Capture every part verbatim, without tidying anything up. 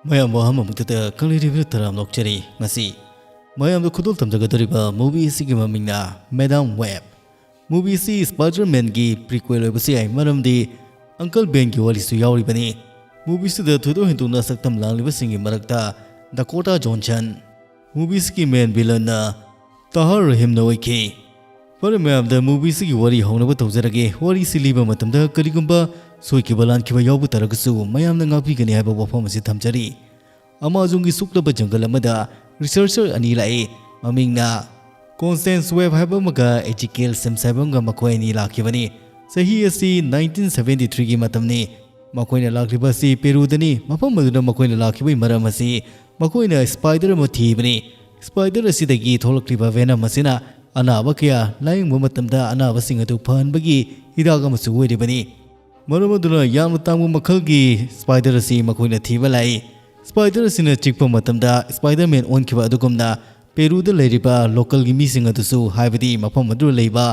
ꯃꯌꯥꯝꯕꯨ ꯑꯍꯥꯟꯕ ꯃꯛꯇꯗ ꯈꯪꯂꯩꯔꯤꯕ ꯇꯔꯥꯝ ꯂꯧꯖꯔꯤ꯫ ꯃꯁꯤ ꯃꯌꯥꯝꯗ ꯈꯨꯗꯣꯜ ꯇꯝꯖꯒꯗꯧꯔꯤꯕ movie ꯑꯁꯤꯒꯤ ꯃꯃꯤꯡꯅ Madame Web꯫ Movie ꯑꯁꯤ Spider-Man ꯒꯤ prequel ꯑꯣꯏꯕꯁꯨ ꯌꯥꯏ, ꯃꯔꯝꯗꯤ Uncle Ben ꯒꯤ ꯋꯥꯔꯤꯁꯨ ꯌꯥꯎꯔꯤꯕꯅꯤ꯫ Movie ꯑꯁꯤꯗ ꯊꯣꯏꯗꯣꯛ ꯍꯦꯟꯗꯣꯛꯅ ꯁꯛꯇꯝ ꯂꯥꯡꯂꯤꯕꯁꯤꯡꯒꯤ ꯃꯔꯛꯇ Dakota Johnson, movie ꯑꯁꯤꯒꯤ main villain ꯅ ꯇꯥꯍꯔ ꯔꯍꯤꯝꯅ ꯑꯣꯏꯈꯤ꯫ ꯐꯔꯦ ꯃꯌꯥꯝꯗ movie ꯑꯁꯤꯒꯤ ꯋꯥꯔꯤ ꯍꯧꯅꯕ ꯇꯧꯖꯔꯒꯦ꯫ ꯋꯥꯔꯤꯁꯤ ꯂꯤꯕ ꯃꯇꯝꯗ ꯀꯔꯤꯒꯨꯝꯕ ꯁꯣꯏꯈꯤꯕ ꯂꯥꯟꯈꯤꯕ ꯌꯥꯎꯕ ꯇꯥꯔꯒꯁꯨ ꯃꯌꯥꯝꯅ ꯉꯥꯛꯄꯤꯒꯅꯤ ꯍꯥꯏꯕ ꯋꯥꯐꯝ ꯑꯁꯤ ꯊꯝꯖꯔꯤ꯫ ꯑꯃꯥꯖꯣꯟꯒꯤ ꯁꯨꯛꯂꯕ ꯖꯪꯒꯜ ꯑꯃꯗ researcher ꯑꯅꯤ ꯂꯥꯛꯏ꯫ ꯃꯃꯤꯡꯅ Constance Webb ꯍꯥꯏꯕ ꯑꯃꯒ Ezekiel Sims ꯍꯥꯏꯕ ꯑꯃꯒ ꯃꯈꯣꯏ ꯑꯅꯤ ꯂꯥꯛꯈꯤꯕꯅꯤ꯫ ꯆꯍꯤ ꯑꯁꯤ nineteen seventy three ꯒꯤ ꯃꯇꯝꯅꯤ꯫ ꯃꯈꯣꯏꯅ ꯂꯥꯛꯂꯤꯕ ꯑꯁꯤ ꯄꯦꯔꯨꯗꯅꯤ꯫ ꯃꯐꯝ ꯑꯗꯨꯗ ꯃꯈꯣꯏꯅ ꯂꯥꯛꯈꯤꯕꯒꯤ ꯃꯔꯝ ꯑꯁꯤ ꯃꯈꯣꯏꯅ spider ꯑꯃ ꯊꯤꯕꯅꯤ꯫ Spider ꯑꯁꯤꯗꯒꯤ ꯊꯣꯛꯂꯛꯂꯤꯕ venom ꯑꯁꯤꯅ ꯑꯅꯥꯕ ꯀꯌꯥ ꯂꯥꯌꯦꯡꯕ ꯃꯇꯝꯗ ꯑꯅꯥꯕꯁꯤꯡ ꯑꯗꯨ ꯐꯍꯟꯕꯒꯤ ꯍꯤꯗꯥꯛ ꯑꯃꯁꯨ ꯑꯣꯏꯔꯤꯕꯅꯤ꯫ ꯃꯔꯝ ꯑꯗꯨꯅ ꯌꯥꯝꯅ ꯇꯥꯡꯕ ꯃꯈꯜꯒꯤ spider ꯑꯁꯤ ꯃꯈꯣꯏꯅ ꯊꯤꯕ ꯂꯥꯛꯏ꯫ Spider ꯑꯁꯤꯅ ꯆꯤꯛꯄ ꯃꯇꯝꯗ Spider-Man ꯑꯣꯟꯈꯤꯕ ꯑꯗꯨꯒꯨꯝꯅ ꯄꯦꯔꯨꯗ ꯂꯩꯔꯤꯕ local ꯒꯤ ꯃꯤꯁꯤꯡ ꯑꯗꯨꯁꯨ, ꯍꯥꯏꯕꯗꯤ ꯃꯐꯝ ꯑꯗꯨꯗ ꯂꯩꯕ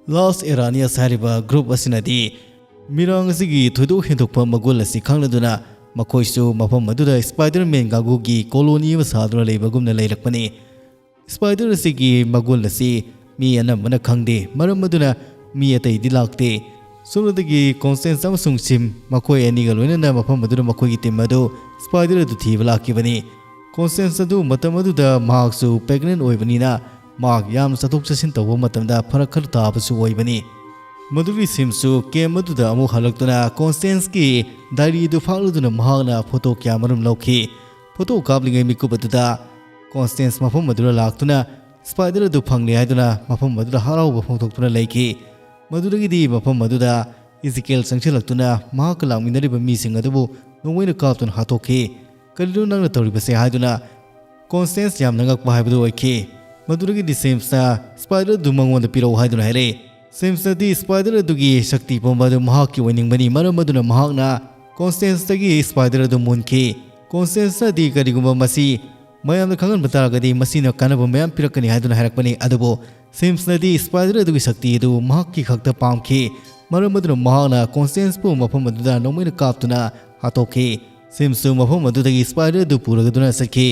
Los Arañas ꯍꯥꯏꯔꯤꯕ group ꯑꯁꯤꯅꯗꯤ ꯃꯤꯔꯥꯡ ꯑꯁꯤꯒꯤ ꯊꯣꯏꯗꯣꯛ ꯍꯦꯟꯗꯣꯛꯄ ꯃꯒꯨꯟ ꯑꯁꯤ ꯈꯪꯂꯗꯨꯅ ꯃꯈꯣꯏꯁꯨ ꯃꯐꯝ ꯑꯗꯨꯗ Spider-Man ꯀꯥꯡꯕꯨꯒꯤ colony ꯑꯃ ꯁꯥꯗꯨꯅ ꯂꯩꯕꯒꯨꯝꯅ ꯂꯩꯔꯛꯄꯅꯤ꯫ Spider ꯑꯁꯤꯒꯤ ꯃꯒꯨꯟ ꯑꯁꯤ ꯃꯤ ꯑꯅꯝꯕꯅ ꯈꯪꯗꯦ, ꯃꯔꯝ ꯑꯗꯨꯅ ꯃꯤ ꯑꯇꯩꯗꯤ ꯂꯥꯛꯇꯦ꯫ ꯁꯣꯝꯗꯒꯤ Constance ꯑꯃꯁꯨꯡ Sim ꯃꯈꯣꯏ ꯑꯅꯤꯒ ꯂꯣꯏꯅꯅ ꯃꯐꯝ ꯑꯗꯨꯗ ꯃꯈꯣꯏꯒꯤ team ꯑꯗꯨ Spider ꯑꯗꯨ ꯊꯤꯕ ꯂꯥꯛꯈꯤꯕꯅꯤ꯫ Constance ꯑꯗꯨ ꯃꯇꯝ ꯑꯗꯨꯗ ꯃꯍꯥꯛꯁꯨ pregnant ꯑꯣꯏꯕꯅꯤꯅ ꯃꯍꯥꯛ ꯌꯥꯝꯅ ꯆꯠꯊꯣꯛ ꯆꯠꯁꯤꯟ ꯇꯧꯕ ꯃꯇꯝꯗ ꯐꯔꯛ ꯈꯔ ꯇꯥꯕꯁꯨ ꯑꯣꯏꯕꯅꯤ꯫ ꯃꯗꯨꯒꯤ Sims ꯁꯨ camp ꯑꯗꯨꯗ ꯑꯃꯨꯛ ꯍꯜꯂꯛꯇꯨꯅ Constance ꯀꯤ diary ꯑꯗꯨ ꯐꯥꯛꯂꯗꯨꯅ ꯃꯍꯥꯛꯅ photo ꯀꯌꯥ ꯃꯔꯨꯝ ꯂꯧꯈꯤ꯫ Photo ꯀꯥꯞꯂꯤꯉꯩ ꯃꯤꯀꯨꯞ ꯑꯗꯨꯗ Constance ꯃꯐꯝ ꯑꯗꯨꯗ ꯂꯥꯛꯇꯨꯅ Spider ꯑꯗꯨ ꯐꯪꯂꯦ ꯍꯥꯏꯗꯨꯅ ꯃꯐꯝ ꯑꯗꯨꯗ ꯍꯔꯥꯎꯕ ꯐꯣꯡꯗꯣꯛꯇꯨꯅ ꯂꯩꯈꯤ꯫ ꯃꯗꯨꯗꯒꯤꯗꯤ ꯃꯐꯝ ꯑꯗꯨꯗ Ezekiel ꯆꯪꯁꯤꯜꯂꯛꯇꯨꯅ ꯃꯍꯥꯛꯀ ꯂꯥꯛꯃꯤꯟꯅꯔꯤꯕ ꯃꯤꯁꯤꯡ ꯑꯗꯨꯕꯨ ꯅꯣꯡꯃꯩꯅ ꯀꯥꯞꯇꯨꯅ ꯍꯥꯠꯇꯣꯛꯈꯤ꯫ "ꯀꯔꯤꯅꯣ ꯅꯪꯅ ꯇꯧꯔꯤꯕꯁꯦ?" ꯍꯥꯏꯗꯨꯅ Constance ꯌꯥꯝꯅ ꯉꯛꯄ ꯍꯥꯏꯕꯗꯨ ꯑꯣꯏꯈꯤ꯫ ꯃꯗꯨꯗꯒꯤꯗꯤ Sims ꯅ Spider ꯑꯗꯨ ꯃꯉꯣꯟꯗ ꯄꯤꯔꯛꯎ ꯍꯥꯏꯗꯨꯅ ꯍꯥꯏꯔꯛꯏ꯫ Sims ꯅꯗꯤ Spider ꯑꯗꯨꯒꯤ ꯁꯛꯇꯤ ꯄꯨꯝꯕ ꯑꯗꯨ ꯃꯍꯥꯛꯀꯤ ꯑꯣꯏꯅꯤꯡꯕꯅꯤ, ꯃꯔꯝ ꯑꯗꯨꯅ ꯃꯍꯥꯛꯅ Constance ꯇꯒꯤ Spider ꯑꯗꯨ ꯃꯨꯟꯈꯤ꯫ Constance ꯅꯗꯤ ꯀꯔꯤꯒꯨꯝꯕ ꯃꯁꯤ ꯃꯌꯥꯝꯗ ꯈꯪꯍꯟꯕ ꯇꯥꯔꯒꯗꯤ ꯃꯁꯤꯅ ꯀꯥꯟꯅꯕ ꯃꯌꯥꯝ ꯄꯤꯔꯛꯀꯅꯤ ꯍꯥꯏꯗꯨꯅ ꯍꯥꯏꯔꯛꯄꯅꯤ, ꯑꯗꯨꯕꯨ Sims ꯅꯗꯤ Spider ꯑꯗꯨꯒꯤ ꯁꯛꯇꯤ ꯑꯗꯨ ꯃꯍꯥꯛꯀꯤ ꯈꯛꯇ ꯄꯥꯝꯈꯤ, ꯃꯔꯝ ꯑꯗꯨꯅ ꯃꯍꯥꯛꯅ Constance ꯄꯨ ꯃꯐꯝ ꯑꯗꯨꯗ ꯅꯣꯡꯃꯩꯅ ꯀꯥꯞꯇꯨꯅ ꯍꯥꯠꯇꯣꯛꯈꯤ꯫ ꯁꯤꯝꯁꯨ ꯃꯐꯝ ꯑꯗꯨꯗꯒꯤ ꯁ꯭ꯄꯥꯏꯗꯔ ꯑꯗꯨ ꯄꯨꯔꯒꯗꯨꯅ ꯆꯠꯈꯤ꯫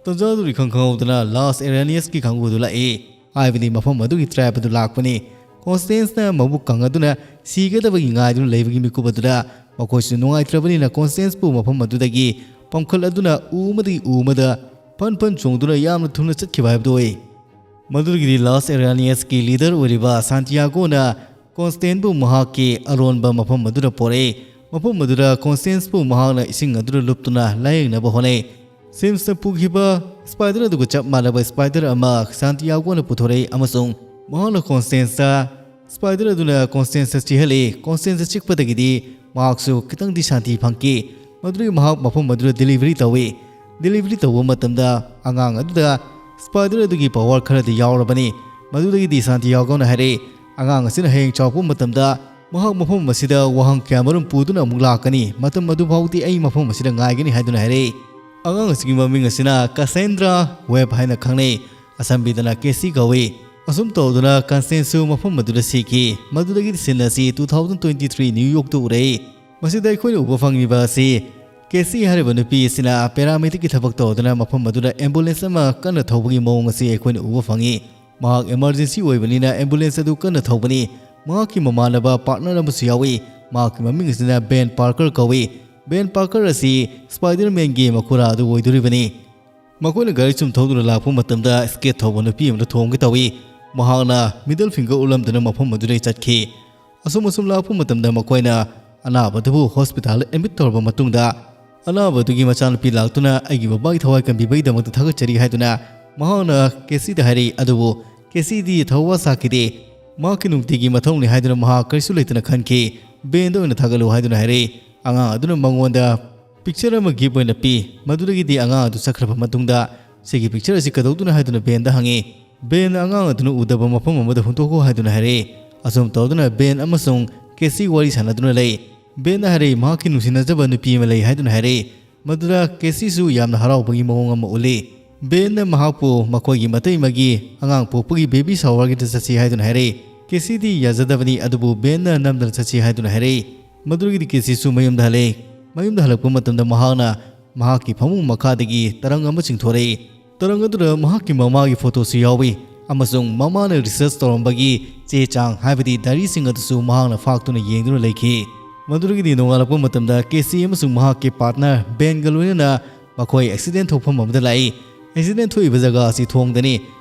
ꯇꯟꯖꯥꯗꯨ ꯏꯈꯪ ꯈꯪꯍꯧꯗꯅ ꯂꯥꯁ ꯑꯦꯔꯥꯅꯤꯌꯁꯀꯤ ꯀꯥꯡꯕꯨ ꯑꯗꯨ ꯂꯥꯛꯏ꯫ ꯍꯥꯏꯕꯗꯤ ꯃꯐꯝ ꯑꯗꯨꯒꯤ ꯇ꯭ꯔꯥꯏꯕ ꯑꯗꯨ ꯂꯥꯛꯄꯅꯤ꯫ ꯀꯣꯟꯁꯇꯦꯟꯁꯅ ꯃꯕꯨꯛ ꯀꯪꯉꯗꯨꯅ ꯁꯤꯒꯗꯕꯒꯤ ꯉꯥꯏꯗꯨꯅ ꯂꯩꯕꯒꯤ ꯃꯤꯀꯨꯞ ꯑꯗꯨꯗ ꯃꯈꯣꯏꯁꯨ ꯅꯨꯡꯉꯥꯏꯇ꯭ꯔꯕꯅꯤꯅ ꯀꯣꯟꯁꯇꯦꯟꯁꯄꯨ ꯃꯐꯝ ꯑꯗꯨꯗꯒꯤ ꯄꯝꯈꯠꯂꯗꯨꯅ ꯎ ꯑꯃꯗꯒꯤ ꯎ ꯑꯃꯗ ꯐꯟ ꯐꯟ ꯆꯣꯡꯗꯨꯅ ꯌꯥꯝꯅ ꯊꯨꯅ ꯆꯠꯈꯤꯕ ꯍꯥꯏꯕꯗꯨ ꯑꯣꯏ꯫ ꯃꯗꯨꯗꯒꯤꯗꯤ ꯂꯥꯁ ꯑꯦꯔꯥꯅꯤꯌꯁꯀꯤ ꯂꯤꯗꯔ ꯑꯣꯏꯔꯤꯕ ꯁꯥꯟꯇꯤꯌꯥꯒꯣꯅ ꯀꯣꯟꯁꯇꯦꯟꯕꯨ ꯃꯍꯥꯛꯀꯤ ꯑꯔꯣꯟꯕ ꯃꯐꯝ ꯑꯗꯨꯗ ꯄꯣꯔꯛꯏ꯫ ꯃꯐꯝ ꯑꯗꯨꯗ ꯀꯣꯟꯁꯇꯦꯟꯁꯄꯨ ꯃꯍꯥꯛꯅ ꯏꯁꯤꯡ ꯑꯗꯨꯗ ꯂꯨꯞꯇꯨꯅ ꯂꯥꯌꯦꯡꯅꯕ ꯍꯣꯠꯅꯩ꯫ ꯁꯤꯝꯁꯅ ꯄꯨꯈꯤꯕ ꯁ꯭ꯄꯥꯏꯗꯔ ꯑꯗꯨꯒ ꯆꯞ ꯃꯥꯟꯅꯕ ꯁ꯭ꯄꯥꯏꯗꯔ ꯑꯃ ꯁꯥꯟꯇꯤꯌꯥꯒꯣꯅ ꯄꯨꯊꯣꯔꯛꯏ ꯑꯃꯁꯨꯡ ꯃꯍꯥꯛꯅ ꯀꯣꯟꯁꯇꯦꯟꯁꯇ ꯁ꯭ꯄꯥꯏꯗꯔ ꯑꯗꯨꯅ ꯀꯣꯟꯁꯇꯦꯟꯁꯇ ꯆꯤꯛꯍꯜꯂꯤ꯫ ꯀꯣꯟꯁꯇꯦꯟꯁꯇ ꯆꯤꯛꯄꯗꯒꯤꯗꯤ ꯃꯍꯥꯛꯁꯨ ꯈꯤꯇꯪꯗꯤ ꯁꯥꯟꯇꯤ ꯐꯪꯈꯤ꯫ ꯃꯗꯨꯗꯒꯤ ꯃꯍꯥꯛ ꯃꯐꯝ ꯑꯗꯨꯗ ꯗꯦꯂꯤꯚꯔꯤ ꯇꯧꯏ꯫ ꯗꯦꯂꯤꯚꯔꯤ ꯇꯧꯕ ꯃꯇꯝꯗ ꯑꯉꯥꯡ ꯑꯗꯨꯗ ꯁ꯭ꯄꯥꯏꯗꯔ ꯑꯗꯨꯒꯤ ꯄꯋꯥꯔ ꯈꯔꯗꯤ ꯌꯥꯎꯔꯕꯅꯤ꯫ ꯃꯗꯨꯗꯒꯤꯗꯤ ꯁꯥꯟꯇꯤꯌꯥꯒꯣꯅ ꯍꯥꯏꯔꯛꯏ, "ꯑꯉꯥꯡ ꯑꯁꯤꯅ ꯍꯌꯦꯡ ꯆꯥꯎꯔꯛꯄ ꯃꯇꯝꯗ ꯃꯍꯥꯛ ꯃꯐꯝ ꯑꯁꯤꯗ ꯋꯥꯍꯪ ꯀꯌꯥꯃꯔꯨꯝ ꯄꯨꯗꯨꯅ ꯑꯃꯨꯛ ꯂꯥꯛꯀꯅꯤ꯫ ꯃꯇꯝ ꯑꯗꯨ ꯐꯥꯎꯗꯤ ꯑꯩ ꯃꯐꯝ ꯑꯁꯤꯗ ꯉꯥꯏꯒꯅꯤ" ꯍꯥꯏꯗꯨꯅ ꯍꯥꯏꯔꯛꯏ꯫ ꯑꯉꯥꯡ ꯑꯁꯤꯒꯤ ꯃꯃꯤꯡ ꯑꯁꯤꯅ ꯀꯥꯁꯦꯟꯗ꯭ꯔꯥ ꯋꯦꯕ ꯍꯥꯏꯅ ꯈꯪꯅꯩ꯫ ꯑꯁꯝꯕꯤꯗꯅ ꯀꯦꯁꯤ ꯀꯧꯏ꯫ ꯑꯁꯨꯝ ꯇꯧꯗꯨꯅ ꯀꯟꯁꯇꯦꯟꯁꯁꯨ ꯃꯐꯝ ꯑꯗꯨꯗ ꯁꯤꯈꯤ꯫ ꯃꯗꯨꯗꯒꯤꯗꯤ ꯁꯤꯟ ꯑꯁꯤ two thousand twenty three new ꯌꯣꯔꯛꯇ ꯎꯔꯛꯏ꯫ ꯃꯁꯤꯗ ꯑꯩꯈꯣꯏꯅ ꯎꯕ ꯐꯪꯂꯤꯕ ꯑꯁꯤ ꯀꯦꯁꯤ ꯍꯥꯏꯔꯤꯕ ꯅꯨꯄꯤ ꯑꯁꯤꯅ ꯄꯦꯔꯥꯃꯦꯗꯤꯛꯀꯤ ꯊꯕꯛ ꯇꯧꯗꯨꯅ ꯃꯐꯝ ꯑꯗꯨꯗ ꯑꯦꯝꯕꯨꯂꯦꯟꯁ ꯑꯃ ꯀꯟꯅ ꯊꯧꯕꯒꯤ ꯃꯑꯣꯡ ꯑꯁꯤ ꯑꯩꯈꯣꯏꯅ ꯎꯕ ꯐꯪꯏ꯫ ꯃꯍꯥꯛ ꯏꯃꯔꯖꯦꯟꯁꯤ ꯑꯣꯏꯕꯅꯤꯅ ꯑꯦꯝꯕꯨꯂꯦꯟꯁ ꯑꯗꯨ ꯀꯟꯅ ꯊꯧꯕꯅꯤ꯫ ꯃꯍꯥꯛꯀꯤ ꯃꯃꯥꯟꯅꯕ ꯄꯥꯔꯠꯅꯔ ꯑꯃꯁꯨ ꯌꯥꯎꯏ꯫ ꯃꯍꯥꯛꯀꯤ ꯃꯃꯤꯡ ꯑꯁꯤꯅ ꯕꯦꯟ ꯄꯥꯔꯀꯔ ꯀꯧꯏ꯫ ꯕꯦꯟ ꯄꯥꯔꯀꯔ ꯑꯁꯤ ꯁ꯭ꯄꯥꯏꯗꯔꯃꯦꯟꯒꯤ ꯃꯈꯨꯔꯥ ꯑꯗꯨ ꯑꯣꯏꯗꯣꯔꯤꯕꯅꯤ꯫ ꯃꯈꯣꯏꯅ ꯒꯥꯔꯤ ꯁꯨꯝ ꯊꯧꯗꯨꯅ ꯂꯥꯛꯄ ꯃꯇꯝꯗ ꯁ꯭ꯀꯦꯠ ꯊꯧꯕ ꯅꯨꯄꯤ ꯑꯃꯗ ꯊꯣꯝꯒꯦ ꯇꯧꯏ꯫ ꯃꯍꯥꯛꯅ ꯃꯤꯗꯜ ꯐꯤꯡꯒꯔ ꯎꯠꯂꯝꯗꯨꯅ ꯃꯐꯝ ꯑꯗꯨꯗꯒꯤ ꯆꯠꯈꯤ꯫ ꯑꯁꯨꯝ ꯑꯁꯨꯝ ꯂꯥꯛꯄ ꯃꯇꯝꯗ ꯃꯈꯣꯏꯅ ꯑꯅꯥꯕꯗꯨꯕꯨ ꯍꯣꯁꯄꯤꯇꯥꯜꯗ ꯑꯦꯗꯃꯤꯠ ꯇꯧꯔꯕ ꯃꯇꯨꯡꯗ, ꯑꯅꯥꯕꯗꯨꯒꯤ ꯃꯆꯥꯅꯨꯄꯤ ꯂꯥꯛꯇꯨꯅ "ꯑꯩꯒꯤ ꯕꯕꯥꯒꯤ ꯊꯋꯥꯏ ꯀꯟꯕꯤꯕꯒꯤꯗꯃꯛꯇ ꯊꯥꯒꯠꯆꯔꯤ" ꯍꯥꯏꯗꯨꯅ ꯃꯍꯥꯛꯅ ꯀꯦꯁꯤꯗ ꯍꯥꯏꯔꯛꯏ꯫ ꯑꯗꯨꯕꯨ ꯀꯦꯁꯤꯗꯤ ꯊꯋꯥ ꯁꯥꯈꯤꯗꯦ꯫ ꯃꯍꯥꯛꯀꯤ ꯅꯨꯡꯇꯤꯒꯤ ꯃꯊꯧꯅꯤ ꯍꯥꯏꯗꯨꯅ ꯃꯍꯥꯛ ꯀꯔꯤꯁꯨ ꯂꯩꯇꯅ ꯈꯟꯈꯤ꯫ ꯕꯦꯟꯗ ꯑꯣꯏꯅ ꯊꯥꯒꯠꯂꯨ ꯍꯥꯏꯗꯨꯅ ꯍꯥꯏꯔꯛꯏ꯫ ꯑꯉꯥꯡ ꯑꯗꯨꯅ ꯃꯉꯣꯟꯗ ꯄꯤꯛꯆꯔ ꯑꯃ ꯒꯤꯐ ꯑꯣꯏꯅ ꯄꯤ꯫ ꯃꯗꯨꯗꯒꯤꯗꯤ ꯑꯉꯥꯡ ꯑꯗꯨ ꯆꯠꯈ꯭ꯔꯕ ꯃꯇꯨꯡꯗ, "ꯁꯤꯒꯤ ꯄꯤꯛꯆꯔ ꯑꯁꯤ ꯀꯩꯗꯧꯗꯨꯅ?" ꯍꯥꯏꯗꯨꯅ ꯕꯦꯟꯗ ꯍꯪꯉꯤ꯫ ꯕꯦꯟꯅ ꯑꯉꯥꯡ ꯑꯗꯨꯅ ꯎꯗꯕ ꯃꯐꯝ ꯑꯃꯗ ꯍꯨꯟꯗꯣꯛꯈꯣ ꯍꯥꯏꯗꯨꯅ ꯍꯥꯏꯔꯛꯏ꯫ ꯑꯁꯨꯝ ꯇꯧꯗꯨꯅ ꯕꯦꯟ ꯑꯃꯁꯨꯡ ꯀꯦꯁꯤ ꯋꯥꯔꯤ ꯁꯥꯟꯅꯗꯨꯅ ꯂꯩ꯫ ꯕꯦꯟꯅ ꯍꯥꯏꯔꯛꯏ, ꯃꯍꯥꯛꯀꯤ ꯅꯨꯡꯁꯤꯅꯖꯕ ꯅꯨꯄꯤ ꯑꯃ ꯂꯩ ꯍꯥꯏꯗꯨꯅ ꯍꯥꯏꯔꯛꯏ꯫ ꯃꯗꯨꯗ ꯀꯦꯁꯤꯁꯨ ꯌꯥꯝꯅ ꯍꯔꯥꯎꯕꯒꯤ ꯃꯑꯣꯡ ꯑꯃ ꯎꯠꯂꯤ꯫ ꯕꯦꯟꯅ ꯃꯍꯥꯛꯄꯨ ꯃꯈꯣꯏꯒꯤ ꯃꯇꯩꯃꯒꯤ ꯑꯉꯥꯡ ꯄꯣꯛꯄꯒꯤ ꯕꯦꯕꯤ ꯁꯥꯋꯔꯒꯤꯗ ꯆꯠꯁꯤ ꯍꯥꯏꯗꯨꯅ ꯍꯥꯏꯔꯛꯏ꯫ ꯀꯦꯁꯤꯗꯤ ꯌꯥꯖꯗꯕꯅꯤ, ꯑꯗꯨꯕꯨ ꯕꯦꯟꯅ ꯅꯝꯗꯅ ꯆꯠꯁꯤ ꯍꯥꯏꯗꯨꯅ ꯍꯥꯏꯔꯛꯏ꯫ ꯃꯗꯨꯗꯒꯤꯗꯤ ꯀꯦꯁꯤꯁꯨ ꯃꯌꯨꯝꯗ ꯍꯜꯂꯛꯏ꯫ ꯃꯌꯨꯝꯗ ꯍꯜꯂꯛꯄ ꯃꯇꯝꯗ ꯃꯍꯥꯛꯅ ꯃꯍꯥꯛꯀꯤ ꯐꯃꯨꯡ ꯃꯈꯥꯗꯒꯤ ꯇꯔꯪ ꯑꯃ ꯆꯤꯡꯊꯣꯔꯛꯏ꯫ ꯇꯔꯪ ꯑꯗꯨꯗ ꯃꯍꯥꯛꯀꯤ ꯃꯃꯥꯒꯤ ꯐꯣꯇꯣꯁꯨ ꯌꯥꯎꯏ ꯑꯃꯁꯨꯡ ꯃꯃꯥꯅ ꯔꯤꯁꯔꯆ ꯇꯧꯔꯝꯕꯒꯤ ꯆꯦ ꯆꯥꯡ, ꯍꯥꯏꯕꯗꯤ ꯗꯥꯏꯔꯤꯁꯤꯡ ꯑꯗꯨꯁꯨ ꯃꯍꯥꯛꯅ ꯐꯥꯛꯇꯨꯅ ꯌꯦꯡꯗꯨꯅ ꯂꯩꯈꯤ꯫ ꯃꯗꯨꯗꯒꯤꯗꯤ ꯅꯣꯡꯉꯥꯜꯂꯛꯄ ꯃꯇꯝꯗ ꯀꯦꯁꯤ ꯑꯃꯁꯨꯡ ꯃꯍꯥꯛꯀꯤ ꯄꯥꯔꯠꯅꯔ ꯕꯦꯟꯒ ꯂꯣꯏꯅꯅ ꯃꯈꯣꯏ ꯑꯦꯛꯁꯤꯗꯦꯟ ꯊꯣꯛꯐꯝ ꯑꯃꯗ ꯂꯥꯛꯏ꯫ ꯑꯦꯛꯁꯤꯗꯦꯟ ꯊꯣꯛꯏꯕ ꯖꯒꯥ ꯑꯁꯤ ꯊꯣꯡꯗꯅꯤ꯫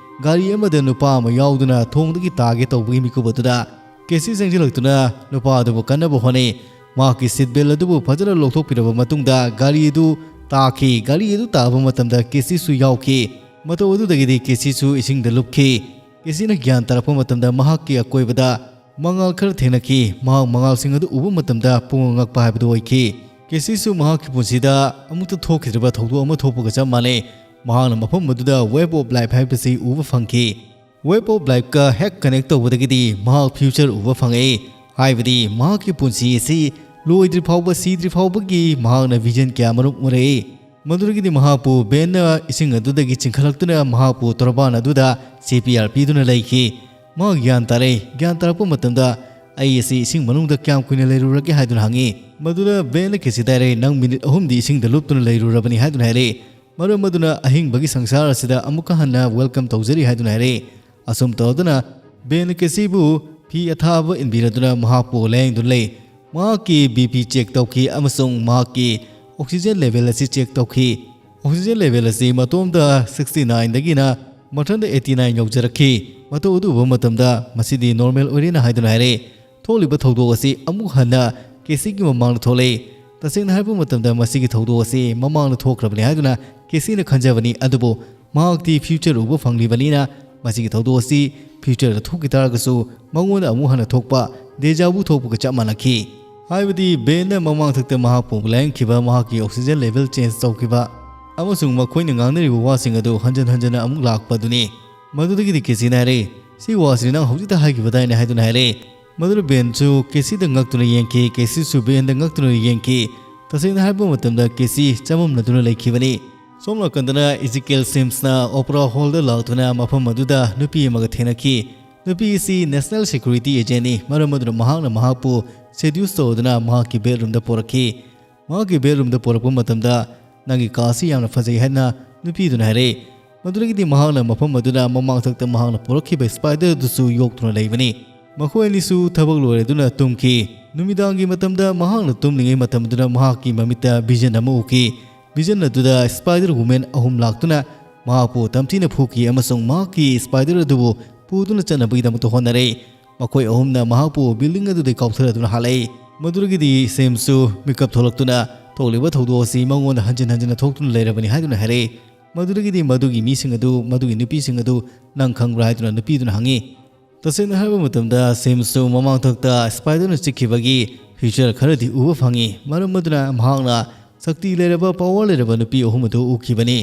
ꯒꯥꯔꯤ ꯑꯃꯗ ꯅꯨꯄꯥ ꯑꯃ ꯌꯥꯎꯗꯨꯅ ꯊꯣꯡꯗꯒꯤ ꯇꯥꯒꯦ ꯇꯧꯕꯒꯤ ꯃꯤꯀꯨꯞ ꯑꯗꯨꯗ ꯀꯦꯁꯤ ꯆꯪꯁꯤꯜꯂꯛꯇꯨꯅ ꯅꯨꯄꯥ ꯑꯗꯨꯕꯨ ꯀꯟꯅꯕ ꯍꯣꯠꯅꯩ꯫ ꯃꯍꯥꯛꯀꯤ ꯁꯤꯠ ꯕꯦꯜ ꯑꯗꯨꯕꯨ ꯐꯖꯅ ꯂꯧꯊꯣꯛꯄꯤꯔꯕ ꯃꯇꯨꯡꯗ ꯒꯥꯔꯤ ꯑꯗꯨ ꯇꯥꯈꯤ꯫ ꯒꯥꯔꯤ ꯑꯗꯨ ꯇꯥꯕ ꯃꯇꯝꯗ ꯀꯦꯁꯤꯁꯨ ꯌꯥꯎꯈꯤ꯫ ꯃꯇꯧ ꯑꯗꯨꯗꯒꯤꯗꯤ ꯀꯦꯁꯤꯁꯨ ꯏꯁꯤꯡꯗ ꯂꯨꯞꯈꯤ꯫ ꯀꯦꯁꯤꯅ ꯒ꯭ꯌꯥꯟ ꯇꯥꯔꯛꯄ ꯃꯇꯝꯗ ꯃꯍꯥꯛꯀꯤ ꯑꯀꯣꯏꯕꯗ ꯃꯉꯥꯜ ꯈꯔ ꯊꯦꯡꯅꯈꯤ꯫ ꯃꯍꯥꯛ ꯃꯉꯥꯜꯁꯤꯡ ꯑꯗꯨ ꯎꯕ ꯃꯇꯝꯗ ꯄꯨꯡꯉꯛ ꯉꯛꯄ ꯍꯥꯏꯕꯗꯨ ꯑꯣꯏꯈꯤ꯫ ꯀꯦꯁꯤꯁꯨ ꯃꯍꯥꯛꯀꯤ ꯄꯨꯟꯁꯤꯗ ꯑꯃꯨꯛꯇ ꯊꯣꯛꯈꯤꯗ꯭ꯔꯤꯕ ꯊꯧꯗꯣꯛ ꯑꯃ ꯊꯣꯛꯄꯒ ꯆꯞ ꯃꯥꯟꯅꯩ꯫ ꯃꯍꯥꯛꯅ ꯃꯐꯝ ꯑꯗꯨꯗ ꯋꯦꯕ ꯑꯣꯐ ꯂꯥꯏꯐ ꯍꯥꯏꯕꯁꯤ ꯎꯕ ꯐꯪꯈꯤ꯫ ꯋꯦꯕ ꯑꯣꯐ ꯂꯥꯏꯐꯀ ꯍꯦꯛ ꯀꯅꯦꯛ ꯇꯧꯕꯗꯒꯤꯗꯤ ꯃꯍꯥꯛ ꯐ꯭ꯌꯨꯆꯔ ꯎꯕ ꯐꯪꯉꯛꯏ, ꯍꯥꯏꯕꯗꯤ ꯃꯍꯥꯛꯀꯤ ꯄꯨꯟꯁꯤ ꯑꯁꯤ ꯂꯣꯏꯗ꯭ꯔꯤ ꯐꯥꯎꯕ, ꯁꯤꯗ꯭ꯔꯤ ꯐꯥꯎꯕꯒꯤ ꯃꯍꯥꯛꯅ ꯚꯤꯖꯟ ꯀꯌꯥ ꯃꯔꯨꯝ ꯎꯔꯛꯏ꯫ ꯃꯗꯨꯗꯒꯤꯗꯤ ꯃꯍꯥꯛꯄꯨ ꯕꯦꯟꯅ ꯏꯁꯤꯡ ꯑꯗꯨꯗꯒꯤ ꯆꯤꯡꯈꯠꯂꯛꯇꯨꯅ ꯃꯍꯥꯛꯄꯨ ꯇꯣꯔꯕꯥꯟ ꯑꯗꯨꯗ ꯁꯤ ꯄꯤ ꯑꯥꯔ ꯄꯤꯗꯨꯅ ꯂꯩꯈꯤ꯫ ꯃꯍꯥꯛ ꯒ꯭ꯌꯥꯟ ꯇꯥꯔꯛꯏ꯫ ꯒ꯭ꯌꯥꯟ ꯇꯥꯔꯛꯄ ꯃꯇꯝꯗ, "ꯑꯩ ꯑꯁꯤ ꯏꯁꯤꯡ ꯃꯅꯨꯡꯗ ꯀꯌꯥꯝ ꯀꯨꯏꯅ ꯂꯩꯔꯨꯔꯒꯦ?" ꯍꯥꯏꯗꯨꯅ ꯍꯪꯉꯤ꯫ ꯃꯗꯨꯗ ꯕꯦꯟꯅ ꯀꯦꯁꯤꯗ ꯍꯥꯏꯔꯛꯏ, "ꯅꯪ ꯃꯤꯅꯤꯠ ꯑꯍꯨꯝꯗꯤ ꯏꯁꯤꯡꯗ ꯂꯨꯞꯇꯨꯅ ꯂꯩꯔꯨꯔꯕꯅꯤ" ꯍꯥꯏꯗꯨꯅ ꯍꯥꯏꯔꯛꯏ꯫ ꯃꯔꯝ ꯑꯗꯨꯅ ꯑꯍꯤꯡꯕꯒꯤ ꯁꯪꯁꯥꯔ ꯑꯁꯤꯗ ꯑꯃꯨꯛꯀ ꯍꯟꯅ ꯋꯦꯜꯀꯝ ꯇꯧꯖꯔꯤ ꯍꯥꯏꯗꯨꯅ ꯍꯥꯏꯔꯛꯏ꯫ ꯑꯁꯨꯝ ꯇꯧꯗꯨꯅ ꯕꯦꯟ ꯀꯦꯁꯤꯕꯨ ꯐꯤ ꯑꯊꯥꯕ ꯏꯟꯕꯤꯔꯗꯨꯅ ꯃꯍꯥꯛꯄꯨ ꯂꯥꯌꯦꯡꯗꯨꯅ ꯂꯩ꯫ ꯃꯍꯥꯛꯀꯤ ꯕꯤ ꯄꯤ ꯆꯦꯛ ꯇꯧꯈꯤ ꯑꯃꯁꯨꯡ ꯃꯍꯥꯛꯀꯤ ꯑꯣꯛꯁꯤꯖꯦꯟ ꯂꯦꯚꯦꯜ ꯑꯁꯤ ꯆꯦꯛ ꯇꯧꯈꯤ꯫ ꯑꯣꯛꯁꯤꯖꯦꯟ ꯂꯦꯚꯦꯜ ꯑꯁꯤ ꯃꯇꯣꯝꯗ ꯁꯤꯛꯁꯇꯤ ꯅꯥꯏꯟꯗꯒꯤꯅ ꯃꯊꯟꯗ ꯑꯩꯠꯇꯤ ꯅꯥꯏꯟ ꯌꯧꯖꯔꯛꯈꯤ꯫ ꯃꯇꯧ ꯑꯗꯨ ꯎꯕ ꯃꯇꯝꯗ ꯃꯁꯤꯗꯤ ꯅꯣꯔꯃꯦꯜ ꯑꯣꯏꯔꯦꯅ ꯍꯥꯏꯗꯨꯅ ꯍꯥꯏꯔꯛꯏ꯫ ꯊꯣꯛꯂꯤꯕ ꯊꯧꯗꯣꯛ ꯑꯁꯤ ꯑꯃꯨꯛ ꯍꯟꯅ ꯀꯦꯁꯤꯒꯤ ꯃꯃꯥꯡꯗ ꯊꯣꯛꯂꯛꯏ꯫ ꯇꯁꯦꯡꯅ ꯍꯥꯏꯕ ꯃꯇꯝꯗ ꯃꯁꯤꯒꯤ ꯊꯧꯗꯣꯛ ꯑꯁꯤ ꯃꯃꯥꯡꯗ ꯊꯣꯛꯈ꯭ꯔꯕꯅꯤ ꯍꯥꯏꯗꯨꯅ ꯀꯦꯁꯤꯅ ꯈꯟꯖꯕꯅꯤ, ꯑꯗꯨꯕꯨ ꯃꯍꯥꯛꯇꯤ ꯐ꯭ꯌꯨꯆꯔ ꯎꯕ ꯐꯪꯂꯤꯕꯅꯤꯅ ꯃꯁꯤꯒꯤ ꯊꯧꯗꯣꯛ ꯑꯁꯤ ꯐ꯭ꯌꯨꯆꯔꯗ ꯊꯣꯛꯈꯤ ꯇꯥꯔꯒꯁꯨ ꯃꯉꯣꯟꯗ ꯑꯃꯨꯛ ꯍꯟꯅ ꯊꯣꯛꯄ ꯗꯦꯖꯥꯕꯨ ꯊꯣꯛꯄꯒ ꯆꯞ ꯃꯥꯟꯅꯈꯤ꯫ ꯍꯥꯏꯕꯗꯤ ꯕꯦꯟꯅ ꯃꯃꯥꯡꯊꯛꯇ ꯃꯍꯥꯛꯄꯨ ꯂꯥꯌꯦꯡꯈꯤꯕ, ꯃꯍꯥꯛꯀꯤ ꯑꯣꯛꯁꯤꯖꯦꯟ ꯂꯦꯚꯦꯜ ꯆꯦꯟꯖ ꯇꯧꯈꯤꯕ ꯑꯃꯁꯨꯡ ꯃꯈꯣꯏꯅ ꯉꯥꯡꯅꯔꯤꯕ ꯋꯥꯁꯤꯡ ꯑꯗꯨ ꯍꯟꯖꯟ ꯍꯟꯖꯟꯅ ꯑꯃꯨꯛ ꯂꯥꯛꯄ ꯑꯗꯨꯅꯤ꯫ ꯃꯗꯨꯗꯒꯤꯗꯤ ꯀꯦꯁꯤꯅ ꯍꯥꯏꯔꯛꯏ, "ꯁꯤ ꯋꯥꯁꯤꯗꯤ ꯅꯪ ꯍꯧꯖꯤꯛꯇ ꯍꯥꯏꯈꯤꯕꯗꯥꯏꯅꯦ?" ꯍꯥꯏꯗꯨꯅ ꯍꯥꯏꯔꯛꯏ꯫ ꯃꯗꯨꯗ ꯕꯦꯟꯁꯨ ꯀꯦꯁꯤꯗ ꯉꯛꯇꯨꯅ ꯌꯦꯡꯈꯤ, ꯀꯦꯁꯤꯁꯨ ꯕꯦꯟꯗ ꯉꯛꯇꯨꯅ ꯌꯦꯡꯈꯤ꯫ ꯇꯁꯦꯡꯅ ꯍꯥꯏꯕ ꯃꯇꯝꯗ ꯀꯦꯁꯤ ꯆꯃꯝꯅꯗꯨꯅ ꯂꯩꯈꯤꯕꯅꯤ꯫ ꯁꯣꯝ ꯅꯥꯀꯟꯗꯅ ꯏꯖꯤꯀꯦꯜ ꯁꯤꯝꯁꯅ ꯑꯣꯄꯦꯔꯥ ꯍꯣꯜꯗ ꯂꯥꯛꯇꯨꯅ ꯃꯐꯝ ꯑꯗꯨꯗ ꯅꯨꯄꯤ ꯑꯃꯒ ꯊꯦꯡꯅꯈꯤ꯫ ꯅꯨꯄꯤ ꯑꯁꯤ ꯅꯦꯁꯅꯦꯜ ꯁꯦꯀ꯭ꯌꯨꯔꯤꯇꯤ ꯑꯦꯖꯦꯟꯅꯤ, ꯃꯔꯝ ꯑꯗꯨꯅ ꯃꯍꯥꯛꯅ ꯃꯍꯥꯛꯄꯨ ꯁꯦꯗ꯭ꯌꯨꯁ ꯇꯧꯗꯨꯅ ꯃꯍꯥꯛꯀꯤ ꯕꯦꯗꯔꯨꯝꯗ ꯄꯨꯔꯛꯈꯤ꯫ ꯃꯍꯥꯛꯀꯤ ꯕꯦꯗꯔꯨꯝꯗ ꯄꯨꯔꯛꯄ ꯃꯇꯝꯗ, "ꯅꯪꯒꯤ ꯀꯥ ꯑꯁꯤ ꯌꯥꯝꯅ ꯐꯖꯩ" ꯍꯥꯏꯅ ꯅꯨꯄꯤꯗꯨꯅ ꯍꯥꯏꯔꯛꯏ꯫ ꯃꯗꯨꯗꯒꯤꯗꯤ ꯃꯍꯥꯛꯅ ꯃꯐꯝ ꯑꯗꯨꯗ ꯃꯃꯥꯡꯊꯛꯇ ꯃꯍꯥꯛꯅ ꯄꯨꯔꯛꯈꯤꯕ ꯁ꯭ꯄꯥꯏꯗꯔ ꯑꯗꯨꯁꯨ ꯌꯣꯛꯇꯨꯅ ꯂꯩꯕꯅꯤ꯫ ꯃꯈꯣꯏ ꯑꯅꯤꯁꯨ ꯊꯕꯛ ꯂꯣꯏꯔꯗꯨꯅ ꯇꯨꯝꯈꯤ꯫ ꯅꯨꯃꯤꯗꯥꯡꯒꯤ ꯃꯇꯝꯗ ꯃꯍꯥꯛꯅ ꯇꯨꯝꯂꯤꯉꯩ ꯃꯇꯝꯗꯨꯗ ꯃꯍꯥꯛꯀꯤ ꯃꯃꯤꯠꯇ ꯚꯤꯖꯟ ꯑꯃ ꯎꯈꯤ꯫ ꯚꯤꯖꯟ ꯑꯗꯨꯗ ꯁ꯭ꯄꯥꯏꯗꯔ ꯋꯨꯃꯦꯟ ꯑꯍꯨꯝ ꯂꯥꯛꯇꯨꯅ ꯃꯍꯥꯛꯄꯨ ꯇꯝꯊꯤꯅ ꯐꯨꯈꯤ ꯑꯃꯁꯨꯡ ꯃꯍꯥꯛꯀꯤ ꯁ꯭ꯄꯥꯏꯗꯔ ꯑꯗꯨꯕꯨ ꯄꯨꯗꯨꯅ ꯆꯠꯅꯕꯒꯤꯗꯃꯛꯇ ꯍꯣꯠꯅꯔꯛꯏ꯫ ꯃꯈꯣꯏ ꯑꯍꯨꯝꯅ ꯃꯍꯥꯛꯄꯨ ꯕꯤꯜꯗꯤꯡ ꯑꯗꯨꯗꯒꯤ ꯀꯥꯎꯊꯔꯗꯨꯅ ꯍꯥꯠꯂꯛꯏ꯫ ꯃꯗꯨꯗꯒꯤꯗꯤ ꯁꯦꯝꯁꯨ ꯃꯤꯀꯞ ꯊꯣꯛꯂꯛꯇꯨꯅ ꯊꯣꯛꯂꯤꯕ ꯊꯧꯗꯣꯛ ꯑꯁꯤ ꯃꯉꯣꯟꯗ ꯍꯟꯖꯤꯟ ꯍꯟꯖꯤꯟꯅ ꯊꯣꯛꯇꯨꯅ ꯂꯩꯔꯕꯅꯤ ꯍꯥꯏꯗꯨꯅ ꯍꯥꯏꯔꯛꯏ꯫ ꯃꯗꯨꯗꯒꯤꯗꯤ ꯃꯗꯨꯒꯤ ꯃꯤꯁꯤꯡ ꯑꯗꯨ, ꯃꯗꯨꯒꯤ ꯅꯨꯄꯤꯁꯤꯡ ꯑꯗꯨ ꯅꯪ ꯈꯪꯕ꯭ꯔꯥ ꯍꯥꯏꯗꯨꯅ ꯅꯨꯄꯤꯗꯨꯅ ꯍꯪꯉꯤ꯫ ꯇꯁꯦꯡꯅ ꯍꯥꯏꯕ ꯃꯇꯝꯗ ꯁꯦꯝꯁꯨ ꯃꯃꯥꯡꯊꯛꯇ ꯁ꯭ꯄꯥꯏꯗꯔꯅ ꯆꯤꯛꯈꯤꯕꯒꯤ ꯐꯤꯆꯔ ꯈꯔꯗꯤ ꯎꯕ ꯐꯪꯉꯤ, ꯃꯔꯝ ꯑꯗꯨꯅ ꯃꯍꯥꯛꯅ ꯁꯛꯇꯤ ꯂꯩꯔꯕ, ꯄꯋꯔ ꯂꯩꯔꯕ ꯅꯨꯄꯤ ꯑꯍꯨꯝ ꯑꯗꯨ ꯎꯈꯤꯕꯅꯤ꯫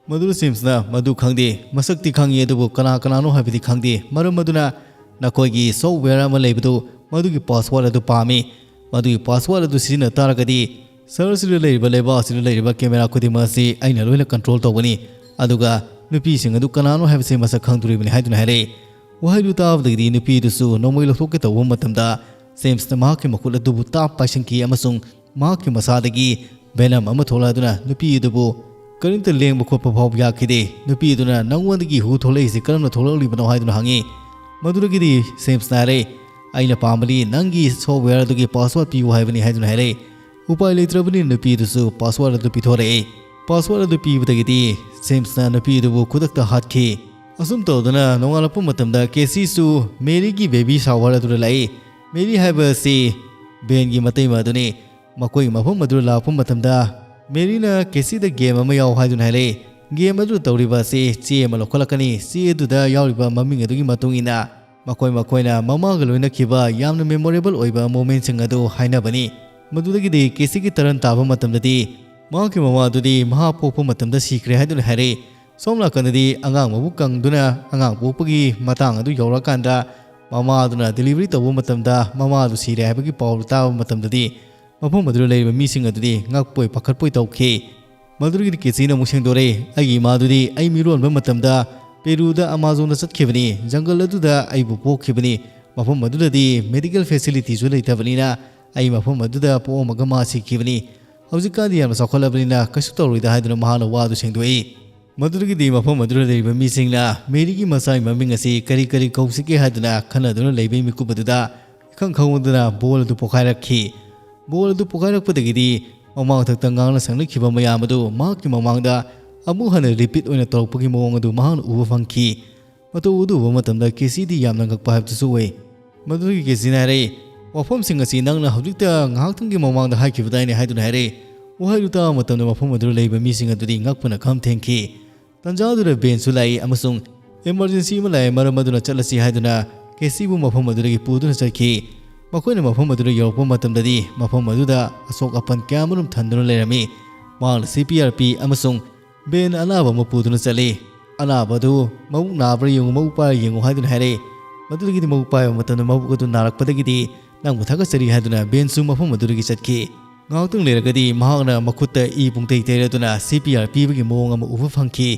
ꯃꯗꯨꯗ ꯁꯦꯝꯁꯅ ꯃꯗꯨ ꯈꯪꯗꯦ, ꯃꯁꯛꯇꯤ ꯈꯪꯉꯤ ꯑꯗꯨꯕꯨ ꯀꯅꯥ ꯀꯅꯥꯅꯣ ꯍꯥꯏꯕꯗꯤ ꯈꯪꯗꯦ, ꯃꯔꯝ ꯑꯗꯨꯅ ꯅꯈꯣꯏꯒꯤ ꯁꯣꯐꯋꯦꯌꯔ ꯑꯃ ꯂꯩꯕꯗꯨ, ꯃꯗꯨꯒꯤ ꯄꯥꯁꯋꯥꯔꯗ ꯑꯗꯨ ꯄꯥꯝꯃꯤ꯫ ꯃꯗꯨꯒꯤ ꯄꯥꯁꯋꯥꯔꯗ ꯑꯗꯨ ꯁꯤꯖꯤꯟꯅ ꯇꯥꯔꯒꯗꯤ ꯁꯍꯔꯁꯤꯗ ꯂꯩꯔꯤꯕ, ꯂꯩꯕꯥꯛ ꯑꯁꯤꯗ ꯂꯩꯔꯤꯕ ꯀꯦꯃꯦꯔꯥ ꯈꯨꯗꯤꯡꯃꯛ ꯑꯁꯤ ꯑꯩꯅ ꯂꯣꯏꯅ ꯀꯟꯇ꯭ꯔꯣꯜ ꯇꯧꯒꯅꯤ, ꯑꯗꯨꯒ ꯅꯨꯄꯤꯁꯤꯡ ꯑꯗꯨ ꯀꯅꯥꯅꯣ ꯍꯥꯏꯕꯁꯤ ꯃꯁꯛ ꯈꯪꯗꯣꯔꯤꯕꯅꯤ ꯍꯥꯏꯗꯨꯅ ꯍꯥꯏꯔꯛꯏ꯫ ꯋꯥꯍꯩꯗꯨ ꯇꯥꯕꯗꯒꯤꯗꯤ ꯅꯨꯄꯤꯗꯨꯁꯨ ꯅꯣꯡꯃꯩ ꯂꯧꯊꯣꯛꯀꯦ ꯇꯧꯕ ꯃꯇꯝꯗ ꯁꯦꯝꯁꯅ ꯃꯍꯥꯛꯀꯤ ꯃꯈꯨꯠ ꯑꯗꯨꯕꯨ ꯇꯥꯞ ꯄꯥꯏꯁꯤꯟꯈꯤ ꯑꯃꯁꯨꯡ ꯃꯍꯥꯛꯀꯤ ꯃꯁꯥꯗꯒꯤ ꯚꯦꯅꯝ ꯑꯃ ꯊꯣꯛꯂꯛꯗꯨꯅ ꯅꯨꯄꯤ ꯑꯗꯨꯕꯨ ꯀꯔꯤꯝꯇ ꯂꯦꯡꯕ ꯈꯣꯠꯄ ꯐꯥꯎꯕ ꯌꯥꯈꯤꯗꯦ꯫ ꯅꯨꯄꯤ ꯑꯗꯨꯅ, "ꯅꯪꯉꯣꯟꯗꯒꯤ ꯍꯨ ꯊꯣꯛꯂꯛꯏꯁꯤ ꯀꯔꯝꯅ ꯊꯣꯛꯂꯛꯂꯤꯕꯅꯣ?" ꯍꯥꯏꯗꯨꯅ ꯍꯪꯉꯤ꯫ ꯃꯗꯨꯗꯒꯤꯗꯤ ꯁꯦꯝꯁꯅ ꯍꯥꯏꯔꯦ, "ꯑꯩꯅ ꯄꯥꯝꯕꯗꯤ ꯅꯪꯒꯤ ꯁꯣꯐꯋꯦꯌꯔ ꯑꯗꯨꯒꯤ ꯄꯥꯁꯋꯥꯔꯗ ꯄꯤꯌꯨ ꯍꯥꯏꯕꯅꯤ" ꯍꯥꯏꯗꯨꯅ ꯍꯥꯏꯔꯛꯏ꯫ ꯎꯄꯥꯏ ꯂꯩꯇ꯭ꯔꯕꯅꯤꯅ ꯅꯨꯄꯤ ꯑꯗꯨꯁꯨ ꯄꯥꯁꯋꯥꯔꯗ ꯑꯗꯨ ꯄꯤꯊꯣꯔꯛꯏ꯫ ꯄꯥꯁꯋꯥꯔꯗ ꯑꯗꯨ ꯄꯤꯕꯗꯒꯤꯗꯤ ꯁꯦꯝꯁꯅ ꯅꯨꯄꯤ ꯑꯗꯨꯕꯨ ꯈꯨꯗꯛꯇ ꯍꯥꯠꯈꯤ꯫ ꯑꯁꯨꯝ ꯇꯧꯗꯨꯅ ꯅꯣꯡꯉꯥꯜꯂꯛꯄ ꯃꯇꯝꯗ ꯀꯦꯁꯤꯁꯨ ꯃꯦꯔꯤꯒꯤ ꯕꯦꯕꯤ ꯁꯥꯋꯔ ꯑꯗꯨꯗ ꯂꯥꯛꯏ꯫ ꯃꯦꯔꯤ ꯍꯥꯏꯕ ꯑꯁꯤ ꯕꯦꯟꯒꯤ ꯃꯇꯩꯃ ꯑꯗꯨꯅꯤ꯫ ꯃꯈꯣꯏꯒꯤ ꯃꯐꯝ ꯑꯗꯨꯗ ꯂꯥꯛꯄ ꯃꯇꯝꯗ ꯃꯦꯔꯤꯅ ꯀꯦꯁꯤꯗ ꯒꯦꯝ ꯑꯃ ꯌꯥꯎ ꯍꯥꯏꯗꯨꯅ ꯍꯥꯏꯔꯛꯏ꯫ ꯒꯦꯝ ꯑꯗꯨ ꯇꯧꯔꯤꯕ ꯑꯁꯤ ꯆꯦ ꯑꯃ ꯂꯧꯈꯠꯂꯛꯀꯅꯤ꯫ ꯆꯦ ꯑꯗꯨꯗ ꯌꯥꯎꯔꯤꯕ ꯃꯃꯤꯡ ꯑꯗꯨꯒꯤ ꯃꯇꯨꯡ ꯏꯟꯅ ꯃꯈꯣꯏ ꯃꯈꯣꯏꯅ ꯃꯃꯥꯒ ꯂꯣꯏꯅꯈꯤꯕ ꯌꯥꯝꯅ ꯃꯦꯃꯣꯔꯦꯕꯜ ꯑꯣꯏꯕ ꯃꯣꯃꯦꯟꯁꯤꯡ ꯑꯗꯨ ꯍꯥꯏꯅꯕꯅꯤ꯫ ꯃꯗꯨꯗꯒꯤꯗꯤ ꯀꯦꯁꯤꯒꯤ ꯇꯔꯟ ꯇꯥꯕ ꯃꯇꯝꯗꯗꯤ ꯃꯍꯥꯛꯀꯤ ꯃꯃꯥ ꯑꯗꯨꯗꯤ ꯃꯍꯥꯛ ꯄꯣꯛꯄ ꯃꯇꯝꯗ ꯁꯤꯈ꯭ꯔꯦ ꯍꯥꯏꯗꯨꯅ ꯍꯥꯏꯔꯛꯏ꯫ ꯁꯣꯝ ꯅꯥꯀꯟꯗꯗꯤ ꯑꯉꯥꯡ ꯃꯕꯨꯛ ꯀꯪꯗꯨꯅ ꯑꯉꯥꯡ ꯄꯣꯛꯄꯒꯤ ꯃꯇꯥꯡ ꯑꯗꯨ ꯌꯧꯔꯛꯑꯀꯥꯟꯗ ꯃꯃꯥ ꯑꯗꯨꯅ ꯗꯦꯂꯤꯚꯔꯤ ꯇꯧꯕ ꯃꯇꯝꯗ ꯃꯃꯥ ꯑꯗꯨ ꯁꯤꯔꯦ ꯍꯥꯏꯕꯒꯤ ꯄꯥꯎ ꯇꯥꯕ ꯃꯇꯝꯗꯗꯤ ꯃꯐꯝ ꯑꯗꯨꯗ ꯂꯩꯔꯤꯕ ꯃꯤꯁꯤꯡ ꯑꯗꯨꯗꯤ ꯉꯛꯄꯣꯏ ꯄꯥꯈꯠꯄꯣꯏ ꯇꯧꯈꯤ꯫ ꯃꯗꯨꯗꯒꯤꯗꯤ ꯀꯦꯁꯤꯅ ꯑꯃꯨꯛ ꯁꯦꯡꯗꯣꯔꯛꯏ, "ꯑꯩꯒꯤ ꯏꯃꯥꯗꯨꯗꯤ ꯑꯩ ꯃꯤꯔꯣꯟꯕ ꯃꯇꯝꯗ ꯄꯦꯔꯨꯗ ꯑꯃꯥꯖꯣꯟꯗ ꯆꯠꯈꯤꯕꯅꯤ, ꯖꯪꯒꯜ ꯑꯗꯨꯗ ꯑꯩꯕꯨ ꯄꯣꯛꯈꯤꯕꯅꯤ꯫ ꯃꯐꯝ ꯑꯗꯨꯗꯗꯤ ꯃꯦꯗꯤꯀꯦꯜ ꯐꯦꯁꯤꯂꯤꯇꯤꯁꯨ ꯂꯩꯇꯕꯅꯤꯅ ꯑꯩ ꯃꯐꯝ ꯑꯗꯨꯗ ꯄꯣꯛꯑꯝꯃꯒ ꯃꯥ ꯁꯤꯈꯤꯕꯅꯤ꯫ ꯍꯧꯖꯤꯛꯀꯥꯟꯗꯤ ꯌꯥꯝꯅ ꯆꯥꯎꯈꯠꯂꯕꯅꯤꯅ ꯀꯩꯁꯨ ꯇꯧꯔꯣꯏꯗ ꯍꯥꯏꯗꯨꯅ ꯃꯍꯥꯛꯅ ꯋꯥꯗꯨ ꯁꯦꯡꯗꯣꯛꯏ꯫ ꯃꯗꯨꯗꯒꯤꯗꯤ ꯃꯐꯝ ꯑꯗꯨꯗ ꯂꯩꯔꯤꯕ ꯃꯤꯁꯤꯡꯅ ꯃꯦꯔꯤꯒꯤ ꯃꯆꯥꯒꯤ ꯃꯃꯤꯡ ꯑꯁꯤ ꯀꯔꯤ ꯀꯔꯤ ꯀꯧꯁꯤꯒꯦ ꯍꯥꯏꯗꯨꯅ ꯈꯟꯅꯗꯨꯅ ꯂꯩꯕꯒꯤ ꯃꯤꯀꯨꯞ ꯑꯗꯨꯗ ꯏꯈꯪ ꯈꯪꯍꯧꯗꯅ ꯕꯣꯜ ꯑꯗꯨ ꯄꯣꯈꯥꯏꯔꯛꯈꯤ꯫ ꯕꯣꯜ ꯑꯗꯨ ꯄꯣꯈꯥꯏꯔꯛꯄꯗꯒꯤꯗꯤ ꯃꯃꯥꯡꯊꯛꯇ ꯉꯥꯡꯅ ꯁꯛꯅꯈꯤꯕ ꯃꯌꯥꯝ ꯑꯗꯨ ꯃꯍꯥꯛꯀꯤ ꯃꯃꯥꯡꯗ ꯑꯃꯨꯛ ꯍꯟꯅ ꯔꯤꯄꯤꯠ ꯑꯣꯏꯅ ꯇꯧꯔꯛꯄꯒꯤ ꯃꯑꯣꯡ ꯑꯗꯨ ꯃꯍꯥꯛꯅ ꯎꯕ ꯐꯪꯈꯤ꯫ ꯃꯇꯧ ꯑꯗꯨ ꯎꯕ ꯃꯇꯝꯗ ꯀꯦꯁꯤꯗꯤ ꯌꯥꯝꯅ ꯉꯛꯄ ꯍꯥꯏꯕꯗꯨꯁꯨ ꯑꯣꯏ꯫ ꯃꯗꯨꯗꯒꯤ ꯀꯦꯁꯤꯅ ꯍꯥꯏꯔꯛꯏ, "ꯋꯥꯐꯝꯁꯤꯡ ꯑꯁꯤ ꯅꯪꯅ ꯍꯧꯖꯤꯛꯇ ꯉꯥꯏꯍꯥꯛꯇꯪꯒꯤ ꯃꯃꯥꯡꯗ ꯍꯥꯏꯈꯤꯕꯗꯥꯏꯅꯦ?" ꯍꯥꯏꯗꯨꯅ ꯍꯥꯏꯔꯛꯏ꯫ ꯋꯥꯍꯩꯗꯨ ꯇꯥꯕ ꯃꯇꯝꯗ ꯃꯐꯝ ꯑꯗꯨꯗ ꯂꯩꯕ ꯃꯤꯁꯤꯡ ꯑꯗꯨꯗꯤ ꯉꯛꯄꯅ ꯈꯝ ꯊꯦꯡꯈꯤ꯫ ꯇꯟꯖꯥ ꯑꯗꯨꯗ ꯕꯦꯟꯁꯨ ꯂꯥꯛꯏ ꯑꯃꯁꯨꯡ "ꯏꯃꯔꯖꯦꯟꯁꯤ ꯑꯃ ꯂꯥꯛꯑꯦ, ꯃꯔꯝ ꯑꯗꯨꯅ ꯆꯠꯂꯁꯤ" ꯍꯥꯏꯗꯨꯅ ꯀꯦꯁꯤꯕꯨ ꯃꯐꯝ ꯑꯗꯨꯗꯒꯤ ꯄꯨꯗꯨꯅ ꯆꯠꯈꯤ꯫ ꯃꯈꯣꯏꯅ ꯃꯐꯝ ꯑꯗꯨꯗ ꯌꯧꯔꯛꯄ ꯃꯇꯝꯗꯗꯤ ꯃꯐꯝ ꯑꯗꯨꯗ ꯑꯁꯣꯛ ꯑꯄꯟ ꯀꯌꯥꯃꯔꯨꯝ ꯊꯟꯗꯨꯅ ꯂꯩꯔꯝꯃꯤ꯫ ꯃꯍꯥꯛꯅ ꯁꯤ ꯄꯤ ꯑꯥꯔ ꯄꯤ ꯑꯃꯁꯨꯡ ꯕꯦꯟ ꯑꯅꯥꯕ ꯑꯃ ꯄꯨꯗꯨꯅ ꯆꯠꯂꯤ꯫ ꯑꯅꯥꯕ ꯑꯗꯨ "ꯃꯕꯨꯛ ꯅꯥꯕ꯭ꯔꯥ ꯌꯦꯡꯉꯨ, ꯃꯕꯨꯛ ꯄꯥꯏꯔ ꯌꯦꯡꯉꯨ" ꯍꯥꯏꯗꯨꯅ ꯍꯥꯏꯔꯛꯏ꯫ ꯃꯗꯨꯗꯒꯤꯗꯤ ꯃꯕꯨꯛ ꯄꯥꯏꯕ ꯃꯇꯝꯗ ꯃꯕꯨꯛ ꯑꯗꯨ ꯅꯥꯔꯛꯄꯗꯒꯤꯗꯤ "ꯅꯪꯕꯨ ꯊꯥꯒꯠꯆꯔꯤ" ꯍꯥꯏꯗꯨꯅ ꯕꯦꯟꯁꯨ ꯃꯐꯝ ꯑꯗꯨꯗꯒꯤ ꯆꯠꯈꯤ꯫ ꯉꯥꯏꯍꯥꯛꯇꯪ ꯂꯩꯔꯒꯗꯤ ꯃꯍꯥꯛꯅ ꯃꯈꯨꯠꯇ ꯏ ꯄꯨꯡꯇꯩ ꯇꯩꯔꯗꯨꯅ ꯁꯤ ꯄꯤ ꯑꯥꯔ ꯄꯤꯕꯒꯤ ꯃꯑꯣꯡ ꯑꯃ ꯎꯕ ꯐꯪꯈꯤ꯫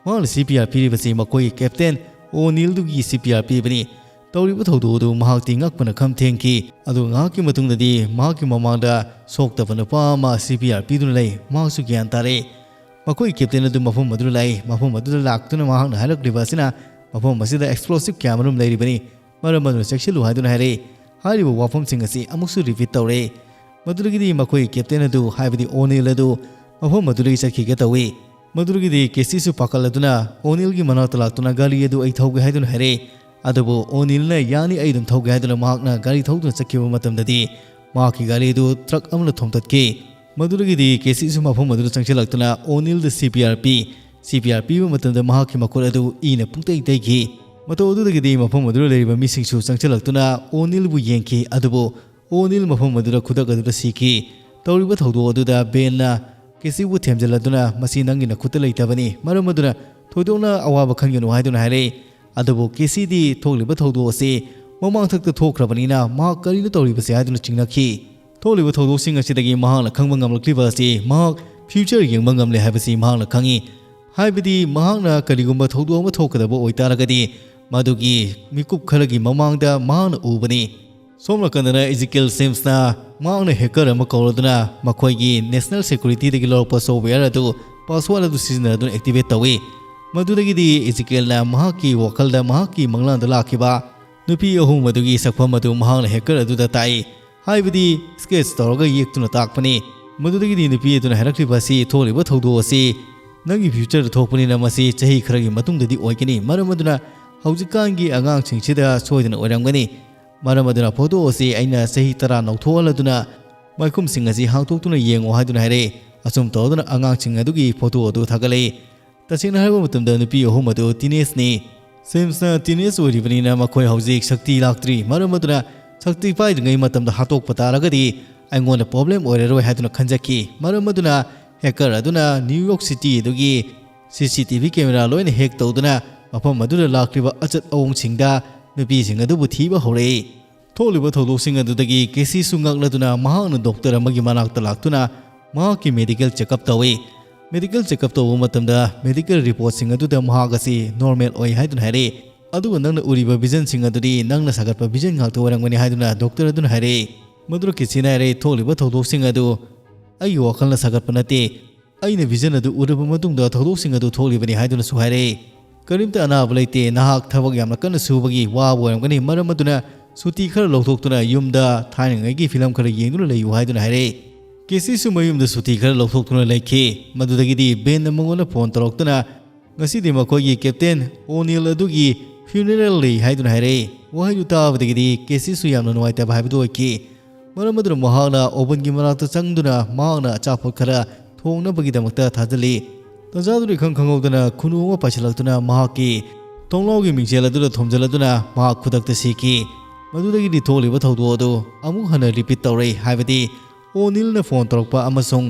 ꯃꯍꯥꯛꯅ ꯁꯤ ꯄꯤ ꯑꯥꯔ ꯄꯤꯔꯤꯕꯁꯤ ꯃꯈꯣꯏꯒꯤ ꯀꯦꯞꯇꯦꯟ ꯑꯣꯅꯤꯜꯗꯨꯒꯤ ꯁꯤ ꯄꯤ ꯑꯥꯔ ꯄꯤꯕꯅꯤ꯫ ꯇꯧꯔꯤꯕ ꯊꯧꯗꯣꯛ ꯑꯗꯨ ꯃꯍꯥꯛꯇꯤ ꯉꯛꯄꯅ ꯈꯝ ꯊꯦꯡꯈꯤ꯫ ꯑꯗꯨꯒ ꯉꯥꯏꯍꯥꯛꯀꯤ ꯃꯇꯨꯡꯗꯗꯤ ꯃꯍꯥꯛꯀꯤ ꯃꯃꯥꯡꯗ ꯁꯣꯛꯇꯕ ꯅꯨꯄꯥ ꯑꯃ ꯁꯤ ꯄꯤ ꯑꯥꯔ ꯄꯤꯗꯨꯅ ꯂꯩ꯫ ꯃꯍꯥꯛꯁꯨ ꯒ꯭ꯌꯥꯟ ꯇꯥꯔꯦ꯫ ꯃꯈꯣꯏꯒꯤ ꯀꯦꯞꯇꯦꯟ ꯑꯗꯨ ꯃꯐꯝ ꯑꯗꯨꯗ ꯂꯥꯛꯏ꯫ ꯃꯐꯝ ꯑꯗꯨꯗ ꯂꯥꯛꯇꯨꯅ ꯃꯍꯥꯛꯅ ꯍꯥꯏꯔꯛꯂꯤꯕ ꯑꯁꯤꯅ ꯃꯐꯝ ꯑꯁꯤꯗ ꯑꯦꯛꯁꯄ꯭ꯂꯣꯁꯤꯞ ꯀꯌꯥꯃꯔꯨꯝ ꯂꯩꯔꯤꯕꯅꯤ, ꯃꯔꯝ ꯑꯗꯨꯅ ꯆꯦꯛꯁꯤꯜꯂꯨ ꯍꯥꯏꯗꯨꯅ ꯍꯥꯏꯔꯛꯏ꯫ ꯍꯥꯏꯔꯤꯕ ꯋꯥꯐꯝꯁꯤꯡ ꯑꯁꯤ ꯑꯃꯨꯛꯁꯨ ꯔꯤꯄꯤꯠ ꯇꯧꯔꯦ꯫ ꯃꯗꯨꯗꯒꯤꯗꯤ ꯃꯈꯣꯏꯒꯤ ꯀꯦꯞꯇꯦꯟ ꯑꯗꯨ, ꯍꯥꯏꯕꯗꯤ ꯑꯣꯅꯤꯜ ꯑꯗꯨ, ꯃꯐꯝ ꯑꯗꯨꯗꯒꯤ ꯆꯠꯈꯤꯒꯦ ꯇꯧꯏ꯫ ꯃꯗꯨꯗꯒꯤꯗꯤ ꯀꯦꯁꯤꯁꯨ ꯄꯥꯈꯠꯂꯗꯨꯅ ꯑꯣꯅꯤꯜꯒꯤ ꯃꯅꯥꯛꯇ ꯂꯥꯛꯇꯨꯅ "ꯒꯥꯔꯤ ꯑꯗꯨ ꯑꯩ ꯊꯧꯒꯦ" ꯍꯥꯏꯗꯨꯅ ꯍꯥꯏꯔꯛꯏ꯫ ꯑꯗꯨꯕꯨ ꯑꯣꯅꯤꯜꯅ "ꯌꯥꯅꯤ, ꯑꯩ ꯑꯗꯨꯝ ꯊꯧꯒꯦ" ꯍꯥꯏꯗꯨꯅ ꯃꯍꯥꯛꯅ ꯒꯥꯔꯤ ꯊꯧꯗꯨꯅ ꯆꯠꯈꯤꯕ ꯃꯇꯝꯗꯗꯤ ꯃꯍꯥꯛꯀꯤ ꯒꯥꯔꯤ ꯑꯗꯨ ꯇ꯭ꯔꯛ ꯑꯃꯅ ꯊꯣꯝꯇꯠꯈꯤ꯫ ꯃꯗꯨꯗꯒꯤꯗꯤ ꯀꯦꯁꯤꯁꯨ ꯃꯐꯝ ꯑꯗꯨꯗ ꯆꯪꯁꯤꯜꯂꯛꯇꯨꯅ ꯑꯣꯅꯤꯜꯗ ꯁꯤ ꯄꯤ ꯑꯥꯔ ꯄꯤ꯫ ꯁꯤ ꯄꯤ ꯑꯥꯔ ꯄꯤꯕ ꯃꯇꯝꯗ ꯃꯍꯥꯛꯀꯤ ꯃꯈꯨꯠ ꯑꯗꯨ ꯏꯅ ꯄꯨꯡꯇꯩ ꯇꯩꯈꯤ꯫ ꯃꯇꯧ ꯑꯗꯨꯗꯒꯤꯗꯤ ꯃꯐꯝ ꯑꯗꯨꯗ ꯂꯩꯔꯤꯕ ꯃꯤꯁꯤꯡꯁꯨ ꯆꯪꯁꯤꯜꯂꯛꯇꯨꯅ ꯑꯣꯅꯤꯜꯕꯨ ꯌꯦꯡꯈꯤ, ꯑꯗꯨꯕꯨ ꯑꯣꯅꯤꯜ ꯃꯐꯝ ꯑꯗꯨꯗ ꯈꯨꯗꯛ ꯑꯗꯨꯗ ꯁꯤꯈꯤ꯫ ꯇꯧꯔꯤꯕ ꯊꯧꯗꯣꯛ ꯑꯗꯨꯗ ꯕꯦꯟꯅ ꯀꯦꯁꯤꯕꯨ ꯊꯦꯝꯖꯤꯜꯂꯗꯨꯅ "ꯃꯁꯤ ꯅꯪꯒꯤ ꯅꯈꯨꯠꯇ ꯂꯩꯇꯕꯅꯤ, ꯃꯔꯝ ꯑꯗꯨꯅ ꯊꯣꯏꯗꯣꯛꯅ ꯑꯋꯥꯕ ꯈꯟꯒꯅꯨ" ꯍꯥꯏꯗꯨꯅ ꯍꯥꯏꯔꯛꯏ꯫ ꯑꯗꯨꯕꯨ ꯀꯦꯁꯤꯗꯤ ꯊꯣꯛꯂꯤꯕ ꯊꯧꯗꯣꯛ ꯑꯁꯤ ꯃꯃꯥꯡꯊꯛꯇ ꯊꯣꯛꯈ꯭ꯔꯕꯅꯤꯅ ꯃꯍꯥꯛ "ꯀꯔꯤꯅꯣ ꯇꯧꯔꯤꯕꯁꯦ?" ꯍꯥꯏꯗꯨꯅ ꯆꯤꯡꯅꯈꯤ꯫ ꯊꯣꯛꯂꯤꯕ ꯊꯧꯗꯣꯛꯁꯤꯡ ꯑꯁꯤꯗꯒꯤ ꯃꯍꯥꯛꯅ ꯈꯪꯕ ꯉꯝꯂꯛꯂꯤꯕ ꯑꯁꯤ ꯃꯍꯥꯛ ꯐ꯭ꯌꯨꯆꯔ ꯌꯦꯡꯕ ꯉꯝꯂꯦ ꯍꯥꯏꯕꯁꯤ ꯃꯍꯥꯛꯅ ꯈꯪꯏ꯫ ꯍꯥꯏꯕꯗꯤ ꯃꯍꯥꯛꯅ ꯀꯔꯤꯒꯨꯝꯕ ꯊꯧꯗꯣꯛ ꯑꯃ ꯊꯣꯛꯀꯗꯕ ꯑꯣꯏꯇꯥꯔꯒꯗꯤ ꯃꯗꯨꯒꯤ ꯃꯤꯀꯨꯞ ꯈꯔꯒꯤ ꯃꯃꯥꯡꯗ ꯃꯍꯥꯛꯅ ꯎꯕꯅꯤ꯫ ꯁꯣꯝ ꯅꯥꯀꯟꯗꯅ ꯏꯖꯤꯀꯦꯜ ꯁꯤꯝꯁꯅ ꯃꯍꯥꯛꯅ ꯍꯦꯀꯔ ꯑꯃ ꯀꯧꯔꯗꯨꯅ ꯃꯈꯣꯏꯒꯤ ꯅꯦꯁꯅꯦꯜ ꯁꯦꯀ꯭ꯌꯨꯔꯤꯇꯤꯗꯒꯤ ꯂꯧꯔꯛꯄ ꯁꯣꯐꯋꯦꯌꯔ ꯑꯗꯨ ꯄꯥꯁꯋꯥꯔꯗ ꯑꯗꯨ ꯁꯤꯖꯤꯟꯅꯗꯨꯅ ꯑꯦꯛꯇꯤꯚꯦꯠ ꯇꯧꯏ꯫ ꯃꯗꯨꯗꯒꯤꯗꯤ ꯏꯖꯤꯀꯦꯜꯅ ꯃꯍꯥꯛꯀꯤ ꯋꯥꯈꯜꯗ ꯃꯍꯥꯛꯀꯤ ꯃꯪꯂꯥꯟꯗ ꯂꯥꯛꯈꯤꯕ ꯅꯨꯄꯤ ꯑꯍꯨꯝ ꯑꯗꯨꯒꯤ ꯁꯛꯐꯝ ꯑꯗꯨ ꯃꯍꯥꯛꯅ ꯍꯦꯀꯔ ꯑꯗꯨꯗ ꯇꯥꯛꯏ꯫ ꯍꯥꯏꯕꯗꯤ ꯁ꯭ꯀꯦꯠꯆ ꯇꯧꯔꯒ ꯌꯦꯛꯇꯨꯅ ꯇꯥꯛꯄꯅꯤ꯫ ꯃꯗꯨꯗꯒꯤꯗꯤ ꯅꯨꯄꯤ ꯑꯗꯨꯅ ꯍꯥꯏꯔꯛꯂꯤꯕ ꯑꯁꯤ, ꯊꯣꯛꯂꯤꯕ ꯊꯧꯗꯣꯛ ꯑꯁꯤ ꯅꯪꯒꯤ ꯐ꯭ꯌꯨꯆꯔꯗ ꯊꯣꯛꯄꯅꯤꯅ ꯃꯁꯤ ꯆꯍꯤ ꯈꯔꯒꯤ ꯃꯇꯨꯡꯗꯗꯤ ꯑꯣꯏꯒꯅꯤ꯫ ꯃꯔꯝ ꯑꯗꯨꯅ ꯍꯧꯖꯤꯛꯀꯥꯟꯒꯤ ꯑꯉꯥꯡꯁꯤꯡꯁꯤꯗ ꯁꯣꯏꯗꯅ ꯑꯣꯏꯔꯝꯒꯅꯤ꯫ ꯃꯔꯝ ꯑꯗꯨꯅ ꯐꯣꯇꯣ ꯑꯁꯤ ꯑꯩꯅ ꯆꯍꯤ ꯇꯔꯥ ꯅꯧꯊꯣꯛꯍꯜꯂꯗꯨꯅ ꯃꯥꯏꯈꯨꯝꯁꯤꯡ ꯑꯁꯤ ꯍꯥꯡꯗꯣꯛꯇꯨꯅ ꯌꯦꯡꯉꯨ ꯍꯥꯏꯗꯨꯅ ꯍꯥꯏꯔꯛꯏ꯫ ꯑꯁꯨꯝ ꯇꯧꯗꯨꯅ ꯑꯉꯥꯡꯁꯤꯡ ꯑꯗꯨꯒꯤ ꯐꯣꯇꯣ ꯑꯗꯨ ꯊꯥꯒꯠꯂꯛꯏ꯫ ꯇꯁꯦꯡꯅ ꯍꯥꯏꯕ ꯃꯇꯝꯗ ꯅꯨꯄꯤ ꯑꯍꯨꯝ ꯑꯗꯨ ꯇꯤꯅꯦꯖꯅꯤ꯫ ꯁꯤꯝꯁꯅ ꯇꯤꯅꯦꯖ ꯑꯣꯏꯔꯤꯕꯅꯤꯅ ꯃꯈꯣꯏ ꯍꯧꯖꯤꯛ ꯁꯛꯇꯤ ꯂꯥꯛꯇ꯭ꯔꯤ꯫ ꯃꯔꯝ ꯑꯗꯨꯅ ꯁꯛꯇꯤ ꯄꯥꯏꯗ꯭ꯔꯤꯉꯩ ꯃꯇꯝꯗ ꯍꯥꯠꯇꯣꯛꯄ ꯇꯥꯔꯒꯗꯤ ꯑꯩꯉꯣꯟꯗ ꯄ꯭ꯔꯣꯕ꯭ꯂꯦꯝ ꯑꯣꯏꯔꯔꯣꯏ ꯍꯥꯏꯗꯨꯅ ꯈꯟꯖꯈꯤ꯫ ꯃꯔꯝ ꯑꯗꯨꯅ ꯍꯦꯀꯔ ꯑꯗꯨꯅ ꯅ꯭ꯌꯨ ꯌꯣꯔꯛ ꯁꯤꯇꯤ ꯑꯗꯨꯒꯤ ꯁꯤ ꯁꯤ ꯇꯤ ꯚꯤ ꯀꯦꯃꯦꯔꯥ ꯂꯣꯏꯅ ꯍꯦꯛ ꯇꯧꯗꯨꯅ ꯃꯐꯝ ꯑꯗꯨꯗ ꯂꯥꯛꯂꯤꯕ ꯑꯆꯠ ꯑꯑꯣꯡꯁꯤꯡꯗ ꯅꯨꯄꯤꯁꯤꯡ ꯑꯗꯨꯕꯨ ꯊꯤꯕ ꯍꯧꯔꯛꯏ꯫ ꯊꯣꯛꯂꯤꯕ ꯊꯧꯗꯣꯛꯁꯤꯡ ꯑꯗꯨꯗꯒꯤ ꯀꯦꯁꯤꯁꯨ ꯉꯛꯂꯗꯨꯅ ꯃꯍꯥꯛꯅ ꯗꯣꯛꯇꯔ ꯑꯃꯒꯤ ꯃꯅꯥꯛꯇ ꯂꯥꯛꯇꯨꯅ ꯃꯍꯥꯛꯀꯤ ꯃꯦꯗꯤꯀꯦꯜ ꯆꯦꯛꯑꯞ ꯇꯧꯏ꯫ ꯃꯦꯗꯤꯀꯦꯜ ꯆꯦꯛꯑꯞ ꯇꯧꯕ ꯃꯇꯝꯗ ꯃꯦꯗꯤꯀꯦꯜ ꯔꯤꯄꯣꯔꯠꯁꯤꯡ ꯑꯗꯨꯗ ꯃꯍꯥꯛ ꯑꯁꯤ ꯅꯣꯔꯃꯦꯜ ꯑꯣꯏ ꯍꯥꯏꯗꯨꯅ ꯍꯥꯏꯔꯛꯏ꯫ ꯑꯗꯨꯒ ꯅꯪꯅ ꯎꯔꯤꯕ ꯚꯤꯖꯟꯁꯤꯡ ꯑꯗꯨꯗꯤ ꯅꯪꯅ ꯁꯥꯒꯠꯄ ꯚꯤꯖꯟ ꯉꯥꯛꯇ ꯑꯣꯏꯔꯝꯒꯅꯤ ꯍꯥꯏꯗꯨꯅ ꯗꯣꯛꯇꯔ ꯑꯗꯨꯅ ꯍꯥꯏꯔꯛꯏ꯫ ꯃꯗꯨꯗ ꯀꯦꯁꯤꯅ ꯍꯥꯏꯔꯛꯏ, ꯊꯣꯛꯂꯤꯕ ꯊꯧꯗꯣꯛꯁꯤꯡ ꯑꯗꯨ ꯑꯩꯒꯤ ꯋꯥꯈꯜꯅ ꯁꯥꯒꯠꯄ ꯅꯠꯇꯦ꯫ ꯑꯩꯅ ꯚꯤꯖꯟ ꯑꯗꯨ ꯎꯔꯕ ꯃꯇꯨꯡꯗ ꯊꯧꯗꯣꯛꯁꯤꯡ ꯑꯗꯨ ꯊꯣꯛꯂꯤꯕꯅꯤ ꯍꯥꯏꯗꯨꯅꯁꯨ ꯍꯥꯏꯔꯛꯏ꯫ ꯀꯔꯤꯝꯇ ꯑꯅꯥꯕ ꯂꯩꯇꯦ, ꯅꯍꯥꯛ ꯊꯕꯛ ꯌꯥꯝꯅ ꯀꯟꯅ ꯁꯨꯕꯒꯤ ꯋꯥꯕ ꯑꯣꯏꯔꯝꯒꯅꯤ, ꯃꯔꯝ ꯑꯗꯨꯅ ꯁꯨꯇꯤ ꯈꯔ ꯂꯧꯊꯣꯛꯇꯨꯅ ꯌꯨꯝꯗ ꯊꯥꯏꯅꯉꯩꯒꯤ ꯐꯤꯂꯝ ꯈꯔ ꯌꯦꯡꯗꯨꯅ ꯂꯩꯌꯨ ꯍꯥꯏꯗꯨꯅ ꯍꯥꯏꯔꯛꯏ꯫ ꯀꯦꯁꯤꯁꯨ ꯃꯌꯨꯝꯗ ꯁꯨꯇꯤ ꯈꯔ ꯂꯧꯊꯣꯛꯇꯨꯅ ꯂꯩꯈꯤ꯫ ꯃꯗꯨꯗꯒꯤꯗꯤ ꯕꯦꯟꯅ ꯃꯉꯣꯟꯗ ꯐꯣꯟ ꯇꯧꯔꯛꯇꯨꯅ, ꯉꯁꯤꯗꯤ ꯃꯈꯣꯏꯒꯤ ꯀꯦꯞꯇꯦꯟ ꯑꯣꯅꯤꯜ ꯑꯗꯨꯒꯤ ꯐ꯭ꯌꯨꯅꯔꯦꯜ ꯂꯩ ꯍꯥꯏꯗꯨꯅ ꯍꯥꯏꯔꯛꯏ꯫ ꯋꯥꯍꯩꯗꯨ ꯇꯥꯕꯗꯒꯤꯗꯤ ꯀꯦꯁꯤꯁꯨ ꯌꯥꯝꯅ ꯅꯨꯡꯉꯥꯏꯇꯕ ꯍꯥꯏꯕꯗꯨ ꯑꯣꯏꯈꯤ꯫ ꯃꯔꯝ ꯑꯗꯨꯅ ꯃꯍꯥꯛꯅ ꯑꯣꯚꯟꯒꯤ ꯃꯅꯥꯛꯇ ꯆꯪꯗꯨꯅ ꯃꯍꯥꯛꯅ ꯑꯆꯥꯄꯣꯠ ꯈꯔ ꯊꯣꯡꯅꯕꯒꯤꯗꯃꯛꯇ ꯊꯥꯖꯤꯜꯂꯤ꯫ ꯇꯥꯟꯖꯥꯗꯨꯗ ꯏꯈꯪ ꯈꯪꯍꯧꯗꯅ ꯈꯨꯅꯨ ꯑꯃ ꯄꯥꯏꯁꯤꯜꯂꯛꯇꯨꯅ ꯃꯍꯥꯛꯀꯤ ꯊꯣꯡꯅꯥꯎꯒꯤ ꯃꯤꯡꯁꯦꯜ ꯑꯗꯨꯗ ꯊꯣꯝꯖꯤꯜꯂꯗꯨꯅ ꯃꯍꯥꯛ ꯈꯨꯗꯛꯇ ꯁꯤꯈꯤ꯫ ꯃꯗꯨꯗꯒꯤꯗꯤ ꯊꯣꯛꯂꯤꯕ ꯊꯧꯗꯣꯛ ꯑꯗꯨ ꯑꯃꯨꯛ ꯍꯟꯅ ꯔꯤꯄꯤꯠ ꯇꯧꯔꯛꯏ, ꯍꯥꯏꯕꯗꯤ ꯑꯣꯅꯤꯜꯅ ꯐꯣꯟ ꯇꯧꯔꯛꯄ ꯑꯃꯁꯨꯡ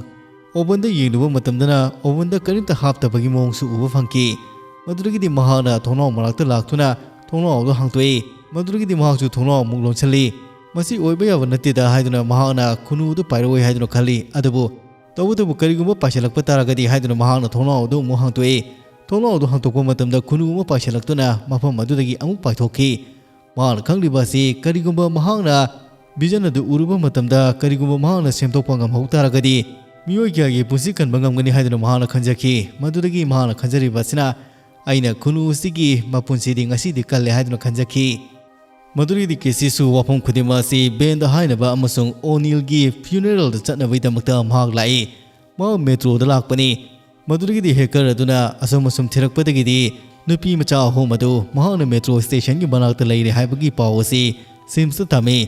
ꯑꯣꯚꯟꯗ ꯌꯦꯡꯂꯨꯕ ꯃꯇꯝꯗꯅ ꯑꯣꯚꯟꯗ ꯀꯔꯤꯝꯇ ꯍꯥꯞꯇꯕꯒꯤ ꯃꯑꯣꯡꯁꯨ ꯎꯕ ꯐꯪꯈꯤ꯫ ꯃꯗꯨꯗꯒꯤꯗꯤ ꯃꯍꯥꯛꯅ ꯊꯣꯡꯅꯥꯎ ꯃꯅꯥꯛꯇ ꯂꯥꯛꯇꯨꯅ ꯊꯣꯡꯅꯥꯎ ꯑꯗꯨ ꯍꯥꯡꯗꯣꯛꯏ꯫ ꯃꯗꯨꯗꯒꯤꯗꯤ ꯃꯍꯥꯛꯁꯨ ꯊꯣꯡꯅꯥꯎ ꯑꯃꯨꯛ ꯂꯣꯟꯁꯤꯜꯂꯤ꯫ ꯃꯁꯤ ꯑꯣꯏꯕ ꯌꯥꯕ ꯅꯠꯇꯦꯗ ꯍꯥꯏꯗꯨꯅ ꯃꯍꯥꯛꯅ ꯈꯨꯅꯨ ꯑꯗꯨ ꯄꯥꯏꯔꯛꯑꯣꯏ ꯍꯥꯏꯗꯨꯅ ꯈꯜꯂꯤ꯫ ꯑꯗꯨꯕꯨ ꯇꯧꯕꯇꯕꯨ ꯀꯔꯤꯒꯨꯝꯕ ꯄꯥꯏꯁꯤꯜꯂꯛꯄ ꯇꯥꯔꯒꯗꯤ ꯍꯥꯏꯗꯨꯅ ꯃꯍꯥꯛꯅ ꯊꯣꯡꯅꯥꯎ ꯑꯗꯨ ꯑꯃꯨꯛ ꯍꯥꯡꯗꯣꯛꯏ꯫ ꯊꯣꯡꯅꯥꯎ ꯑꯗꯨ ꯍꯥꯡꯗꯣꯛꯄ ꯃꯇꯝꯗ ꯈꯨꯅꯨ ꯑꯃ ꯄꯥꯏꯁꯤꯜꯂꯛꯇꯨꯅ ꯃꯐꯝ ꯑꯗꯨꯗꯒꯤ ꯑꯃꯨꯛ ꯄꯥꯏꯊꯣꯛꯈꯤ꯫ ꯃꯍꯥꯛꯅ ꯈꯪꯂꯤꯕ ꯑꯁꯤ ꯀꯔꯤꯒꯨꯝꯕ ꯃꯍꯥꯛꯅ vision ꯑꯗꯨ ꯎꯔꯨꯕ ꯃꯇꯝꯗ ꯀꯔꯤꯒꯨꯝꯕ ꯃꯍꯥꯛꯅ ꯁꯦꯝꯗꯣꯛꯄ ꯉꯝꯍꯧ ꯇꯥꯔꯒꯗꯤ ꯃꯤꯑꯣꯏ ꯀꯌꯥꯒꯤ ꯄꯨꯟꯁꯤ ꯀꯟꯕ ꯉꯝꯒꯅꯤ ꯍꯥꯏꯗꯨꯅ ꯃꯍꯥꯛꯅ ꯈꯟꯖꯈꯤ꯫ ꯃꯗꯨꯗꯒꯤ ꯃꯍꯥꯛꯅ ꯈꯟꯖꯔꯤꯕ ꯑꯁꯤꯅ ꯑꯩꯅ ꯈꯨꯅꯨ ꯑꯁꯤꯒꯤ ꯃꯄꯨꯟꯁꯤꯗꯤ ꯉꯁꯤꯗꯤ ꯀꯜꯂꯦ ꯍꯥꯏꯗꯨꯅ ꯈꯟꯖꯈꯤ꯫ ꯃꯗꯨꯗꯒꯤꯗꯤ ꯀꯦꯁꯤꯁꯨ ꯋꯥꯐꯝ ꯈꯨꯗꯤꯡꯃꯛ ꯑꯁꯤ ꯕꯦꯟꯗ ꯍꯥꯏꯅꯕ ꯑꯃꯁꯨꯡ ꯑꯣꯅꯤꯜꯒꯤ funeralꯗ ꯆꯠꯅꯕꯒꯤꯗꯃꯛꯇ ꯃꯍꯥꯛ ꯂꯥꯛꯏ꯫ ꯃꯍꯥꯛ metroꯗ ꯂꯥꯛꯄꯅꯤ꯫ ꯃꯗꯨꯗꯒꯤꯗꯤ hacker ꯑꯗꯨꯅ ꯑꯁꯨꯝ ꯑꯁꯨꯝ ꯊꯤꯔꯛꯄꯗꯒꯤꯗꯤ ꯅꯨꯄꯤ ꯃꯆꯥ ꯑꯍꯨꯝ ꯑꯗꯨ ꯃꯍꯥꯛꯅ metro stationꯒꯤ ꯃꯅꯥꯛꯇ ꯂꯩꯔꯦ ꯍꯥꯏꯕꯒꯤ ꯄꯥꯎ ꯑꯁꯤ ꯁꯤꯝꯁꯇ ꯇꯝꯃꯤ꯫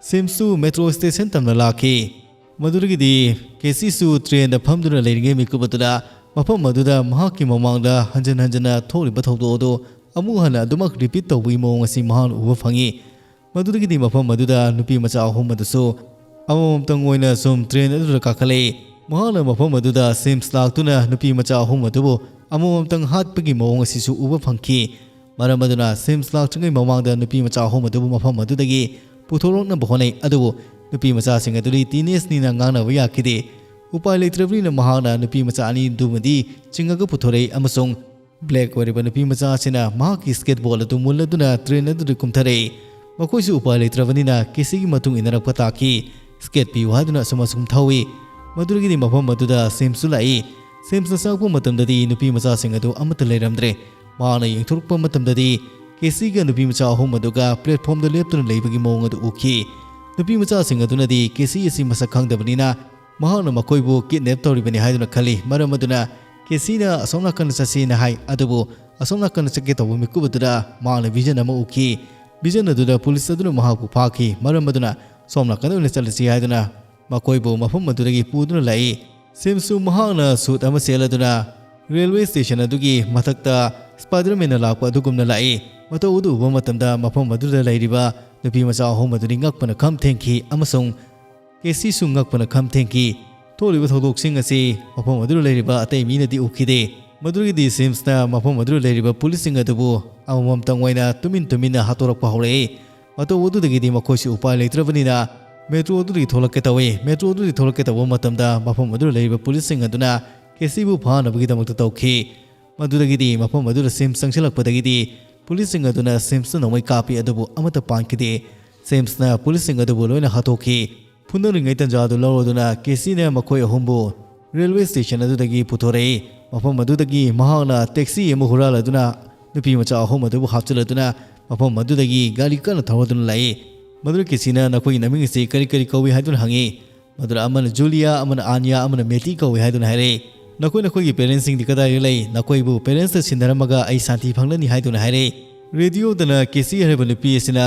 ꯁꯤꯝꯁꯁꯨ metro station ꯇꯝꯅ ꯂꯥꯛꯈꯤ꯫ ꯃꯗꯨꯗꯒꯤꯗꯤ ꯀꯦꯁꯤꯁꯨ trainꯗ ꯐꯝꯗꯨꯅ ꯂꯩꯔꯤꯉꯩ ꯃꯤꯀꯨꯞ ꯑꯗꯨꯗ ꯃꯐꯝ ꯑꯗꯨꯗ ꯃꯍꯥꯛꯀꯤ ꯃꯃꯥꯡꯗ ꯍꯟꯖꯤꯟ ꯍꯟꯖꯤꯟꯅ ꯊꯣꯛꯂꯤꯕ ꯊꯧꯗꯣꯛ ꯑꯗꯨ ꯑꯃꯨꯛ ꯍꯟꯅ ꯑꯗꯨꯃꯛ repeat ꯇꯧꯕꯒꯤ ꯃꯑꯣꯡ ꯑꯁꯤ ꯃꯍꯥꯛꯅ ꯎꯕ ꯐꯪꯉꯤ꯫ ꯃꯗꯨꯗꯒꯤꯗꯤ ꯃꯐꯝ ꯑꯗꯨꯗ ꯅꯨꯄꯤ ꯃꯆꯥ ꯑꯍꯨꯝ ꯑꯗꯨꯁꯨ ꯑꯃꯃꯝꯇꯪ ꯑꯣꯏꯅ ꯁꯨꯝ train ꯑꯗꯨꯗ ꯀꯥꯈꯠꯂꯛꯏ꯫ ꯃꯍꯥꯛꯅ ꯃꯐꯝ ꯑꯗꯨꯗ ꯁꯤꯝꯁ ꯂꯥꯛꯇꯨꯅ ꯅꯨꯄꯤ ꯃꯆꯥ ꯑꯍꯨꯝ ꯑꯗꯨꯕꯨ ꯑꯃꯃꯝꯇꯪ ꯍꯥꯠꯄꯒꯤ ꯃꯑꯣꯡ ꯑꯁꯤꯁꯨ ꯎꯕ ꯐꯪꯈꯤ꯫ ꯃꯔꯝ ꯑꯗꯨꯅ ꯁꯤꯝꯁ ꯂꯥꯛꯇ꯭ꯔꯤꯉꯩ ꯃꯃꯥꯡꯗ ꯅꯨꯄꯤ ꯃꯆꯥ ꯑꯍꯨꯝ ꯑꯗꯨꯕꯨ ꯃꯐꯝ ꯑꯗꯨꯗꯒꯤ ꯄꯨꯊꯣꯔꯛꯅꯕ ꯍꯣꯠꯅꯩ, ꯑꯗꯨꯕꯨ ꯅꯨꯄꯤ ꯃꯆꯥꯁꯤꯡ ꯑꯗꯨꯗꯤ teenageꯅꯤꯅ ꯉꯥꯡꯅꯕ ꯌꯥꯈꯤꯗꯦ꯫ ꯎꯄꯥꯏ ꯂꯩꯇ꯭ꯔꯕꯅꯤꯅ ꯃꯍꯥꯛꯅ ꯅꯨꯄꯤ ꯃꯆꯥ ꯑꯅꯤꯗꯨꯃꯗꯤ ꯆꯤꯡꯉꯒ ꯄꯨꯊꯣꯔꯛꯏ ꯑꯃꯁꯨꯡ black ꯑꯣꯏꯔꯤꯕ ꯅꯨꯄꯤ ꯃꯆꯥ ꯑꯁꯤꯅ ꯃꯍꯥꯛꯀꯤ skateboard ꯑꯗꯨ ꯃꯨꯜꯂꯗꯨꯅ train ꯑꯗꯨꯗ ꯀꯨꯝꯊꯔꯛꯏ꯫ ꯃꯈꯣꯏꯁꯨ ꯎꯄꯥꯏ ꯂꯩꯇ꯭ꯔꯕꯅꯤꯅ ꯀꯦꯁꯤꯒꯤ ꯃꯇꯨꯡ ꯏꯟꯅꯔꯛꯄ ꯇꯥꯈꯤ꯫ Skate ꯄꯤꯌꯨ ꯍꯥꯏꯗꯨꯅ ꯑꯁꯨꯝ ꯑꯁꯨꯝ ꯊꯧꯏ꯫ ꯃꯗꯨꯗꯒꯤꯗꯤ ꯃꯐꯝ ꯑꯗꯨꯗ ꯁꯤꯝꯁꯁꯨ ꯂꯥꯛꯏ꯫ ꯁꯤꯝꯁꯅ ꯆꯪꯉꯛꯄ ꯃꯇꯝꯗꯗꯤ ꯅꯨꯄꯤ ꯃꯆꯥꯁꯤꯡ ꯑꯗꯨ ꯑꯃꯠꯇ ꯂꯩꯔꯝꯗ꯭ꯔꯦ꯫ ꯃꯍꯥꯛꯅ ꯌꯦꯡꯊꯣꯔꯛꯄ ꯃꯇꯝꯗꯗꯤ ꯀꯦꯁꯤꯒ ꯅꯨꯄꯤ ꯃꯆꯥ ꯑꯍꯨꯝ ꯑꯗꯨꯒ platformꯗ ꯂꯦꯞꯇꯨꯅ ꯂꯩꯕꯒꯤ ꯃꯑꯣꯡ ꯑꯗꯨ ꯎꯈꯤ꯫ ꯅꯨꯄꯤ ꯃꯆꯥꯁꯤꯡ ꯑꯗꯨꯅꯗꯤ ꯀꯦꯁꯤ ꯑꯁꯤ ꯃꯁꯛ ꯈꯪꯗꯕꯅꯤꯅ ꯃꯍꯥꯛꯅ ꯃꯈꯣꯏꯕꯨ kidnap ꯇꯧꯔꯤꯕꯅꯤ ꯍꯥꯏꯗꯨꯅ ꯈꯜꯂꯤ꯫ ꯃꯔꯝ ꯑꯗꯨꯅ ꯀꯦꯁꯤꯅ ꯑꯁꯣꯝ ꯅꯥꯀꯟꯗ ꯆꯠꯁꯤꯅ ꯍꯥꯏ, ꯑꯗꯨꯕꯨ ꯑꯁꯣꯝ ꯅꯥꯀꯟꯗ ꯆꯠꯀꯦ ꯇꯧꯕ ꯃꯤꯀꯨꯞ ꯑꯗꯨꯗ ꯃꯍꯥꯛꯅ vision ꯑꯃ ꯎꯈꯤ꯫ Vision ꯑꯗꯨꯗ ꯄꯨꯂꯤꯁ ꯑꯗꯨꯅ ꯃꯍꯥꯛꯄꯨ ꯐꯥꯈꯤ꯫ ꯃꯔꯝ ꯑꯗꯨꯅ ꯁꯣꯝ ꯅꯥꯀꯟꯗ ꯑꯣꯏꯅ ꯆꯠꯂꯁꯤ ꯍꯥꯏꯗꯨꯅ ꯃꯈꯣꯏꯕꯨ ꯃꯐꯝ ꯑꯗꯨꯗꯒꯤ ꯄꯨꯗꯨꯅ ꯂꯥꯛꯏ꯫ ꯁꯤꯝꯁꯁꯨ ꯃꯍꯥꯛꯅ suit ꯑꯃ ꯁꯦꯠꯂꯗꯨꯅ railway station ꯑꯗꯨꯒꯤ ꯃꯊꯛꯇ Spider-Manꯅ ꯂꯥꯛꯄ ꯑꯗꯨꯒꯨꯝꯅ ꯂꯥꯛꯏ꯫ ꯃꯇꯧ ꯑꯗꯨ ꯎꯕ ꯃꯇꯝꯗ ꯃꯐꯝ ꯑꯗꯨꯗ ꯂꯩꯔꯤꯕ ꯅꯨꯄꯤ ꯃꯆꯥ ꯑꯍꯨꯝ ꯑꯗꯨꯗꯤ ꯉꯛꯄꯅ ꯈꯝ ꯊꯦꯡꯈꯤ ꯑꯃꯁꯨꯡ ꯀꯦꯁꯤꯁꯨ ꯉꯛꯄꯅ ꯈꯝ ꯊꯦꯡꯈꯤ꯫ ꯊꯣꯛꯂꯤꯕ ꯊꯧꯗꯣꯛꯁꯤꯡ ꯑꯁꯤ ꯃꯐꯝ ꯑꯗꯨꯗ ꯂꯩꯔꯤꯕ ꯑꯇꯩ ꯃꯤꯅꯗꯤ ꯎꯈꯤꯗꯦ꯫ ꯃꯗꯨꯗꯒꯤꯗꯤ ꯁꯤꯝꯁꯅ ꯃꯐꯝ ꯑꯗꯨꯗ ꯂꯩꯔꯤꯕ ꯄꯨꯂꯤꯁꯁꯤꯡ ꯑꯗꯨꯕꯨ ꯑꯃꯃꯝꯇꯪ ꯑꯣꯏꯅ ꯇꯨꯃꯤꯟ ꯇꯨꯃꯤꯟꯅ ꯍꯥꯠꯇꯣꯔꯛꯄ ꯍꯧꯔꯛꯏ꯫ ꯃꯇꯧ ꯑꯗꯨꯗꯒꯤꯗꯤ ꯃꯈꯣꯏꯁꯨ ꯎꯄꯥꯏ ꯂꯩꯇ꯭ꯔꯕꯅꯤꯅ metro ꯑꯗꯨꯗꯒꯤ ꯊꯣꯛꯂꯛꯀꯦ ꯇꯧꯏ꯫ Metro ꯑꯗꯨꯗꯒꯤ ꯊꯣꯛꯂꯛꯀꯦ ꯇꯧꯕ ꯃꯇꯝꯗ ꯃꯐꯝ ꯑꯗꯨꯗ ꯂꯩꯔꯤꯕ ꯄꯨꯂꯤꯁꯁꯤꯡ ꯑꯗꯨꯅ ꯀꯦꯁꯤꯕꯨ ꯐꯥꯅꯕꯒꯤꯗꯃꯛꯇ ꯇꯧꯈꯤ꯫ ꯃꯗꯨꯗꯒꯤꯗꯤ ꯃꯐꯝ ꯑꯗꯨꯗ ꯁꯤꯝꯁ ꯆꯪꯁꯤꯜꯂꯛꯄꯗꯒꯤꯗꯤ ꯄꯨꯂꯤꯁꯁꯤꯡ ꯑꯗꯨꯅ ꯁꯤꯝꯁꯇ ꯅꯣꯡꯃꯩ ꯀꯥꯞꯄꯤ, ꯑꯗꯨꯕꯨ ꯑꯃꯠꯇ ꯄꯥꯟꯈꯤꯗꯦ꯫ ꯁꯤꯝꯁꯅ ꯄꯨꯂꯤꯁꯁꯤꯡ ꯑꯗꯨꯕꯨ ꯂꯣꯏꯅ ꯍꯥꯠꯇꯣꯛꯈꯤ꯫ ꯐꯨꯅꯔꯤꯉꯩ ꯇꯟꯖꯥ ꯑꯗꯨ ꯂꯧꯔꯗꯨꯅ ꯀꯦꯁꯤꯅ ꯃꯈꯣꯏ ꯑꯍꯨꯝꯕꯨ ꯔꯦꯜꯋꯦ ꯁ꯭ꯇꯦꯁꯟ ꯑꯗꯨꯗꯒꯤ ꯄꯨꯊꯣꯔꯛꯏ꯫ ꯃꯐꯝ ꯑꯗꯨꯗꯒꯤ ꯃꯍꯥꯛꯅ ꯇꯦꯛꯁꯤ ꯑꯃ ꯍꯨꯔꯥꯜꯂꯗꯨꯅ ꯅꯨꯄꯤ ꯃꯆꯥ ꯑꯍꯨꯝ ꯑꯗꯨꯕꯨ ꯍꯥꯞꯆꯤꯜꯂꯗꯨꯅ ꯃꯐꯝ ꯑꯗꯨꯗꯒꯤ ꯒꯥꯔꯤ ꯀꯟꯅ ꯊꯧꯔꯗꯨꯅ ꯂꯥꯛꯏ꯫ ꯃꯗꯨꯗ ꯀꯦꯁꯤꯅ, "ꯅꯈꯣꯏꯒꯤ ꯅꯃꯤꯡ ꯑꯁꯤ ꯀꯔꯤ ꯀꯔꯤ ꯀꯧꯏ?" ꯍꯥꯏꯗꯨꯅ ꯍꯪꯉꯤ꯫ ꯃꯗꯨꯗ ꯑꯃꯅ ꯖꯨꯂꯤꯌꯥ, ꯑꯃꯅ ꯑꯥꯟꯌꯥ, ꯑꯃꯅ ꯃꯦꯇꯤ ꯀꯧꯏ ꯍꯥꯏꯗꯨꯅ ꯍꯥꯏꯔꯛꯏ꯫ "ꯅꯈꯣꯏ ꯅꯈꯣꯏꯒꯤ ꯄꯦꯔꯦꯟꯁꯁꯤꯡꯗꯤ ꯀꯗꯥꯏꯗ ꯂꯩ? ꯅꯈꯣꯏꯕꯨ ꯄꯦꯔꯦꯟꯁꯇ ꯁꯤꯟꯅꯔꯝꯃꯒ ꯑꯩ ꯁꯥꯟꯇꯤ ꯐꯪꯂꯅꯤ" ꯍꯥꯏꯗꯨꯅ ꯍꯥꯏꯔꯛꯏ꯫ ꯔꯦꯗꯤꯑꯣꯗꯅ ꯀꯦꯁꯤ ꯍꯥꯏꯔꯤꯕ ꯅꯨꯄꯤ ꯑꯁꯤꯅ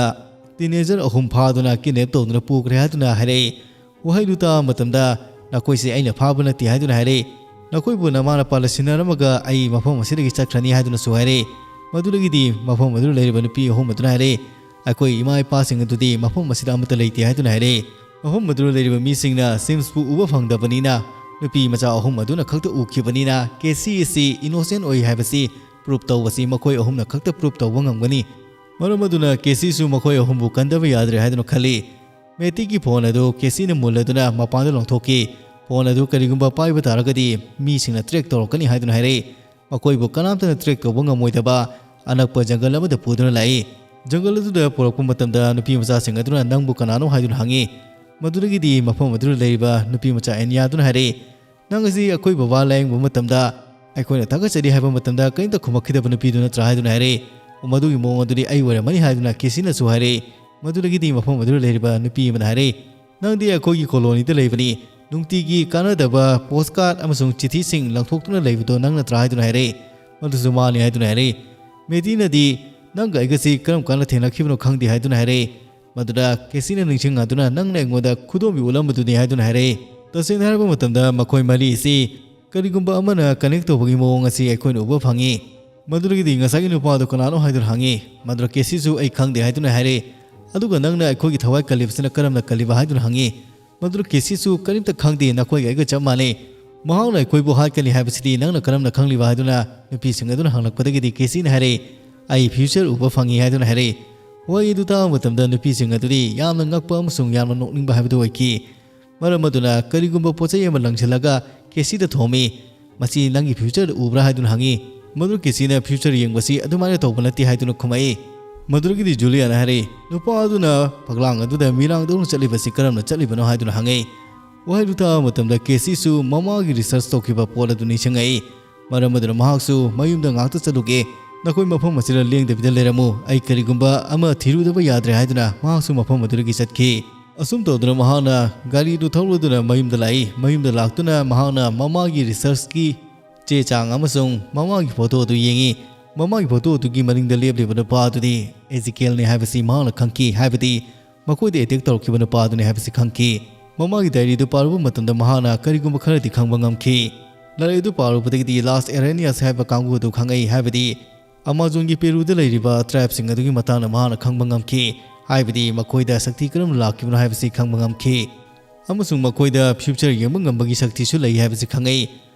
ꯇꯤꯅꯦꯖꯔ ꯑꯍꯨꯝ ꯐꯥꯗꯨꯅ ꯀꯤꯗꯅꯦꯞ ꯇꯧꯗꯨꯅ ꯄꯨꯈ꯭ꯔꯦ ꯍꯥꯏꯗꯨꯅ ꯍꯥꯏꯔꯛꯏ꯫ ꯋꯥꯍꯩꯗꯨ ꯇꯥꯕ ꯃꯇꯝꯗ, "ꯅꯈꯣꯏꯁꯦ ꯑꯩꯅ ꯐꯥꯕ ꯅꯠꯇꯦ" ꯍꯥꯏꯗꯨꯅ ꯍꯥꯏꯔꯛꯏ꯫ "ꯅꯈꯣꯏꯕꯨ ꯅꯃꯥ ꯅꯄꯥꯅ ꯁꯤꯟꯅꯔꯝꯃꯒ ꯑꯩ ꯃꯐꯝ ꯑꯁꯤꯗꯒꯤ ꯆꯠꯈ꯭ꯔꯅꯤ" ꯍꯥꯏꯗꯨꯅꯁꯨ ꯍꯥꯏꯔꯛꯏ꯫ ꯃꯗꯨꯗꯒꯤꯗꯤ ꯃꯐꯝ ꯑꯗꯨꯗ ꯂꯩꯔꯤꯕ ꯅꯨꯄꯤ ꯑꯍꯨꯝ ꯑꯗꯨꯅ ꯍꯥꯏꯔꯛꯏ, "ꯑꯩꯈꯣꯏ ꯏꯃꯥ ꯏꯄꯥꯁꯤꯡ ꯑꯗꯨꯗꯤ ꯃꯐꯝ ꯑꯁꯤꯗ ꯑꯃꯠꯇ ꯂꯩꯇꯦ" ꯍꯥꯏꯗꯨꯅ ꯍꯥꯏꯔꯛꯏ꯫ ꯃꯐꯝ ꯑꯗꯨꯗ ꯂꯩꯔꯤꯕ ꯃꯤꯁꯤꯡꯅ ꯁꯤꯝꯁꯄꯨ ꯎꯕ ꯐꯪꯗꯕꯅꯤꯅ, ꯅꯨꯄꯤ ꯃꯆꯥ ꯑꯍꯨꯝ ꯑꯗꯨꯅ ꯈꯛꯇ ꯎꯈꯤꯕꯅꯤꯅ, ꯀꯦꯁꯤ ꯑꯁꯤ ꯏꯅꯣꯁꯦꯟ ꯑꯣꯏ ꯍꯥꯏꯕꯁꯤ ꯄ꯭ꯔꯨꯞ ꯇꯧꯕꯁꯤ ꯃꯈꯣꯏ ꯑꯍꯨꯝꯅ ꯈꯛꯇ ꯄ꯭ꯔꯨꯞ ꯇꯧꯕ ꯉꯝꯒꯅꯤ꯫ ꯃꯔꯝ ꯑꯗꯨꯅ ꯀꯦꯁꯤꯁꯨ ꯃꯈꯣꯏ ꯑꯍꯨꯝꯕꯨ ꯀꯟꯗꯕ ꯌꯥꯗ꯭ꯔꯦ ꯍꯥꯏꯗꯨꯅ ꯈꯜꯂꯤ꯫ ꯃꯦꯇꯤꯒꯤ ꯐꯣꯟ ꯑꯗꯨ ꯀꯦꯁꯤꯅ ꯃꯨꯜꯂꯗꯨꯅ ꯃꯄꯥꯟꯗ ꯂꯪꯊꯣꯛꯈꯤ꯫ ꯐꯣꯟ ꯑꯗꯨ ꯀꯔꯤꯒꯨꯝꯕ ꯄꯥꯏꯕ ꯇꯥꯔꯒꯗꯤ ꯃꯤꯁꯤꯡꯅ ꯇ꯭ꯔꯦꯛ ꯇꯧꯔꯛꯀꯅꯤ ꯍꯥꯏꯗꯨꯅ ꯍꯥꯏꯔꯛꯏ꯫ ꯃꯈꯣꯏꯕꯨ ꯀꯅꯥꯝꯇꯅ ꯇ꯭ꯔꯦꯛ ꯇꯧꯕ ꯉꯝꯃꯣꯏꯗꯕ ꯑꯅꯛꯄ ꯖꯪꯒꯜ ꯑꯃꯗ ꯄꯨꯗꯨꯅ ꯂꯥꯛꯏ꯫ ꯖꯪꯒꯜ ꯑꯗꯨꯗ ꯄꯨꯔꯛꯄ ꯃꯇꯝꯗ ꯅꯨꯄꯤ ꯃꯆꯥꯁꯤꯡ ꯑꯗꯨꯅ "ꯅꯪꯕꯨ ꯀꯅꯥꯅꯣ?" ꯍꯥꯏꯗꯨꯅ ꯍꯪꯉꯤ꯫ ꯃꯗꯨꯗꯒꯤꯗꯤ ꯃꯐꯝ ꯑꯗꯨꯗ ꯂꯩꯔꯤꯕ ꯅꯨꯄꯤ ꯃꯆꯥ ꯑꯦꯟꯌꯥꯗꯨꯅ ꯍꯥꯏꯔꯛꯏ, "ꯅꯪ ꯑꯁꯤ ꯑꯩꯈꯣꯏ ꯕꯕꯥ ꯂꯥꯌꯦꯡꯕ ꯃꯇꯝꯗ ꯑꯩꯈꯣꯏꯅ ꯊꯥꯒꯠꯆꯔꯤ ꯍꯥꯏꯕ ꯃꯇꯝꯗ ꯀꯔꯤꯝꯇ ꯈꯨꯝꯃꯛꯈꯤꯗꯕ ꯅꯨꯄꯤꯗꯨ ꯅꯠꯇ꯭ꯔꯥ?" ꯍꯥꯏꯗꯨꯅ ꯍꯥꯏꯔꯛꯏ꯫ "ꯃꯗꯨꯒꯤ ꯃꯑꯣꯡ ꯑꯗꯨꯗꯤ ꯑꯩ ꯑꯣꯏꯔꯝꯃꯅꯤ" ꯍꯥꯏꯗꯨꯅ ꯀꯦꯁꯤꯅꯁꯨ ꯍꯥꯏꯔꯛꯏ꯫ ꯃꯗꯨꯗꯒꯤꯗꯤ ꯃꯐꯝ ꯑꯗꯨꯗ ꯂꯩꯔꯤꯕ ꯅꯨꯄꯤ ꯑꯃꯅ ꯍꯥꯏꯔꯛꯏ, "ꯅꯪꯗꯤ ꯑꯩꯈꯣꯏꯒꯤ ꯀꯣꯂꯣꯅꯤꯗ ꯂꯩꯕꯅꯤ, ꯅꯨꯡꯇꯤꯒꯤ ꯀꯥꯟꯅꯗꯕ ꯄꯣꯁ ꯀꯥꯔꯗ ꯑꯃꯁꯨꯡ ꯆꯤꯊꯤꯁꯤꯡ ꯂꯪꯊꯣꯛꯇꯨꯅ ꯂꯩꯕꯗꯣ ꯅꯪ ꯅꯠꯇ꯭ꯔꯥ?" ꯍꯥꯏꯗꯨꯅ ꯍꯥꯏꯔꯛꯏ꯫ "ꯃꯗꯨꯁꯨ ꯃꯥꯅꯤ" ꯍꯥꯏꯗꯨꯅ ꯍꯥꯏꯔꯛꯏ꯫ ꯃꯦꯇꯤꯅꯗꯤ, "ꯅꯪꯒ ꯑꯩꯒꯁꯤ ꯀꯔꯝ ꯀꯥꯟꯗ ꯊꯦꯡꯅꯈꯤꯕꯅꯣ ꯈꯪꯗꯦ" ꯍꯥꯏꯗꯨꯅ ꯍꯥꯏꯔꯛꯏ꯫ ꯃꯗꯨꯗ ꯀꯦꯁꯤꯅ ꯅꯤꯡꯁꯤꯡꯉꯗꯨꯅ, "ꯅꯪꯅ ꯑꯩꯉꯣꯟꯗ ꯈꯨꯗꯣꯝꯕꯤ ꯎꯠꯂꯝꯕꯗꯨꯅꯤ" ꯍꯥꯏꯗꯨꯅ ꯍꯥꯏꯔꯛꯏ꯫ ꯇꯁꯦꯡꯅ ꯍꯥꯏꯔꯕ ꯃꯇꯝꯗ ꯃꯈꯣꯏ ꯃꯔꯤ ꯑꯁꯤ ꯀꯔꯤꯒꯨꯝꯕ ꯑꯃꯅ ꯀꯅꯦꯛ ꯇꯧꯕꯒꯤ ꯃꯑꯣꯡ ꯑꯁꯤ ꯑꯩꯈꯣꯏꯅ ꯎꯕ ꯐꯪꯉꯤ꯫ ꯃꯗꯨꯗꯒꯤꯗꯤ ꯉꯁꯥꯏꯒꯤ ꯅꯨꯄꯥꯗꯨ ꯀꯅꯥꯅꯣ ꯍꯥꯏꯗꯨꯅ ꯍꯪꯉꯤ꯫ ꯃꯗꯨꯗ ꯀꯦꯁꯤꯁꯨ "ꯑꯩ ꯈꯪꯗꯦ" ꯍꯥꯏꯗꯨꯅ ꯍꯥꯏꯔꯛꯏ꯫ ꯑꯗꯨꯒ "ꯅꯪꯅ ꯑꯩꯈꯣꯏꯒꯤ ꯊꯋꯥꯏ ꯀꯜꯂꯤꯕꯁꯤꯅ ꯀꯔꯝꯅ ꯀꯜꯂꯤꯕ?" ꯍꯥꯏꯗꯨꯅ ꯍꯪꯉꯤ꯫ ꯃꯗꯨꯗ ꯀꯦꯁꯤꯁꯨ "ꯀꯔꯤꯝꯇ ꯈꯪꯗꯦ, ꯅꯈꯣꯏꯒ ꯑꯩꯒ ꯆꯞ ꯃꯥꯟꯅꯩ꯫ ꯃꯍꯥꯛꯅ ꯑꯩꯈꯣꯏꯕꯨ ꯍꯥꯠꯀꯅꯤ ꯍꯥꯏꯕꯁꯤꯗꯤ ꯅꯪꯅ ꯀꯔꯝꯅ ꯈꯪꯂꯤꯕ?" ꯍꯥꯏꯗꯨꯅ ꯅꯨꯄꯤꯁꯤꯡ ꯑꯗꯨꯅ ꯍꯪꯂꯛꯄꯗꯒꯤꯗꯤ ꯀꯦꯁꯤꯅ ꯍꯥꯏꯔꯛꯏ, "ꯑꯩ ꯐ꯭ꯌꯨꯆꯔ ꯎꯕ ꯐꯪꯉꯤ" ꯍꯥꯏꯗꯨꯅ ꯍꯥꯏꯔꯛꯏ꯫ ꯋꯥꯍꯩ ꯑꯗꯨ ꯇꯥꯕ ꯃꯇꯝꯗ ꯅꯨꯄꯤꯁꯤꯡ ꯑꯗꯨꯗꯤ ꯌꯥꯝꯅ ꯉꯛꯄ ꯑꯃꯁꯨꯡ ꯌꯥꯝꯅ ꯅꯣꯛꯅꯤꯡꯕ ꯍꯥꯏꯕꯗꯨ ꯑꯣꯏꯈꯤ꯫ ꯃꯔꯝ ꯑꯗꯨꯅ ꯀꯔꯤꯒꯨꯝꯕ ꯄꯣꯠ ꯆꯩ ꯑꯃ ꯂꯪꯁꯤꯜꯂꯒ ꯀꯦꯁꯤꯗ ꯊꯣꯝꯃꯤ꯫ "ꯃꯁꯤ ꯅꯪꯒꯤ ꯐ꯭ꯌꯨꯆꯔꯗ ꯎꯕ꯭ꯔꯥ?" ꯍꯥꯏꯗꯨꯅ ꯍꯪꯉꯤ꯫ ꯃꯗꯨ ꯀꯦꯁꯤꯅ future ꯌꯦꯡꯕꯁꯤ ꯑꯗꯨꯃꯥꯏꯅ ꯇꯧꯕ ꯅꯠꯇꯦ ꯍꯥꯏꯗꯨꯅ ꯈꯨꯝꯃꯛꯏ꯫ ꯃꯗꯨꯗꯒꯤꯗꯤ ꯖꯨꯂꯤꯌꯥꯅ ꯍꯥꯏꯔꯛꯏ, "ꯅꯨꯄꯥ ꯑꯗꯨꯅ ꯐꯛꯂꯥꯡ ꯑꯗꯨꯗ ꯃꯤꯔꯥꯡꯗꯧꯅ ꯆꯠꯂꯤꯕꯁꯤ ꯀꯔꯝꯅ ꯆꯠꯂꯤꯕꯅꯣ?" ꯍꯥꯏꯗꯨꯅ ꯍꯪꯉꯛꯏ꯫ ꯋꯥꯍꯩꯗꯨ ꯇꯥꯕ ꯃꯇꯝꯗ ꯀꯦꯁꯤꯁꯨ ꯃꯃꯥꯒꯤ research ꯇꯧꯈꯤꯕ ꯄꯣꯠ ꯑꯗꯨ ꯅꯤꯡꯁꯤꯡꯉꯛꯏ꯫ ꯃꯔꯝ ꯑꯗꯨꯅ ꯃꯍꯥꯛꯁꯨ, "ꯃꯌꯨꯝꯗ ꯉꯥꯛꯇ ꯆꯠꯂꯨꯒꯦ, ꯅꯈꯣꯏ ꯃꯐꯝ ꯑꯁꯤꯗ ꯂꯦꯡꯗꯕꯤꯗ ꯂꯩꯔꯝꯃꯨ, ꯑꯩ ꯀꯔꯤꯒꯨꯝꯕ ꯑꯃ ꯊꯤꯔꯨꯗꯕ ꯌꯥꯗ꯭ꯔꯦ" ꯍꯥꯏꯗꯨꯅ ꯃꯍꯥꯛꯁꯨ ꯃꯐꯝ ꯑꯗꯨꯗꯒꯤ ꯆꯠꯈꯤ꯫ ꯑꯁꯨꯝ ꯇꯧꯗꯨꯅ ꯃꯍꯥꯛꯅ ꯒꯥꯔꯤꯗꯨ ꯊꯧꯗꯨꯅ ꯃꯌꯨꯝꯗ ꯂꯥꯛꯏ꯫ ꯃꯌꯨꯝꯗ ꯂꯥꯛꯇꯨꯅ ꯃꯍꯥꯛꯅ ꯃꯃꯥꯒꯤ researchꯀꯤ ꯆꯦ ꯆꯥꯡ ꯑꯃꯁꯨꯡ ꯃꯃꯥꯒꯤ photo ꯑꯗꯨ ꯌꯦꯡꯉꯤ꯫ ꯃꯃꯥꯒꯤ photo ꯑꯗꯨꯒꯤ ꯃꯅꯤꯡꯗ ꯂꯦꯞꯂꯤꯕ ꯅꯨꯄꯥ ꯑꯗꯨꯗꯤ ꯑꯦꯖꯤꯀꯦꯜꯅꯤ ꯍꯥꯏꯕꯁꯤ ꯃꯍꯥꯛꯅ ꯈꯪꯈꯤ, ꯍꯥꯏꯕꯗꯤ ꯃꯈꯣꯏꯗ attack ꯇꯧꯔꯛꯈꯤꯕ ꯅꯨꯄꯥ ꯑꯗꯨꯅꯤ ꯍꯥꯏꯕꯁꯤ ꯈꯪꯈꯤ꯫ ꯃꯃꯥꯒꯤ diaryꯗꯨ ꯄꯥꯔꯨꯕ ꯃꯇꯝꯗ ꯃꯍꯥꯛꯅ ꯀꯔꯤꯒꯨꯝꯕ ꯈꯔꯗꯤ ꯈꯪꯕ ꯉꯝꯈꯤ꯫ ꯂꯥꯏꯔꯤꯛ ꯑꯗꯨ ꯄꯥꯔꯨꯕꯗꯒꯤꯗꯤ Las Arañas ꯍꯥꯏꯕ ꯀꯥꯡꯕꯨ ꯑꯗꯨ ꯈꯪꯉꯛꯏ, ꯍꯥꯏꯕꯗꯤ Amazonꯒꯤ ꯄꯦꯔꯨꯗ ꯂꯩꯔꯤꯕ tribeꯁꯤꯡ ꯑꯗꯨꯒꯤ ꯃꯇꯥꯡꯗ ꯃꯍꯥꯛꯅ ꯈꯪꯕ ꯉꯝꯈꯤ, ꯍꯥꯏꯕꯗꯤ ꯃꯈꯣꯏꯗ ꯁꯛꯇꯤ ꯀꯔꯝꯅ ꯂꯥꯛꯈꯤꯕꯅꯣ ꯍꯥꯏꯕꯁꯤ ꯈꯪꯕ ꯉꯝꯈꯤ꯫ ꯑꯃꯁꯨꯡ ꯃꯈꯣꯏꯗ future ꯌꯦꯡꯕ ꯉꯝꯕꯒꯤ ꯁꯛꯇꯤꯁꯨ ꯂꯩ ꯍꯥꯏꯕꯁꯤ ꯈꯪꯉꯛꯏ꯫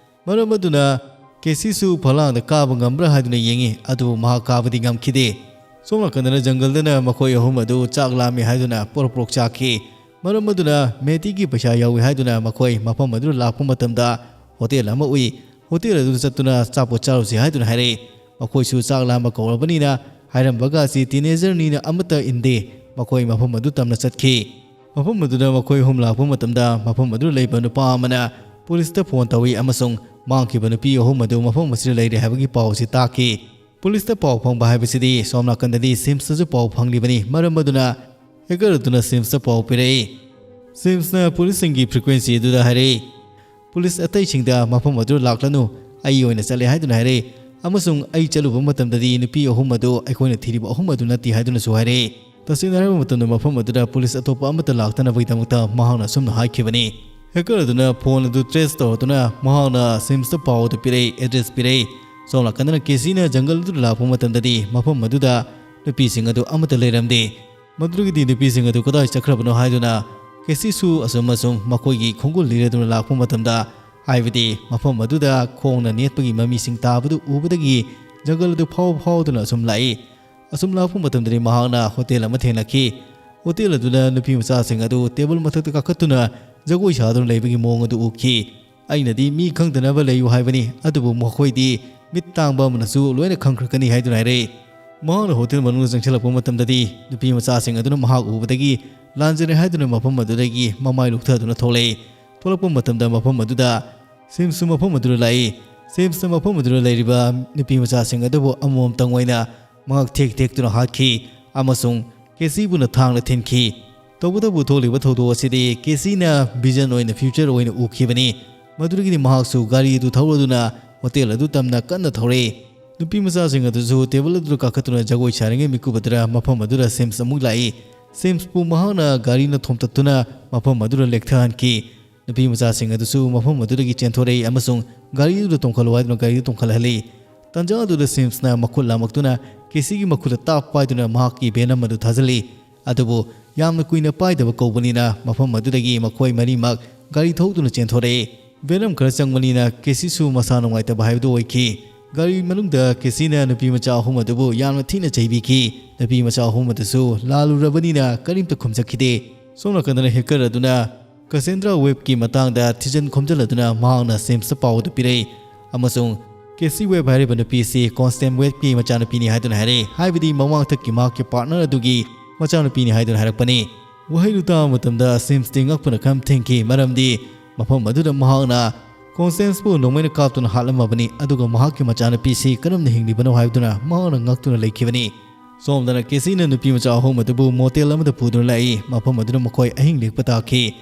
ꯃꯔꯝ ꯑꯗꯨꯅ ꯀꯦꯁꯤꯁꯨ ꯐꯛꯂꯥꯡꯗ ꯀꯥꯕ ꯉꯝꯕ꯭ꯔꯥ ꯍꯥꯏꯗꯨꯅ ꯌꯦꯡꯉꯤ, ꯑꯗꯨꯕꯨ ꯃꯍꯥꯛ ꯀꯥꯕꯗꯤ ꯉꯝꯈꯤꯗꯦ꯫ ꯁꯣꯝ ꯅꯥꯀꯟꯗꯅ ꯖꯪꯒꯜꯗꯅ ꯃꯈꯣꯏ ꯑꯍꯨꯝ ꯑꯗꯨ ꯆꯥꯛ ꯂꯥꯝꯃꯤ ꯍꯥꯏꯗꯨꯅ ꯄꯣꯔꯣꯛ ꯄꯣꯔꯣꯛ ꯆꯥꯈꯤ꯫ ꯃꯔꯝ ꯑꯗꯨꯅ ꯃꯦꯇꯤꯒꯤ ꯄꯩꯁꯥ ꯌꯥꯎꯏ ꯍꯥꯏꯗꯨꯅ ꯃꯈꯣꯏ ꯃꯐꯝ ꯑꯗꯨꯗ ꯂꯥꯛꯄ ꯃꯇꯝꯗ ꯍꯣꯇꯦꯜ ꯑꯃ ꯎꯏ꯫ ꯍꯣꯇꯦꯜ ꯑꯗꯨꯗ ꯆꯠꯇꯨꯅ ꯑꯆꯥꯄꯣꯠ ꯆꯥꯔꯨꯁꯤ ꯍꯥꯏꯗꯨꯅ ꯍꯥꯏꯔꯛꯏ꯫ ꯃꯈꯣꯏꯁꯨ ꯆꯥꯛ ꯂꯥꯝꯕ ꯀꯧꯔꯕꯅꯤꯅ ꯍꯥꯏꯔꯝꯕꯒ ꯑꯁꯤ teenagerꯅꯤꯅ ꯑꯃꯠꯇ ꯏꯟꯗꯦ꯫ ꯃꯈꯣꯏ ꯃꯐꯝ ꯑꯗꯨ ꯇꯝꯅ ꯆꯠꯈꯤ꯫ ꯃꯐꯝ ꯑꯗꯨꯗ ꯃꯈꯣꯏ ꯑꯍꯨꯝ ꯂꯥꯛꯄ ꯃꯇꯝꯗ ꯃꯐꯝ ꯑꯗꯨꯗ ꯂꯩꯕ ꯅꯨꯄꯥ ꯑꯃꯅ ꯄꯨꯂꯤꯁꯇ ꯐꯣꯟ ꯇꯧꯏ ꯑꯃꯁꯨꯡ ꯃꯥꯡꯈꯤꯕ ꯅꯨꯄꯤ ꯑꯍꯨꯝ ꯑꯗꯨ ꯃꯐꯝ ꯑꯁꯤꯗ ꯂꯩꯔꯦ ꯍꯥꯏꯕꯒꯤ ꯄꯥꯎ ꯑꯁꯤ ꯇꯥꯈꯤ꯫ ꯄꯨꯂꯤꯁꯇ ꯄꯥꯎ ꯐꯪꯕ ꯍꯥꯏꯕꯁꯤꯗꯤ ꯁꯣꯝ ꯅꯥꯀꯟꯗꯗꯤ ꯁꯤꯝꯁꯇꯁꯨ ꯄꯥꯎ ꯐꯪꯂꯤꯕꯅꯤ꯫ ꯃꯔꯝ ꯑꯗꯨꯅ ꯍꯦꯀꯔ ꯑꯗꯨꯅ ꯁꯤꯝꯁꯇ ꯄꯥꯎ ꯄꯤꯔꯛꯏ꯫ ꯁꯤꯝꯁꯅ ꯄꯨꯂꯤꯁꯁꯤꯡꯒꯤ frequency ꯑꯗꯨꯗ ꯍꯥꯏꯔꯛꯏ, "ꯄꯨꯂꯤꯁ ꯑꯇꯩꯁꯤꯡꯗ ꯃꯐꯝ ꯑꯗꯨ ꯂꯥꯛꯂꯅꯨ, ꯑꯩ ꯑꯣꯏꯅ ꯆꯠꯂꯦ" ꯍꯥꯏꯗꯨꯅ ꯍꯥꯏꯔꯛꯏ꯫ ꯑꯃꯁꯨꯡ ꯑꯩ ꯆꯠꯂꯨꯕ ꯃꯇꯝꯗꯗꯤ ꯅꯨꯄꯤ ꯑꯍꯨꯝ ꯑꯗꯨ ꯑꯩꯈꯣꯏꯅ ꯊꯤꯔꯤꯕ ꯑꯍꯨꯝ ꯑꯗꯨ ꯅꯠꯇꯦ ꯍꯥꯏꯗꯨꯅꯁꯨ ꯍꯥꯏꯔꯛꯏ꯫ ꯇꯁꯦꯡꯅ ꯍꯥꯏꯔꯕ ꯃꯇꯝꯗ ꯃꯐꯝ ꯑꯗꯨꯗ ꯄꯨꯂꯤꯁ ꯑꯇꯣꯞꯄ ꯑꯃꯠꯇ ꯂꯥꯛꯇꯅꯕꯒꯤꯗꯃꯛꯇ ꯃꯍꯥꯛꯅ ꯑꯁꯨꯝꯅ ꯍꯥꯏꯈꯤꯕꯅꯤ꯫ ꯍꯦꯀꯔ ꯑꯗꯨꯅ ꯐꯣꯟ ꯑꯗꯨ trace ꯇꯧꯔꯗꯨꯅ ꯃꯍꯥꯛꯅ ꯁꯤꯝꯁꯇ ꯄꯥꯎ ꯑꯗꯨ ꯄꯤꯔꯛꯏ, address ꯄꯤꯔꯛꯏ꯫ ꯁꯣꯝ ꯅꯥꯀꯟꯗꯅ ꯀꯦꯁꯤꯅ ꯖꯪꯒꯜ ꯑꯗꯨꯗ ꯂꯥꯛꯄ ꯃꯇꯝꯗꯗꯤ ꯃꯐꯝ ꯑꯗꯨꯗ ꯅꯨꯄꯤꯁꯤꯡ ꯑꯗꯨ ꯑꯃꯠꯇ ꯂꯩꯔꯝꯗꯦ꯫ ꯃꯗꯨꯗꯒꯤꯗꯤ ꯅꯨꯄꯤꯁꯤꯡ ꯑꯗꯨ ꯀꯗꯥꯏ ꯆꯠꯈ꯭ꯔꯕꯅꯣ ꯍꯥꯏꯗꯨꯅ ꯀꯦꯁꯤꯁꯨ ꯑꯁꯨꯝ ꯑꯁꯨꯝ ꯃꯈꯣꯏꯒꯤ ꯈꯣꯡꯒꯨꯜ ꯂꯤꯔꯗꯨꯅ ꯂꯥꯛꯄ ꯃꯇꯝꯗ, ꯍꯥꯏꯕꯗꯤ ꯃꯐꯝ ꯑꯗꯨꯗ ꯈꯣꯡꯅ ꯅꯦꯠꯄꯒꯤ ꯃꯃꯤꯁꯤꯡ ꯇꯥꯕꯗꯨ ꯎꯕꯗꯒꯤ ꯖꯪꯒꯜ ꯑꯗꯨ ꯐꯥꯎ ꯐꯥꯎꯗꯨꯅ ꯑꯁꯨꯝ ꯂꯥꯛꯏ꯫ ꯑꯁꯨꯝ ꯂꯥꯛꯄ ꯃꯇꯝꯗꯗꯤ ꯃꯍꯥꯛꯅ ꯍꯣꯇꯦꯜ ꯑꯃ ꯊꯦꯡꯅꯈꯤ꯫ ꯍꯣꯇꯦꯜ ꯑꯗꯨꯅ ꯅꯨꯄꯤ ꯃꯆꯥꯁꯤꯡ ꯑꯗꯨ ꯇꯦꯕꯜ ꯃꯊꯛꯇ ꯀꯥꯈꯠꯇꯨꯅ ꯖꯒꯣꯏ ꯁꯥꯗꯨꯅ ꯂꯩꯕꯒꯤ ꯃꯑꯣꯡ ꯑꯗꯨ ꯎꯈꯤ꯫ ꯑꯩꯅꯗꯤ ꯃꯤ ꯈꯪꯗꯅꯕ ꯂꯩꯌꯨ ꯍꯥꯏꯕꯅꯤ, ꯑꯗꯨꯕꯨ ꯃꯈꯣꯏꯗꯤ ꯃꯤꯠ ꯇꯥꯡꯕ ꯑꯃꯅꯁꯨ ꯂꯣꯏꯅ ꯈꯪꯈ꯭ꯔꯛꯀꯅꯤ ꯍꯥꯏꯗꯨꯅ ꯍꯥꯏꯔꯛꯏ꯫ ꯃꯍꯥꯛꯅ ꯍꯣꯇꯦꯜ ꯃꯅꯨꯡꯗ ꯆꯪꯁꯤꯜꯂꯛꯄ ꯃꯇꯝꯗꯗꯤ ꯅꯨꯄꯤ ꯃꯆꯥꯁꯤꯡ ꯑꯗꯨꯅ ꯃꯍꯥꯛ ꯎꯕꯗꯒꯤ ꯂꯥꯟꯖꯔꯦ ꯍꯥꯏꯗꯨꯅ ꯃꯐꯝ ꯑꯗꯨꯗꯒꯤ ꯃꯃꯥꯏ ꯂꯨꯞꯊꯗꯨꯅ ꯊꯣꯛꯂꯛꯏ꯫ ꯊꯣꯛꯂꯛꯄ ꯃꯇꯝꯗ ꯃꯐꯝ ꯑꯗꯨꯗ ꯁꯤꯝꯁꯁꯨ ꯃꯐꯝ ꯑꯗꯨꯗ ꯂꯥꯛꯏ꯫ ꯁꯤꯝꯁꯅ ꯃꯐꯝ ꯑꯗꯨꯗ ꯂꯩꯔꯤꯕ ꯅꯨꯄꯤ ꯃꯆꯥꯁꯤꯡ ꯑꯗꯨꯕꯨ ꯑꯃꯃꯝꯇꯪ ꯑꯣꯏꯅ ꯃꯍꯥꯛ ꯊꯦꯛ ꯊꯦꯛꯇꯨꯅ ꯍꯥꯠꯈꯤ ꯑꯃꯁꯨꯡ ꯀꯦꯁꯤꯕꯨꯅ ꯊꯥꯡꯅ ꯊꯤꯟꯈꯤ꯫ ꯇꯧꯕꯇꯕꯨ ꯊꯣꯛꯂꯤꯕ ꯊꯧꯗꯣꯛ ꯑꯁꯤꯗꯤ ꯀꯦꯁꯤꯅ ꯚꯤꯖꯟ ꯑꯣꯏꯅ ꯐ꯭ꯌꯨꯆꯔ ꯑꯣꯏꯅ ꯎꯈꯤꯕꯅꯤ꯫ ꯃꯗꯨꯗꯒꯤꯗꯤ ꯃꯍꯥꯛꯁꯨ ꯒꯥꯔꯤ ꯑꯗꯨ ꯊꯧꯔꯗꯨꯅ ꯍꯣꯇꯦꯜ ꯑꯗꯨ ꯇꯝꯅ ꯀꯟꯅ ꯊꯧꯔꯛꯏ꯫ ꯅꯨꯄꯤ ꯃꯆꯥꯁꯤꯡ ꯑꯗꯨꯁꯨ ꯇꯦꯕꯜ ꯑꯗꯨꯗ ꯀꯥꯈꯠꯇꯨꯅ ꯖꯒꯣꯏ ꯁꯥꯔꯤꯉꯩ ꯃꯤꯀꯨꯞ ꯑꯗꯨꯗ ꯃꯐꯝ ꯑꯗꯨꯗ ꯁꯤꯝꯁ ꯑꯃꯨꯛ ꯂꯥꯛꯏ꯫ ꯁꯤꯝꯁꯄꯨ ꯃꯍꯥꯛꯅ ꯒꯥꯔꯤꯅ ꯊꯣꯝꯇꯠꯇꯨꯅ ꯃꯐꯝ ꯑꯗꯨꯗ ꯂꯦꯛꯊꯍꯟꯈꯤ꯫ ꯅꯨꯄꯤ ꯃꯆꯥꯁꯤꯡ ꯑꯗꯨꯁꯨ ꯃꯐꯝ ꯑꯗꯨꯗꯒꯤ ꯆꯦꯟꯊꯣꯔꯛꯏ ꯑꯃꯁꯨꯡ ꯒꯥꯔꯤ ꯑꯗꯨꯗ ꯇꯣꯡꯈꯠꯂꯨ ꯍꯥꯏꯗꯨꯅ ꯒꯥꯔꯤꯗꯨ ꯇꯣꯡꯈꯠꯍꯜꯂꯤ꯫ ꯇꯥꯟꯖꯥ ꯑꯗꯨꯗ ꯁꯤꯝꯁꯅ ꯃꯈꯨꯠ ꯂꯥꯝꯃꯛꯇꯨꯅ ꯀꯦꯁꯤꯒꯤ ꯃꯈꯨꯠꯇ ꯇꯥꯞ ꯄꯥꯏꯗꯨꯅ ꯃꯍꯥꯛꯀꯤ ꯚꯦꯅꯝ ꯑꯗꯨ ꯊꯥꯖꯤꯜꯂꯤ꯫ ꯑꯗꯨꯕꯨ ꯌꯥꯝꯅ ꯀꯨꯏꯅ ꯄꯥꯏꯗꯕ ꯀꯧꯕꯅꯤꯅ ꯃꯐꯝ ꯑꯗꯨꯗꯒꯤ ꯃꯈꯣꯏ ꯃꯔꯤꯃꯛ ꯒꯥꯔꯤ ꯊꯧꯗꯨꯅ ꯆꯦꯟꯊꯣꯔꯛꯏ꯫ ꯚꯦꯅꯝ ꯈꯔ ꯆꯪꯕꯅꯤꯅ ꯀꯦꯁꯤꯁꯨ ꯃꯁꯥ ꯅꯨꯡꯉꯥꯏꯇꯕ ꯍꯥꯏꯕꯗꯨ ꯑꯣꯏꯈꯤ꯫ ꯒꯥꯔꯤ ꯃꯅꯨꯡꯗ ꯀꯦꯁꯤꯅ ꯅꯨꯄꯤ ꯃꯆꯥ ꯑꯍꯨꯝ ꯑꯗꯨꯕꯨ ꯌꯥꯝꯅ ꯊꯤꯅ ꯆꯩꯕꯤꯈꯤ꯫ ꯅꯨꯄꯤ ꯃꯆꯥ ꯑꯍꯨꯝ ꯑꯗꯨꯁꯨ ꯂꯥꯜꯂꯨꯔꯕꯅꯤꯅ ꯀꯔꯤꯝꯇ ꯈꯨꯝꯖꯈꯤꯗꯦ꯫ ꯁꯣꯝ ꯅꯥꯀꯟꯗꯅ ꯍꯦꯀꯔ ꯑꯗꯨꯅ ꯀꯁꯦꯟꯗ꯭ꯔꯥ ꯋꯦꯕꯀꯤ ꯃꯇꯥꯡꯗ ꯊꯤꯖꯤꯟ ꯈꯣꯝꯖꯤꯜꯂꯗꯨꯅ ꯃꯍꯥꯛꯅ ꯁꯤꯝꯁꯇ ꯄꯥꯎ ꯑꯗꯨ ꯄꯤꯔꯛꯏ ꯑꯃꯁꯨꯡ ꯀꯦꯁꯤ ꯋꯦꯕ ꯍꯥꯏꯔꯤꯕ ꯅꯨꯄꯤ ꯑꯁꯤ ꯀꯣꯟꯁꯇꯦꯟ ꯋꯦꯕꯀꯤ ꯃꯆꯥꯅꯨꯄꯤꯅꯤ ꯍꯥꯏꯗꯨꯅ ꯍꯥꯏꯔꯛꯏ, ꯍꯥꯏꯕꯗꯤ ꯃꯃꯥꯡꯊꯛꯀꯤ ꯃꯍꯥꯛꯀꯤ ꯄꯥꯔꯠꯅꯔ ꯑꯗꯨꯒꯤ ꯃꯆꯥꯅꯨꯄꯤꯅꯤ ꯍꯥꯏꯗꯨꯅ ꯍꯥꯏꯔꯛꯄꯅꯤ꯫ ꯋꯥꯍꯩꯗꯨ ꯇꯥꯕ ꯃꯇꯝꯗ ꯁꯤꯝꯁꯇꯤ ꯉꯛꯄꯅ ꯈꯝ ꯊꯦꯡꯈꯤ, ꯃꯔꯝꯗꯤ ꯃꯐꯝ ꯑꯗꯨꯗ ꯃꯍꯥꯛꯅ ꯀꯣꯟꯁꯇꯦꯟꯁꯄꯨ ꯅꯣꯡꯃꯩꯅ ꯀꯥꯞꯇꯨꯅ ꯍꯥꯠꯂꯝꯃꯕꯅꯤ, ꯑꯗꯨꯒ ꯃꯍꯥꯛꯀꯤ ꯃꯆꯥꯅꯨꯄꯤꯁꯤ ꯀꯔꯝꯅ ꯍꯤꯡꯂꯤꯕꯅꯣ ꯍꯥꯏꯕꯗꯨꯅ ꯃꯍꯥꯛꯅ ꯉꯛꯇꯨꯅ ꯂꯩꯈꯤꯕꯅꯤ꯫ ꯁꯣꯝꯗꯅ ꯀꯦꯁꯤꯅ ꯅꯨꯄꯤ ꯃꯆꯥ ꯑꯍꯨꯝ ꯑꯗꯨꯕꯨ ꯃꯣꯇꯦꯜ ꯑꯃꯗ ꯄꯨꯗꯨꯅ ꯂꯥꯛꯏ, ꯃꯐꯝ ꯑꯗꯨꯗ ꯃꯈꯣꯏ ꯑꯍꯤꯡ ꯂꯦꯛꯄ ꯇꯥꯈꯤ꯫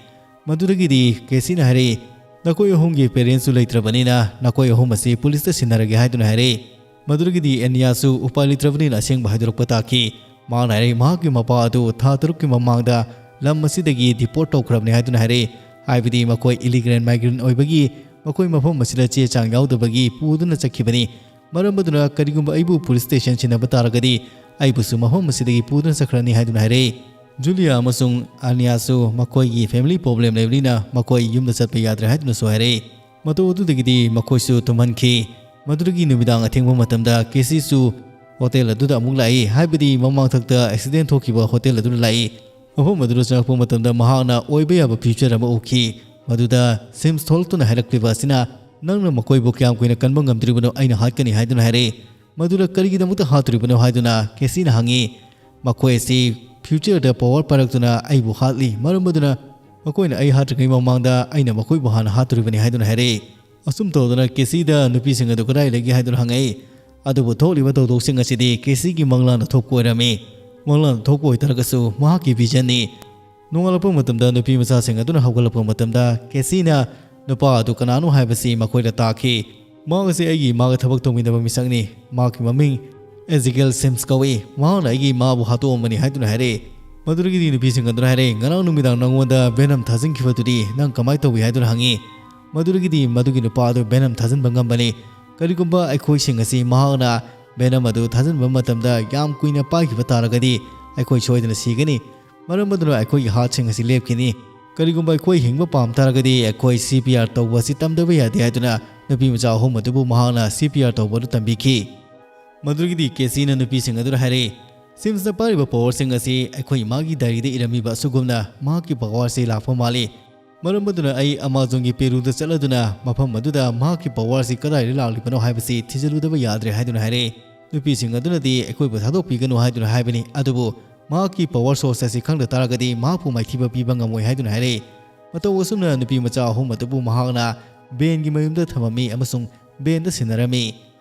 ꯃꯗꯨꯗꯒꯤꯗꯤ ꯀꯦꯁꯤꯅ ꯍꯥꯏꯔꯛꯏ, "ꯅꯈꯣꯏ ꯑꯍꯨꯝꯒꯤ ꯄꯦꯔꯦꯟꯁꯁꯨ ꯂꯩꯇ꯭ꯔꯕꯅꯤꯅ ꯅꯈꯣꯏ ꯑꯍꯨꯝ ꯑꯁꯤ ꯄꯨꯂꯤꯁꯇ ꯁꯤꯟꯅꯔꯒꯦ" ꯍꯥꯏꯗꯨꯅ ꯍꯥꯏꯔꯛꯏ꯫ ꯃꯗꯨꯗꯒꯤꯗꯤ ꯑꯦꯅꯤꯌꯥꯁꯨ ꯎꯄꯥꯏ ꯂꯩꯇ꯭ꯔꯕꯅꯤꯅ ꯑꯁꯦꯡꯕ ꯍꯥꯏꯗꯣꯔꯛꯄ ꯇꯥꯈꯤ꯫ ꯃꯍꯥꯛꯅ ꯍꯥꯏꯔꯛꯏ, ꯃꯍꯥꯛꯀꯤ ꯃꯄꯥ ꯑꯗꯨ ꯊꯥ ꯇꯔꯨꯛꯀꯤ ꯃꯃꯥꯡꯗ ꯂꯝ ꯑꯁꯤꯗꯒꯤ ꯗꯤꯄꯣꯔꯠ ꯇꯧꯈ꯭ꯔꯕꯅꯤ ꯍꯥꯏꯗꯨꯅ ꯍꯥꯏꯔꯛꯏ, ꯍꯥꯏꯕꯗꯤ ꯃꯈꯣꯏ ꯏꯂꯤꯒꯦꯜ ꯃꯥꯏꯒ꯭ꯔꯦꯟ ꯑꯣꯏꯕꯒꯤ ꯃꯈꯣꯏ ꯃꯐꯝ ꯑꯁꯤꯗ ꯆꯦ ꯆꯥꯡ ꯌꯥꯎꯗꯕꯒꯤ ꯄꯨꯗꯨꯅ ꯆꯠꯈꯤꯕꯅꯤ꯫ ꯃꯔꯝ ꯑꯗꯨꯅ ꯀꯔꯤꯒꯨꯝꯕ ꯑꯩꯕꯨ ꯄꯨꯂꯤꯁ ꯁ꯭ꯇꯦꯁꯟ ꯁꯤꯟꯅꯕ ꯇꯥꯔꯒꯗꯤ ꯑꯩꯕꯨꯁꯨ ꯃꯐꯝ ꯑꯁꯤꯗꯒꯤ ꯄꯨꯗꯨꯅ ꯆꯠꯈ꯭ꯔꯅꯤ ꯍꯥꯏꯗꯨꯅ ꯍꯥꯏꯔꯛꯏ꯫ ꯖꯨꯂꯤꯌꯥ ꯑꯃꯁꯨꯡ ꯑꯅꯤꯌꯥꯁꯨ ꯃꯈꯣꯏꯒꯤ ꯐꯦꯃꯤꯂꯤ ꯄ꯭ꯔꯣꯕ꯭ꯂꯦꯝ ꯂꯩꯕꯅꯤꯅ ꯃꯈꯣꯏ ꯌꯨꯝꯗ ꯆꯠꯄ ꯌꯥꯗ꯭ꯔꯦ ꯍꯥꯏꯗꯨꯅꯁꯨ ꯍꯥꯏꯔꯛꯏ꯫ ꯃꯇꯧ ꯑꯗꯨꯗꯒꯤꯗꯤ ꯃꯈꯣꯏꯁꯨ ꯇꯨꯝꯍꯟꯈꯤ꯫ ꯃꯗꯨꯗꯒꯤ ꯅꯨꯃꯤꯗꯥꯡ ꯑꯊꯦꯡꯕ ꯃꯇꯝꯗ ꯀꯦꯁꯤꯁꯨ ꯍꯣꯇꯦꯜ ꯑꯗꯨꯗ ꯑꯃꯨꯛ ꯂꯥꯛꯏ, ꯍꯥꯏꯕꯗꯤ ꯃꯃꯥꯡꯊꯛꯇ ꯑꯦꯛꯁꯤꯗꯦꯟ ꯊꯣꯛꯈꯤꯕ ꯍꯣꯇꯦꯜ ꯑꯗꯨꯗ ꯂꯥꯛꯏ꯫ ꯃꯐꯝ ꯑꯗꯨꯗ ꯆꯪꯂꯛꯄ ꯃꯇꯝꯗ ꯃꯍꯥꯛꯅ ꯑꯣꯏꯕ ꯌꯥꯕ ꯐ꯭ꯌꯨꯆꯔ ꯑꯃ ꯎꯈꯤ, ꯃꯗꯨꯗ ꯁꯤꯝꯁ ꯊꯣꯛꯂꯛꯇꯨꯅ ꯍꯥꯏꯔꯛꯂꯤꯕ ꯑꯁꯤꯅ "ꯅꯪꯅ ꯃꯈꯣꯏꯕꯨ ꯀꯌꯥꯝ ꯀꯨꯏꯅ ꯀꯟꯕ ꯉꯝꯗ꯭ꯔꯤꯕꯅꯣ ꯑꯩꯅ ꯍꯥꯠꯀꯅꯤ" ꯍꯥꯏꯗꯨꯅ ꯍꯥꯏꯔꯛꯏ꯫ "ꯃꯗꯨꯗ ꯀꯔꯤꯒꯤꯗꯃꯛꯇ ꯍꯥꯠꯇꯣꯔꯤꯕꯅꯣ?" ꯍꯥꯏꯗꯨꯅ ꯀꯦꯁꯤꯅ ꯍꯪꯉꯤ꯫ "ꯃꯈꯣꯏ ꯑꯁꯤ ꯐ꯭ꯌꯨꯆꯔꯗ ꯄꯋꯥꯔ ꯄꯥꯏꯔꯛꯇꯨꯅ ꯑꯩꯕꯨ ꯍꯥꯠꯂꯤ, ꯃꯔꯝ ꯑꯗꯨꯅ ꯃꯈꯣꯏꯅ ꯑꯩ ꯍꯥꯠꯇ꯭ꯔꯤꯉꯩ ꯃꯃꯥꯡꯗ ꯑꯩꯅ ꯃꯈꯣꯏꯕꯨ ꯍꯥꯟꯅ ꯍꯥꯠꯇꯣꯔꯤꯕꯅꯤ" ꯍꯥꯏꯗꯨꯅ ꯍꯥꯏꯔꯛꯏ꯫ ꯑꯁꯨꯝ ꯇꯧꯗꯅ ꯀꯦꯁꯤꯗ ꯅꯨꯄꯤꯁꯤꯡ ꯑꯗꯨ ꯀꯗꯥꯏ ꯂꯩꯒꯦ ꯍꯥꯏꯗꯨꯅ ꯍꯪꯉꯛꯏ꯫ ꯑꯗꯨꯕꯨ ꯊꯣꯛꯂꯤꯕ ꯊꯧꯗꯣꯛꯁꯤꯡ ꯑꯁꯤꯗꯤ ꯀꯦꯁꯤꯒꯤ ꯃꯪꯂꯥꯟꯗ ꯊꯣꯛꯄ ꯑꯣꯏꯔꯝꯃꯤ꯫ ꯃꯪꯂꯥꯟꯗ ꯊꯣꯛꯄ ꯑꯣꯏꯇꯥꯔꯒꯁꯨ ꯃꯍꯥꯛꯀꯤ ꯚꯤꯖꯟꯅꯤ꯫ ꯅꯣꯡꯉꯥꯜꯂꯛꯄ ꯃꯇꯝꯗ ꯅꯨꯄꯤ ꯃꯆꯥꯁꯤꯡ ꯑꯗꯨꯅ ꯍꯧꯒꯠꯂꯛꯄ ꯃꯇꯝꯗ ꯀꯦꯁꯤꯅ ꯅꯨꯄꯥ ꯑꯗꯨ ꯀꯅꯥꯅꯣ ꯍꯥꯏꯕꯁꯤ ꯃꯈꯣꯏꯗ ꯇꯥꯛꯈꯤ꯫ "ꯃꯍꯥꯛ ꯑꯁꯤ ꯑꯩꯒꯤ ꯏꯃꯥꯒ ꯊꯕꯛ ꯇꯧꯃꯤꯟꯅꯕ ꯃꯤꯁꯛꯅꯤ꯫ ꯃꯍꯥꯛꯀꯤ ꯃꯃꯤꯡ ꯑꯦꯖꯤꯒꯦꯜ ꯁꯤꯝꯁ ꯀꯧꯏ꯫ ꯃꯍꯥꯛꯅ ꯑꯩꯒꯤ ꯏꯃꯥꯕꯨ ꯍꯥꯠꯇꯣꯛꯑꯝꯕꯅꯤ" ꯍꯥꯏꯗꯨꯅ ꯍꯥꯏꯔꯛꯏ꯫ ꯃꯗꯨꯗꯒꯤꯗꯤ ꯅꯨꯄꯤꯁꯤꯡ ꯑꯗꯨꯅ ꯍꯥꯏꯔꯛꯏ, "ꯉꯔꯥꯡ ꯅꯨꯃꯤꯗꯥꯡ ꯅꯉꯣꯟꯗ ꯚꯦꯅꯝ ꯊꯥꯖꯤꯟꯈꯤꯕꯗꯨꯗꯤ ꯅꯪ ꯀꯃꯥꯏꯅ ꯇꯧꯏ?" ꯍꯥꯏꯗꯨꯅ ꯍꯪꯉꯤ꯫ ꯃꯗꯨꯗꯒꯤꯗꯤ ꯃꯗꯨꯒꯤ ꯅꯨꯄꯥ ꯑꯗꯨ ꯚꯦꯅꯝ ꯊꯥꯖꯤꯟꯕ ꯉꯝꯕꯅꯤ꯫ ꯀꯔꯤꯒꯨꯝꯕ ꯑꯩꯈꯣꯏꯁꯤꯡ ꯑꯁꯤ ꯃꯍꯥꯛꯅ ꯚꯦꯅꯝ ꯑꯗꯨ ꯊꯥꯖꯤꯟꯕ ꯃꯇꯝꯗ ꯌꯥꯝ ꯀꯨꯏꯅ ꯄꯥꯏꯈꯤꯕ ꯇꯥꯔꯒꯗꯤ ꯑꯩꯈꯣꯏ ꯁꯣꯏꯗꯅ ꯁꯤꯒꯅꯤ꯫ ꯃꯔꯝ ꯑꯗꯨꯅ ꯑꯩꯈꯣꯏꯒꯤ ꯍꯥꯔꯠꯁꯤꯡ ꯑꯁꯤ ꯂꯦꯞꯈꯤꯅꯤ꯫ ꯀꯔꯤꯒꯨꯝꯕ ꯑꯩꯈꯣꯏ ꯍꯤꯡꯕ ꯄꯥꯝ ꯇꯥꯔꯒꯗꯤ ꯑꯩꯈꯣꯏ ꯁꯤ ꯄꯤ ꯑꯥꯔ ꯇꯧꯕ ꯑꯁꯤ ꯇꯝꯗꯕ ꯌꯥꯗꯦ ꯍꯥꯏꯗꯨꯅ ꯅꯨꯄꯤ ꯃꯆꯥ ꯑꯍꯨꯝ ꯑꯗꯨꯕꯨ ꯃꯍꯥꯛꯅ ꯁꯤ ꯄꯤ ꯑꯥꯔ ꯇꯧꯕ ꯑꯗꯨ ꯇꯝꯕꯤꯈꯤ꯫ ꯃꯗꯨꯗꯒꯤꯗꯤ ꯀꯦꯁꯤꯅ ꯅꯨꯄꯤꯁꯤꯡ ꯑꯗꯨꯗ ꯍꯥꯏꯔꯛꯏ, "ꯁꯤꯝꯁꯅ ꯄꯥꯏꯔꯤꯕ ꯄꯋꯥꯔꯁꯤꯡ ꯑꯁꯤ ꯑꯩꯈꯣꯏ ꯏꯃꯥꯒꯤ ꯗꯥꯏꯔꯤꯗ ꯏꯔꯝꯃꯤꯕ ꯑꯁꯤꯒꯨꯝꯅ ꯃꯍꯥꯛꯀꯤ ꯄꯋꯥꯔꯁꯤ ꯂꯥꯛꯄ ꯃꯥꯜꯂꯤ꯫ ꯃꯔꯝ ꯑꯗꯨꯅ ꯑꯩ ꯑꯃꯥꯖꯣꯟꯒꯤ ꯄꯦꯔꯨꯗ ꯆꯠꯂꯗꯨꯅ ꯃꯐꯝ ꯑꯗꯨꯗ ꯃꯍꯥꯛꯀꯤ ꯄꯋꯥꯔꯁꯤ ꯀꯗꯥꯏꯗ ꯂꯥꯛꯂꯤꯕꯅꯣ ꯍꯥꯏꯕꯁꯤ ꯊꯤꯖꯤꯜꯂꯨꯗꯕ ꯌꯥꯗ꯭ꯔꯦ" ꯍꯥꯏꯗꯨꯅ ꯍꯥꯏꯔꯛꯏ꯫ ꯅꯨꯄꯤꯁꯤꯡ ꯑꯗꯨꯅꯗꯤ ꯑꯩꯈꯣꯏꯕꯨ ꯊꯥꯗꯣꯛꯄꯤꯒꯅꯨ ꯍꯥꯏꯗꯨꯅ ꯍꯥꯏꯕꯅꯤ, ꯑꯗꯨꯕꯨ ꯃꯍꯥꯛꯀꯤ ꯄꯋꯥꯔ ꯁꯣꯔꯁ ꯑꯁꯤ ꯈꯪꯗ ꯇꯥꯔꯒꯗꯤ ꯃꯍꯥꯛꯄꯨ ꯃꯥꯏꯊꯤꯕ ꯄꯤꯕ ꯉꯝꯃꯣꯏ ꯍꯥꯏꯗꯨꯅ ꯍꯥꯏꯔꯛꯏ꯫ ꯃꯇꯧ ꯑꯁꯨꯝꯅ ꯅꯨꯄꯤ ꯃꯆꯥ ꯑꯍꯨꯝ ꯑꯗꯨꯕꯨ ꯃꯍꯥꯛꯅ ꯕꯦꯟꯒꯤ ꯃꯌꯨꯝꯗ ꯊꯝꯃꯝꯃꯤ ꯑꯃꯁꯨꯡ ꯕꯦꯟꯗ ꯁꯤꯟꯅꯔꯝꯃꯤ꯫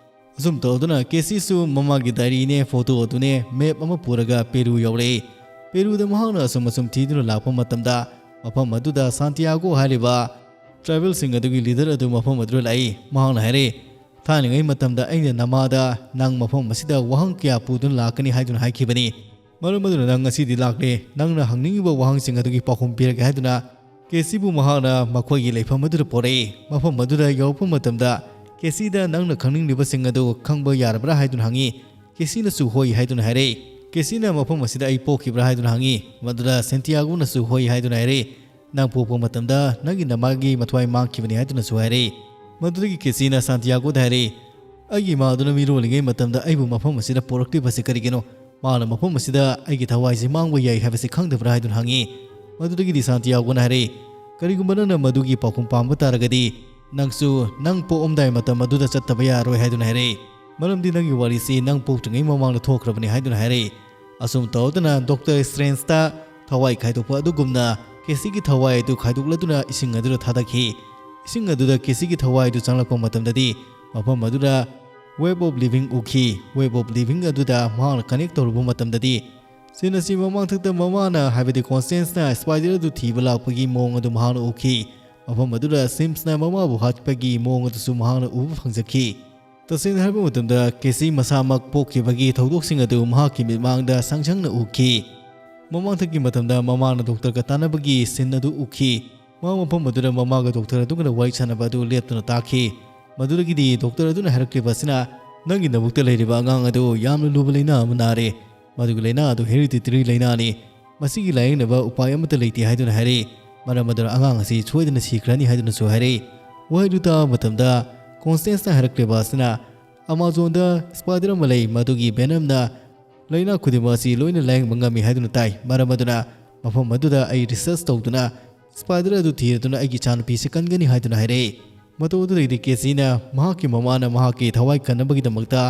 ꯑꯁꯨꯝ ꯇꯧꯗꯨꯅ ꯀꯦꯁꯤꯁꯨ ꯃꯃꯥꯒꯤ ꯗꯥꯏꯔꯤꯅꯦ, ꯐꯣꯇꯣ ꯑꯗꯨꯅꯦ, ꯃꯦꯞ ꯑꯃ ꯄꯨꯔꯒ ꯄꯦꯔꯨ ꯌꯧꯔꯛꯏ꯫ ꯄꯦꯔꯨꯗ ꯃꯍꯥꯛꯅ ꯑꯁꯨꯝ ꯑꯁꯨꯝ ꯊꯤꯗꯨꯅ ꯂꯥꯛꯄ ꯃꯇꯝꯗ ꯃꯐꯝ ꯑꯗꯨꯗ ꯁꯥꯟꯇꯤꯌꯥꯒꯣ ꯍꯥꯏꯔꯤꯕ ꯇ꯭ꯔꯥꯏꯕꯦꯜꯁꯤꯡ ꯑꯗꯨꯒꯤ ꯂꯤꯗꯔ ꯑꯗꯨ ꯃꯐꯝ ꯑꯗꯨꯗ ꯂꯥꯛꯏ꯫ ꯃꯍꯥꯛꯅ ꯍꯥꯏꯔꯛꯏ, "ꯊꯥꯏꯅꯉꯩ ꯃꯇꯝꯗ ꯑꯩꯅ ꯅꯃꯥꯗ ꯅꯪ ꯃꯐꯝ ꯑꯁꯤꯗ ꯋꯥꯍꯪ ꯀꯌꯥ ꯄꯨꯗꯨꯅ ꯂꯥꯛꯀꯅꯤ ꯍꯥꯏꯗꯨꯅ ꯍꯥꯏꯈꯤꯕꯅꯤ꯫ ꯃꯔꯝ ꯑꯗꯨꯅ ꯅꯪ ꯉꯁꯤꯗꯤ ꯂꯥꯛꯂꯦ꯫ ꯅꯪꯅ ꯍꯪꯅꯤꯡꯉꯤꯕ ꯋꯥꯍꯪꯁꯤꯡ ꯑꯗꯨꯒꯤ ꯄꯥꯎꯈꯨꯝ ꯄꯤꯔꯒꯦ" ꯍꯥꯏꯗꯨꯅ ꯀꯦꯁꯤꯕꯨ ꯃꯍꯥꯛꯅ ꯃꯈꯣꯏꯒꯤ ꯂꯩꯐꯝ ꯑꯗꯨꯗ ꯄꯣꯔꯛꯏ꯫ ꯃꯐꯝ ꯑꯗꯨꯗ ꯌꯧꯔꯛꯄ ꯃꯇꯝꯗ ꯀꯦꯁꯤꯗ "ꯅꯪꯅ ꯈꯪꯅꯤꯡꯂꯤꯕꯁꯤꯡ ꯑꯗꯨ ꯈꯪꯕ ꯌꯥꯔꯕ꯭ꯔꯥ?" ꯍꯥꯏꯗꯨꯅ ꯍꯪꯉꯤ꯫ ꯀꯦꯁꯤꯅꯁꯨ "ꯍꯣꯏ" ꯍꯥꯏꯗꯨꯅ ꯍꯥꯏꯔꯛꯏ꯫ ꯀꯦꯁꯤꯅ "ꯃꯐꯝ ꯑꯁꯤꯗ ꯑꯩ ꯄꯣꯛꯈꯤꯕ꯭ꯔꯥ?" ꯍꯥꯏꯗꯨꯅ ꯍꯪꯉꯤ꯫ ꯃꯗꯨꯗ ꯁꯦꯟꯇꯤꯌꯥꯒꯣꯅꯁꯨ "ꯍꯣꯏ" ꯍꯥꯏꯗꯨꯅ ꯍꯥꯏꯔꯛꯏ꯫ "ꯅꯪ ꯄꯣꯛꯄ ꯃꯇꯝꯗ ꯅꯪꯒꯤ ꯅꯃꯥꯒꯤ ꯃꯊ꯭ꯋꯥꯏ ꯃꯥꯡꯈꯤꯕꯅꯤ" ꯍꯥꯏꯗꯨꯅꯁꯨ ꯍꯥꯏꯔꯛꯏ꯫ ꯃꯗꯨꯗꯒꯤ ꯀꯦꯁꯤꯅ ꯁꯥꯟꯇꯤꯌꯥꯒꯣꯗ ꯍꯥꯏꯔꯛꯏ, "ꯑꯩꯒꯤ ꯏꯃꯥ ꯑꯗꯨꯅ ꯃꯤꯔꯣꯜꯂꯤꯉꯩ ꯃꯇꯝꯗ ꯑꯩꯕꯨ ꯃꯐꯝ ꯑꯁꯤꯗ ꯄꯣꯔꯛꯂꯤꯕꯁꯤ ꯀꯔꯤꯒꯤꯅꯣ? ꯃꯥꯅ ꯃꯐꯝ ꯑꯁꯤꯗ ꯑꯩꯒꯤ ꯊꯋꯥꯏꯁꯤ ꯃꯥꯡꯕ ꯌꯥꯏ ꯍꯥꯏꯕꯁꯤ ꯈꯪꯗꯕ꯭ꯔꯥ?" ꯍꯥꯏꯗꯨꯅ ꯍꯪꯉꯤ꯫ ꯃꯗꯨꯗꯒꯤꯗꯤ ꯁꯥꯟꯇꯤꯌꯥꯒꯣꯅ ꯍꯥꯏꯔꯛꯏ, "ꯀꯔꯤꯒꯨꯝꯕ ꯅꯪꯅ ꯃꯗꯨꯒꯤ ꯄꯥꯎꯈꯨꯝ ꯄꯥꯝꯕ ꯇꯥꯔꯒꯗꯤ, ꯅꯪꯁꯨ ꯅꯪ ꯄꯣꯛꯑꯝꯗꯥꯏ ꯃꯇꯝ ꯑꯗꯨꯗ ꯆꯠꯇꯕ ꯌꯥꯔꯣꯏ ꯍꯥꯏꯗꯨꯅ ꯍꯥꯏꯔꯛꯏ꯫ ꯃꯔꯝꯗꯤ ꯅꯪꯒꯤ ꯋꯥꯔꯤꯁꯤ ꯅꯪ ꯄꯣꯛꯇ꯭ꯔꯤꯉꯩ ꯃꯃꯥꯡꯗ ꯊꯣꯛꯈ꯭ꯔꯕꯅꯤ ꯍꯥꯏꯗꯨꯅ ꯍꯥꯏꯔꯛꯏ꯫ ꯑꯁꯨꯝ ꯇꯧꯗꯅ ꯗꯣꯛꯇꯔ ꯁ꯭ꯇ꯭ꯔꯦꯟꯖꯇ ꯊꯋꯥꯏ ꯈꯥꯏꯗꯣꯛꯄ ꯑꯗꯨꯒꯨꯝꯅ ꯀꯦꯁꯤꯒꯤ ꯊꯋꯥꯏ ꯑꯗꯨ ꯈꯥꯏꯗꯣꯛꯂꯗꯨꯅ ꯏꯁꯤꯡ ꯑꯗꯨꯗ ꯊꯥꯗꯈꯤ꯫ ꯏꯁꯤꯡ ꯑꯗꯨꯗ ꯀꯦꯁꯤꯒꯤ ꯊꯋꯥꯏ ꯑꯗꯨ ꯆꯪꯂꯛꯄ ꯃꯇꯝꯗꯗꯤ ꯃꯐꯝ ꯑꯗꯨꯗ Web of Living ꯎꯈꯤ꯫ Web of Living ꯑꯗꯨꯗ ꯃꯍꯥꯛꯅ ꯀꯅꯦꯛ ꯇꯧꯔꯨꯕ ꯃꯇꯝꯗꯗꯤ ꯁꯤꯟ ꯑꯁꯤ ꯃꯃꯥꯡꯊꯛꯇ ꯃꯃꯥꯅ, ꯍꯥꯏꯕꯗꯤ ꯀꯣꯟꯁꯇꯦꯟꯁꯅ ꯁ꯭ꯄꯥꯏꯗꯔ ꯑꯗꯨ ꯊꯤꯕ ꯂꯥꯛꯄꯒꯤ ꯃꯑꯣꯡ ꯑꯗꯨ ꯃꯍꯥꯛꯅ ꯎꯈꯤ꯫ ꯃꯐꯝ ꯑꯗꯨꯗ ꯁꯤꯝꯁꯅ ꯃꯃꯥꯕꯨ ꯍꯥꯠꯄꯒꯤ ꯃꯑꯣꯡ ꯑꯗꯨꯁꯨ ꯃꯍꯥꯛꯅ ꯎꯕ ꯐꯪꯖꯈꯤ꯫ ꯇꯁꯦꯡꯅ ꯍꯥꯏꯕ ꯃꯇꯝꯗ, ꯀꯦꯁꯤ ꯃꯁꯥꯃꯛ ꯄꯣꯛꯈꯤꯕꯒꯤ ꯊꯧꯗꯣꯛꯁꯤꯡ ꯑꯗꯨ ꯃꯍꯥꯛꯀꯤ ꯃꯤꯠꯃꯥꯡꯗ ꯁꯪ ꯁꯪꯅ ꯎꯈꯤ꯫ ꯃꯃꯥꯡꯊꯛꯀꯤ ꯃꯇꯝꯗ ꯃꯃꯥꯅ ꯗꯣꯛꯇꯔꯒ ꯇꯥꯟꯅꯕꯒꯤ ꯁꯤꯟ ꯑꯗꯨ ꯎꯈꯤ꯫ ꯃꯍꯥꯛ ꯃꯐꯝ ꯑꯗꯨꯗ ꯃꯃꯥꯒ ꯗꯣꯛꯇꯔ ꯑꯗꯨꯒ ꯋꯥꯔꯤ ꯁꯥꯟꯅꯕ ꯑꯗꯨ ꯂꯦꯞꯇꯨꯅ ꯇꯥꯈꯤ꯫ ꯃꯗꯨꯗꯒꯤꯗꯤ ꯗꯣꯛꯇꯔ ꯑꯗꯨꯅ ꯍꯥꯏꯔꯛꯂꯤꯕ ꯑꯁꯤꯅ, "ꯅꯪꯒꯤ ꯅꯕꯨꯛꯇ ꯂꯩꯔꯤꯕ ꯑꯉꯥꯡ ꯑꯗꯨ ꯌꯥꯝꯅ ꯂꯨꯕ ꯂꯥꯏꯅꯥ ꯑꯃ ꯅꯥꯔꯦ꯫ ꯃꯗꯨꯒꯤ ꯂꯥꯏꯅꯥ ꯑꯗꯨ hereditary ꯂꯥꯏꯅꯥꯅꯤ꯫ ꯃꯁꯤꯒꯤ ꯂꯥꯌꯦꯡꯅꯕ ꯎꯄꯥꯏ ꯑꯃꯠꯇ ꯂꯩꯇꯦ" ꯍꯥꯏꯗꯨꯅ ꯍꯥꯏꯔꯛꯏ꯫ ꯃꯔꯝ ꯑꯗꯨꯅ ꯑꯉꯥꯡ ꯑꯁꯤ ꯁꯣꯏꯗꯅ ꯁꯤꯈ꯭ꯔꯅꯤ ꯍꯥꯏꯗꯨꯅꯁꯨ ꯍꯥꯏꯔꯛꯏ꯫ ꯋꯥꯍꯩꯗꯨ ꯇꯥꯕ ꯃꯇꯝꯗ ꯀꯣꯟꯁꯇꯦꯟꯁꯅ ꯍꯥꯏꯔꯛꯂꯤꯕ ꯑꯁꯤꯅ, "ꯑꯃꯥꯖꯣꯟꯗ ꯁ꯭ꯄꯥꯏꯗꯔ ꯑꯃ ꯂꯩ, ꯃꯗꯨꯒꯤ ꯚꯦꯅꯝꯅ ꯂꯥꯏꯅꯥ ꯈꯨꯗꯤꯡꯃꯛ ꯑꯁꯤ ꯂꯣꯏꯅ ꯂꯥꯌꯦꯡꯕ ꯉꯝꯃꯤ" ꯍꯥꯏꯗꯨꯅ ꯇꯥꯏ꯫ ꯃꯔꯝ ꯑꯗꯨꯅ ꯃꯐꯝ ꯑꯗꯨꯗ ꯑꯩ ꯔꯤꯁꯔꯆ ꯇꯧꯗꯨꯅ ꯁ꯭ꯄꯥꯏꯗꯔ ꯑꯗꯨ ꯊꯤꯔꯗꯨꯅ ꯑꯩꯒꯤ ꯏꯆꯥꯅꯨꯄꯤꯁꯤ ꯀꯟꯒꯅꯤ ꯍꯥꯏꯗꯨꯅ ꯍꯥꯏꯔꯛꯏ꯫ ꯃꯇꯧ ꯑꯗꯨꯗꯒꯤꯗꯤ ꯀꯦꯁꯤꯅ ꯃꯍꯥꯛꯀꯤ ꯃꯃꯥꯅ ꯃꯍꯥꯛꯀꯤ ꯊꯋꯥꯏ ꯀꯟꯅꯕꯒꯤꯗꯃꯛꯇ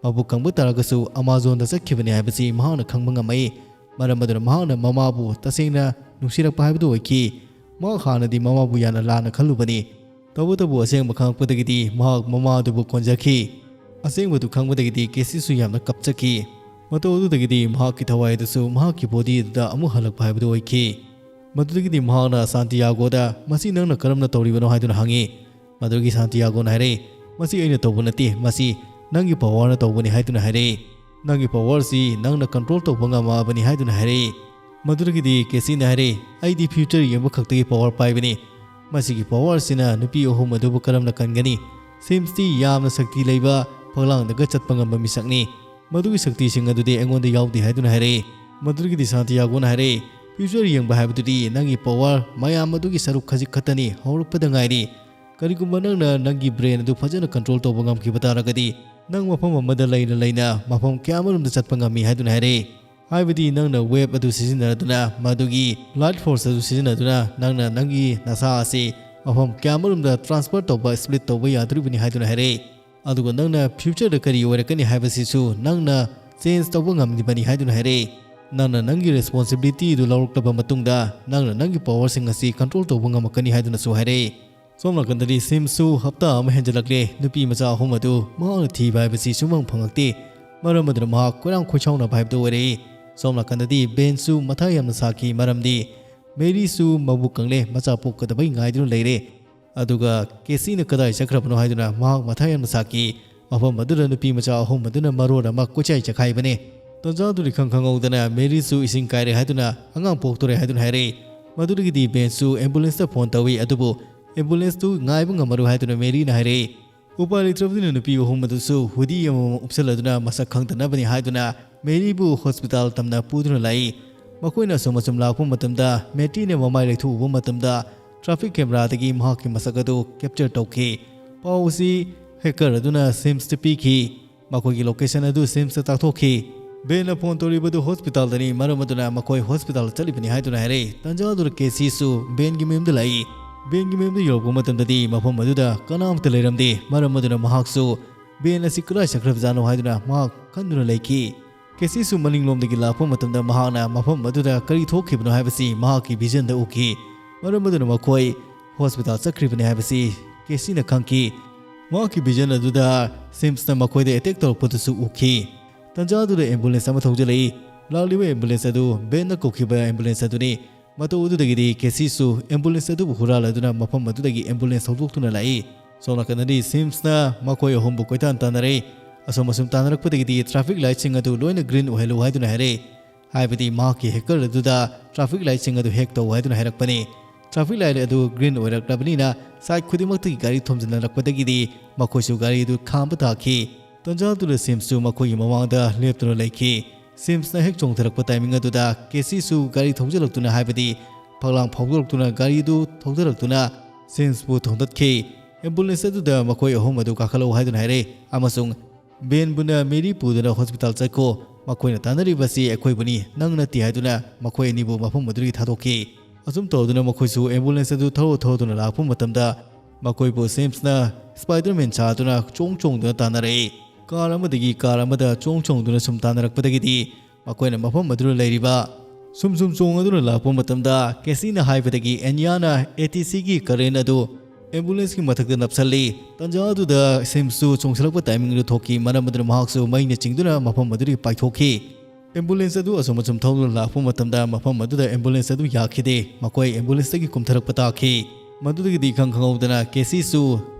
ꯃꯕꯨꯛ ꯀꯪꯕ ꯇꯥꯔꯒꯁꯨ ꯑꯃꯥꯖꯣꯟꯗ ꯆꯠꯈꯤꯕꯅꯤ ꯍꯥꯏꯕꯁꯤ ꯃꯍꯥꯛꯅ ꯈꯪꯕ ꯉꯝꯃꯛꯏ꯫ ꯃꯔꯝ ꯑꯗꯨꯅ ꯃꯍꯥꯛꯅ ꯃꯃꯥꯕꯨ ꯇꯁꯦꯡꯅ ꯅꯨꯡꯁꯤꯔꯛꯄ ꯍꯥꯏꯕꯗꯨ ꯑꯣꯏꯈꯤ꯫ ꯃꯍꯥꯛ ꯍꯥꯟꯅꯗꯤ ꯃꯃꯥꯕꯨ ꯌꯥꯝꯅ ꯂꯥꯟꯅ ꯈꯜꯂꯨꯕꯅꯤ꯫ ꯇꯧꯕꯇꯕꯨ ꯑꯁꯦꯡꯕ ꯈꯪꯂꯛꯄꯗꯒꯤꯗꯤ ꯃꯍꯥꯛ ꯃꯃꯥ ꯑꯗꯨꯕꯨ ꯀꯣꯟꯖꯈꯤ꯫ ꯑꯁꯦꯡꯕꯗꯨ ꯈꯪꯕꯗꯒꯤꯗꯤ ꯀꯦꯁꯤꯁꯨ ꯌꯥꯝꯅ ꯀꯞꯆꯈꯤ꯫ ꯃꯇꯧ ꯑꯗꯨꯗꯒꯤꯗꯤ ꯃꯍꯥꯛꯀꯤ ꯊꯋꯥꯏ ꯑꯗꯨꯁꯨ ꯃꯍꯥꯛꯀꯤ ꯕꯣꯗꯤ ꯑꯗꯨꯗ ꯑꯃꯨꯛ ꯍꯜꯂꯛꯄ ꯍꯥꯏꯕꯗꯨ ꯑꯣꯏꯈꯤ꯫ ꯃꯗꯨꯗꯒꯤꯗꯤ ꯃꯍꯥꯛꯅ ꯁꯥꯟꯇꯤꯌꯥꯒꯣꯗ, "ꯃꯁꯤ ꯅꯪꯅ ꯀꯔꯝꯅ ꯇꯧꯔꯤꯕꯅꯣ?" ꯍꯥꯏꯗꯨꯅ ꯍꯪꯉꯤ꯫ ꯃꯗꯨꯒꯤ ꯁꯥꯟꯇꯤꯌꯥꯒꯣꯅ ꯍꯥꯏꯔꯛꯏ, "ꯃꯁꯤ ꯑꯩꯅ ꯇꯧꯕ ꯅꯠꯇꯦ, ꯃꯁꯤ ꯅꯪꯒꯤ ꯄꯋꯥꯔꯅ ꯇꯧꯕꯅꯤ" ꯍꯥꯏꯗꯨꯅ ꯍꯥꯏꯔꯛꯏ꯫ "ꯅꯪꯒꯤ ꯄꯋꯥꯔꯁꯤ ꯅꯪꯅ ꯀꯟꯇ꯭ꯔꯣꯜ ꯇꯧꯕ ꯉꯝꯃꯛꯑꯕꯅꯤ" ꯍꯥꯏꯗꯨꯅ ꯍꯥꯏꯔꯛꯏ꯫ ꯃꯗꯨꯗꯒꯤꯗꯤ ꯀꯦꯁꯤꯅ ꯍꯥꯏꯔꯛꯏ, "ꯑꯩꯗꯤ ꯐ꯭ꯌꯨꯆꯔ ꯌꯦꯡꯕ ꯈꯛꯇꯒꯤ ꯄꯋꯥꯔ ꯄꯥꯏꯕꯅꯤ꯫ ꯃꯁꯤꯒꯤ ꯄꯋꯥꯔꯁꯤꯅ ꯅꯨꯄꯤ ꯑꯍꯨꯝ ꯑꯗꯨꯕꯨ ꯀꯔꯝꯅ ꯀꯟꯒꯅꯤ? ꯁꯤꯝꯁꯇꯤ ꯌꯥꯝꯅ ꯁꯛꯇꯤ ꯂꯩꯕ, ꯐꯛꯂꯥꯡꯗꯒ ꯆꯠꯄ ꯉꯝꯕ ꯃꯤꯁꯛꯅꯤ꯫ ꯃꯗꯨꯒꯤ ꯁꯛꯇꯤꯁꯤꯡ ꯑꯗꯨꯗꯤ ꯑꯩꯉꯣꯟꯗ ꯌꯥꯎꯗꯦ" ꯍꯥꯏꯗꯨꯅ ꯍꯥꯏꯔꯛꯏ꯫ ꯃꯗꯨꯗꯒꯤꯗꯤ ꯁꯥꯟꯇꯤꯌꯥꯒꯣꯅ ꯍꯥꯏꯔꯛꯏ, "ꯐ꯭ꯌꯨꯆꯔ ꯌꯦꯡꯕ ꯍꯥꯏꯕꯗꯨꯗꯤ ꯅꯪꯒꯤ ꯄꯋꯥꯔ ꯃꯌꯥꯝ ꯑꯗꯨꯒꯤ ꯁꯔꯨꯛ ꯈꯖꯤꯛ ꯈꯛꯇꯅꯤ, ꯍꯧꯔꯛꯄꯗ ꯉꯥꯏꯔꯤ꯫ ꯀꯔꯤꯒꯨꯝꯕ ꯅꯪꯅ ꯅꯪꯒꯤ ꯕ꯭ꯔꯦꯟ ꯑꯗꯨ ꯐꯖꯅ ꯀꯟꯇ꯭ꯔꯣꯜ ꯇꯧꯕ ꯉꯝꯈꯤꯕ ꯇꯥꯔꯒꯗꯤ, ꯅꯪ ꯃꯐꯝ ꯑꯃꯗ ꯂꯩꯅ ꯂꯩꯅ ꯃꯐꯝ ꯀꯌꯥ ꯑꯃꯔꯣꯝꯗ ꯆꯠꯄ ꯉꯝꯃꯤ" ꯍꯥꯏꯗꯨꯅ ꯍꯥꯏꯔꯛꯏ꯫ ꯍꯥꯏꯕꯗꯤ ꯅꯪꯅ ꯋꯦꯕ ꯑꯗꯨ ꯁꯤꯖꯤꯟꯅꯗꯨꯅ, ꯃꯗꯨꯒꯤ ꯂꯥꯏꯠ ꯐꯣꯔꯁ ꯑꯗꯨ ꯁꯤꯖꯤꯟꯅꯗꯨꯅ ꯅꯪꯅ ꯅꯪꯒꯤ ꯅꯁꯥ ꯑꯁꯤ ꯃꯐꯝ ꯀꯌꯥꯃꯔꯨꯝꯗ transfer ꯇꯧꯕ, split ꯇꯧꯕ ꯌꯥꯗꯣꯔꯤꯕꯅꯤ ꯍꯥꯏꯗꯨꯅ ꯍꯥꯏꯔꯛꯏ꯫ ꯑꯗꯨꯒ ꯅꯪꯅ future ꯗ ꯀꯔꯤ ꯑꯣꯏꯔꯛꯀꯅꯤ ꯍꯥꯏꯕꯁꯤꯁꯨ ꯅꯪꯅ change ꯇꯧꯕ ꯉꯝꯂꯤꯕꯅꯤ ꯍꯥꯏꯗꯨꯅ ꯍꯥꯏꯔꯛꯏ꯫ ꯅꯪꯅ ꯅꯪꯒꯤ responsibility ꯗꯨ ꯂꯧꯔꯛꯂꯕ ꯃꯇꯨꯡꯗ ꯅꯪꯅ ꯅꯪꯒꯤ power ꯁꯤꯡ ꯑꯁꯤ control ꯇꯧꯕ ꯉꯝꯃꯛꯀꯅꯤ ꯍꯥꯏꯗꯨꯅꯁꯨ ꯍꯥꯏꯔꯛꯏ꯫ ꯁꯣꯝ ꯅꯥꯀꯟꯗꯗꯤ ꯁꯤꯝꯁꯨ ꯍꯞꯇꯥ ꯑꯃ ꯍꯦꯟꯖꯜꯂꯛꯂꯦ꯫ ꯅꯨꯄꯤ ꯃꯆꯥ ꯑꯍꯨꯝ ꯑꯗꯨ ꯃꯍꯥꯛꯅ ꯊꯤꯕ ꯍꯥꯏꯕꯁꯤ ꯁꯨꯡꯐꯪ ꯐꯪꯂꯛꯇꯦ꯫ ꯃꯔꯝ ꯑꯗꯨꯅ ꯃꯍꯥꯛ ꯀꯣꯏꯔꯥꯡ ꯈꯣꯏꯁꯥꯎꯅꯕ ꯍꯥꯏꯕꯗꯨ ꯑꯣꯏꯔꯛꯏ꯫ ꯁꯣꯝ ꯅꯥꯀꯟꯗꯗꯤ ꯕꯦꯟꯁꯨ ꯃꯊꯥ ꯌꯥꯝꯅ ꯁꯥꯈꯤ, ꯃꯔꯝꯗꯤ ꯃꯦꯔꯤꯁꯨ ꯃꯕꯨꯛ ꯀꯪꯂꯦ, ꯃꯆꯥ ꯄꯣꯛꯀꯗꯕꯒꯤ ꯉꯥꯏꯗꯨꯅ ꯂꯩꯔꯦ꯫ ꯑꯗꯨꯒ ꯀꯦꯁꯤꯅ ꯀꯗꯥꯏ ꯆꯠꯈ꯭ꯔꯕꯅꯣ ꯍꯥꯏꯗꯨꯅ ꯃꯍꯥꯛ ꯃꯊꯥ ꯌꯥꯝꯅ ꯁꯥꯈꯤ꯫ ꯃꯐꯝ ꯑꯗꯨꯗ ꯅꯨꯄꯤ ꯃꯆꯥ ꯑꯍꯨꯝ ꯑꯗꯨꯅ ꯃꯔꯣꯟ ꯑꯃ ꯀꯣꯏꯆꯥꯏ ꯆꯈꯥꯏꯕꯅꯤ꯫ ꯇꯟꯖꯥꯗꯨ ꯏꯈꯪ ꯈꯪꯍꯧꯗꯅ ꯃꯦꯔꯤꯁꯨ ꯏꯁꯤꯡ ꯀꯥꯏꯔꯦ ꯍꯥꯏꯗꯨꯅ ꯑꯉꯥꯡ ꯄꯣꯛꯇꯣꯔꯦ ꯍꯥꯏꯗꯨꯅ ꯍꯥꯏꯔꯛꯏ꯫ ꯃꯗꯨꯗꯒꯤꯗꯤ ꯕꯦꯟꯁꯁꯨ ambulance ꯇ phone ꯇꯧꯏ, ꯑꯗꯨꯕꯨ ambulance ꯇꯨ ꯉꯥꯏꯕ ꯉꯝꯃꯔꯣꯏ ꯍꯥꯏꯗꯨꯅ ꯃꯦꯔꯤꯅ ꯍꯥꯏꯔꯛꯏ꯫ ꯎꯄꯥꯏ ꯂꯩꯇ꯭ꯔꯕꯅꯤꯅ ꯅꯨꯄꯤ ꯑꯍꯨꯝ ꯑꯗꯨꯁꯨ hoodie ꯑꯃꯃꯝ ꯎꯞꯁꯜꯂꯗꯨꯅ ꯃꯁꯛ ꯈꯪꯗꯅꯕꯅꯤ ꯍꯥꯏꯗꯨꯅ ꯃꯦꯔꯤꯕꯨ hospital ꯇꯝꯅ ꯄꯨꯗꯨꯅ ꯂꯥꯛꯏ꯫ ꯃꯈꯣꯏꯅ ꯑꯁꯨꯝ ꯑꯁꯨꯝ ꯂꯥꯛꯄ ꯃꯇꯝꯗ ꯃꯦꯇꯤꯅ ꯃꯃꯥꯏ ꯂꯩꯊꯣꯛꯎꯕ ꯃꯇꯝꯗ traffic camera ꯗꯒꯤ ꯃꯍꯥꯛꯀꯤ ꯃꯁꯛ ꯑꯗꯨ capture ꯇꯧꯈꯤ꯫ ꯄꯥꯎ ꯑꯁꯤ hacker ꯑꯗꯨꯅ ꯁꯤꯝꯁꯇ ꯄꯤꯈꯤ꯫ ꯃꯈꯣꯏꯒꯤ location ꯑꯗꯨ ꯁꯤꯝꯁꯇ ꯇꯥꯛꯊꯣꯛꯈꯤ꯫ ꯕꯦꯟꯅ phone ꯇꯧꯔꯤꯕꯗꯨ hospital ꯗꯅꯤ, ꯃꯔꯝ ꯑꯗꯨꯅ ꯃꯈꯣꯏ hospital ꯆꯠꯂꯤꯕꯅꯤ ꯍꯥꯏꯗꯨꯅ ꯍꯥꯏꯔꯛꯏ꯫ ꯇꯟꯖꯥ ꯑꯗꯨꯗ ꯀꯦꯁꯤꯁꯨ ꯕꯦꯟꯒꯤ ꯃꯌꯨꯝꯗ ꯂꯥꯛꯏ꯫ ꯕꯦꯟꯒꯤ ꯃꯌꯨꯝꯗ ꯌꯧꯔꯛꯄ ꯃꯇꯝꯗꯗꯤ ꯃꯐꯝ ꯑꯗꯨꯗ ꯀꯅꯥꯃꯠꯇ ꯂꯩꯔꯝꯗꯦ, ꯃꯔꯝ ꯑꯗꯨꯅ ꯃꯍꯥꯛꯁꯨ ꯕꯦꯟ ꯑꯁꯤ ꯀꯗꯥꯏ ꯆꯠꯈ꯭ꯔꯕꯖꯥꯠꯅꯣ ꯍꯥꯏꯗꯨꯅ ꯃꯍꯥꯛ ꯈꯟꯗꯨꯅ ꯂꯩꯈꯤ꯫ ꯀꯦꯁꯤꯁꯨ ꯃꯅꯤꯡꯂꯣꯝꯗꯒꯤ ꯂꯥꯛꯄ ꯃꯇꯝꯗ ꯃꯍꯥꯛꯅ ꯃꯐꯝ ꯑꯗꯨꯗ ꯀꯔꯤ ꯊꯣꯛꯈꯤꯕꯅꯣ ꯍꯥꯏꯕꯁꯤ ꯃꯍꯥꯛꯀꯤ vision ꯗ ꯎꯈꯤ꯫ ꯃꯔꯝ ꯑꯗꯨꯅ ꯃꯈꯣꯏ hospital ꯆꯠꯈ꯭ꯔꯤꯕꯅꯤ ꯍꯥꯏꯕꯁꯤ ꯀꯦꯁꯤꯅ ꯈꯪꯈꯤ꯫ ꯃꯍꯥꯛꯀꯤ vision ꯑꯗꯨꯗ ꯁꯤꯝꯁꯅ ꯃꯈꯣꯏꯗ attack ꯇꯧꯔꯛꯄꯗꯨꯁꯨ ꯎꯈꯤ꯫ ꯇꯟꯖꯥ ꯑꯗꯨꯗ ambulance ꯑꯃ ꯊꯧꯖꯤꯜꯂꯛꯏ꯫ ꯂꯥꯛꯂꯤꯕ ambulance ꯑꯗꯨ ꯕꯦꯟꯅ ꯀꯧꯈꯤꯕ ambulance ꯑꯗꯨꯅꯤ꯫ ꯃꯇꯧ ꯑꯗꯨꯗꯒꯤꯗꯤ ꯀꯦꯁꯤꯁꯨ ambulance ꯑꯗꯨꯕꯨ ꯍꯨꯔꯥꯜꯂꯗꯨꯅ ꯃꯐꯝ ꯑꯗꯨꯗꯒꯤ ambulance ꯊꯧꯗꯣꯛꯇꯨꯅ ꯂꯥꯛꯏ꯫ ꯁꯣꯝ ꯅꯥꯀꯟꯗꯗꯤ ꯁꯤꯝꯁꯅ ꯃꯈꯣꯏ ꯑꯍꯨꯝꯕꯨ ꯀꯣꯏꯇꯥꯟ ꯇꯥꯟꯅꯔꯛꯏ꯫ ꯑꯁꯨꯝ ꯑꯁꯨꯝ ꯇꯥꯟꯅꯔꯛꯄꯗꯒꯤꯗꯤ traffic light ꯁꯤꯡ ꯑꯗꯨ ꯂꯣꯏꯅ green ꯑꯣꯏꯍꯜꯂꯨ ꯍꯥꯏꯗꯨꯅ ꯍꯥꯏꯔꯛꯏ꯫ ꯍꯥꯏꯕꯗꯤ ꯃꯍꯥꯛꯀꯤ hacker ꯑꯗꯨꯗ traffic light ꯁꯤꯡ ꯑꯗꯨ hack ꯇꯧ ꯍꯥꯏꯗꯨꯅ ꯍꯥꯏꯔꯛꯄꯅꯤ꯫ Traffic light ꯑꯗꯨ green ꯑꯣꯏꯔꯛꯂꯕꯅꯤꯅ side ꯈꯨꯗꯤꯡꯃꯛꯇꯒꯤ ꯒꯥꯔꯤ ꯊꯣꯝꯖꯤꯟꯅꯔꯛꯄꯗꯒꯤꯗꯤ ꯃꯈꯣꯏꯁꯨ ꯒꯥꯔꯤ ꯑꯗꯨ ꯈꯥꯝꯕ ꯇꯥꯈꯤ꯫ ꯇꯟꯖꯥ ꯑꯗꯨꯗ ꯁꯤꯝꯁꯁꯨ ꯃꯈꯣꯏꯒꯤ ꯃꯃꯥꯡꯗ ꯂꯦꯞꯇꯨꯅ ꯂꯩꯈꯤ꯫ ꯁꯤꯝꯁꯅ ꯍꯦꯛ ꯆꯣꯡꯊꯔꯛꯄ timing ꯑꯗꯨꯗ ꯀꯦꯁꯤꯁꯨ ꯒꯥꯔꯤ ꯊꯧꯖꯤꯜꯂꯛꯇꯨꯅ, ꯍꯥꯏꯕꯗꯤ ꯐꯛꯂꯥꯡ ꯐꯥꯎꯗꯣꯔꯛꯇꯨꯅ ꯒꯥꯔꯤ ꯑꯗꯨ ꯊꯧꯗꯔꯛꯇꯨꯅ ꯁꯤꯝꯁꯄꯨ ꯊꯣꯝꯗꯠꯈꯤ꯫ Ambulance ꯑꯗꯨꯗ ꯃꯈꯣꯏ ꯑꯍꯨꯝ ꯑꯗꯨ ꯀꯥꯈꯠꯂꯛꯎ ꯍꯥꯏꯗꯨꯅ ꯍꯥꯏꯔꯛꯏ ꯑꯃꯁꯨꯡ ꯕꯦꯟꯕꯨꯅ ꯃꯦꯔꯤ ꯄꯨꯗꯨꯅ hospital ꯆꯠꯈꯣ꯫ ꯃꯈꯣꯏꯅ ꯇꯥꯟꯅꯔꯤꯕꯁꯤ ꯑꯩꯈꯣꯏꯕꯨꯅꯤ, ꯅꯪ ꯅꯠꯇꯦ ꯍꯥꯏꯗꯨꯅ ꯃꯈꯣꯏ ꯑꯅꯤꯕꯨ ꯃꯐꯝ ꯑꯗꯨꯗꯒꯤ ꯊꯥꯗꯣꯛꯈꯤ꯫ ꯑꯁꯨꯝ ꯇꯧꯗꯨꯅ ꯃꯈꯣꯏꯁꯨ ambulance ꯑꯗꯨ ꯊꯧꯔ ꯊꯧꯗꯨꯅ ꯂꯥꯛꯄ ꯃꯇꯝꯗ ꯃꯈꯣꯏꯕꯨ ꯁꯤꯝꯁꯅ Spider-Man ꯁꯥꯗꯨꯅ ꯆꯣꯡ ꯆꯣꯡꯗꯨꯅ ꯇꯥꯟꯅꯔꯛꯏ꯫ Car ꯑꯃꯗꯒꯤ car ꯑꯃꯗ ꯆꯣꯡ ꯆꯣꯡꯗꯨꯅ ꯁꯨꯝ ꯇꯥꯟꯅꯔꯛꯄꯗꯒꯤꯗꯤ ꯃꯈꯣꯏꯅ ꯃꯐꯝ ꯑꯗꯨꯗ ꯂꯩꯔꯤꯕ ꯁꯨꯝ ꯁꯨꯝ ꯆꯣꯡꯗꯨꯅ ꯂꯥꯛꯄ ꯃꯇꯝꯗ ꯀꯦꯁꯤꯅ ꯍꯥꯏꯕꯗꯒꯤ ꯑꯦꯟꯌꯥꯅ ATCꯒꯤ current ꯑꯗꯨ ambulanceꯀꯤ ꯃꯊꯛꯇ ꯅꯞꯁꯜꯂꯤ꯫ ꯇꯟꯖꯥ ꯑꯗꯨꯗ ꯁꯤꯝꯁꯁꯨ ꯆꯣꯡꯁꯤꯜꯂꯛꯄ timing ꯑꯗꯨ ꯊꯣꯛꯈꯤ꯫ ꯃꯔꯝ ꯑꯗꯨꯅ ꯃꯍꯥꯛꯁꯨ ꯃꯩꯅ ꯆꯤꯡꯗꯨꯅ ꯃꯐꯝ ꯑꯗꯨꯗꯒꯤ ꯄꯥꯏꯊꯣꯛꯈꯤ꯫ Ambulance ꯑꯗꯨ ꯑꯁꯨꯝ ꯑꯁꯨꯝ ꯊꯧꯗꯨꯅ ꯂꯥꯛꯄ ꯃꯇꯝꯗ ꯃꯐꯝ ꯑꯗꯨꯗ ambulance ꯑꯗꯨ ꯌꯥꯈꯤꯗꯦ꯫ ꯃꯈꯣꯏ ambulanceꯇꯒꯤ ꯀꯨꯝꯊꯔꯛꯄ ꯇꯥꯈꯤ꯫ ꯃꯗꯨꯗꯒꯤꯗꯤ ꯏꯈꯪ ꯈꯪꯍꯧꯗꯅ ꯀꯦꯁꯤꯁꯨ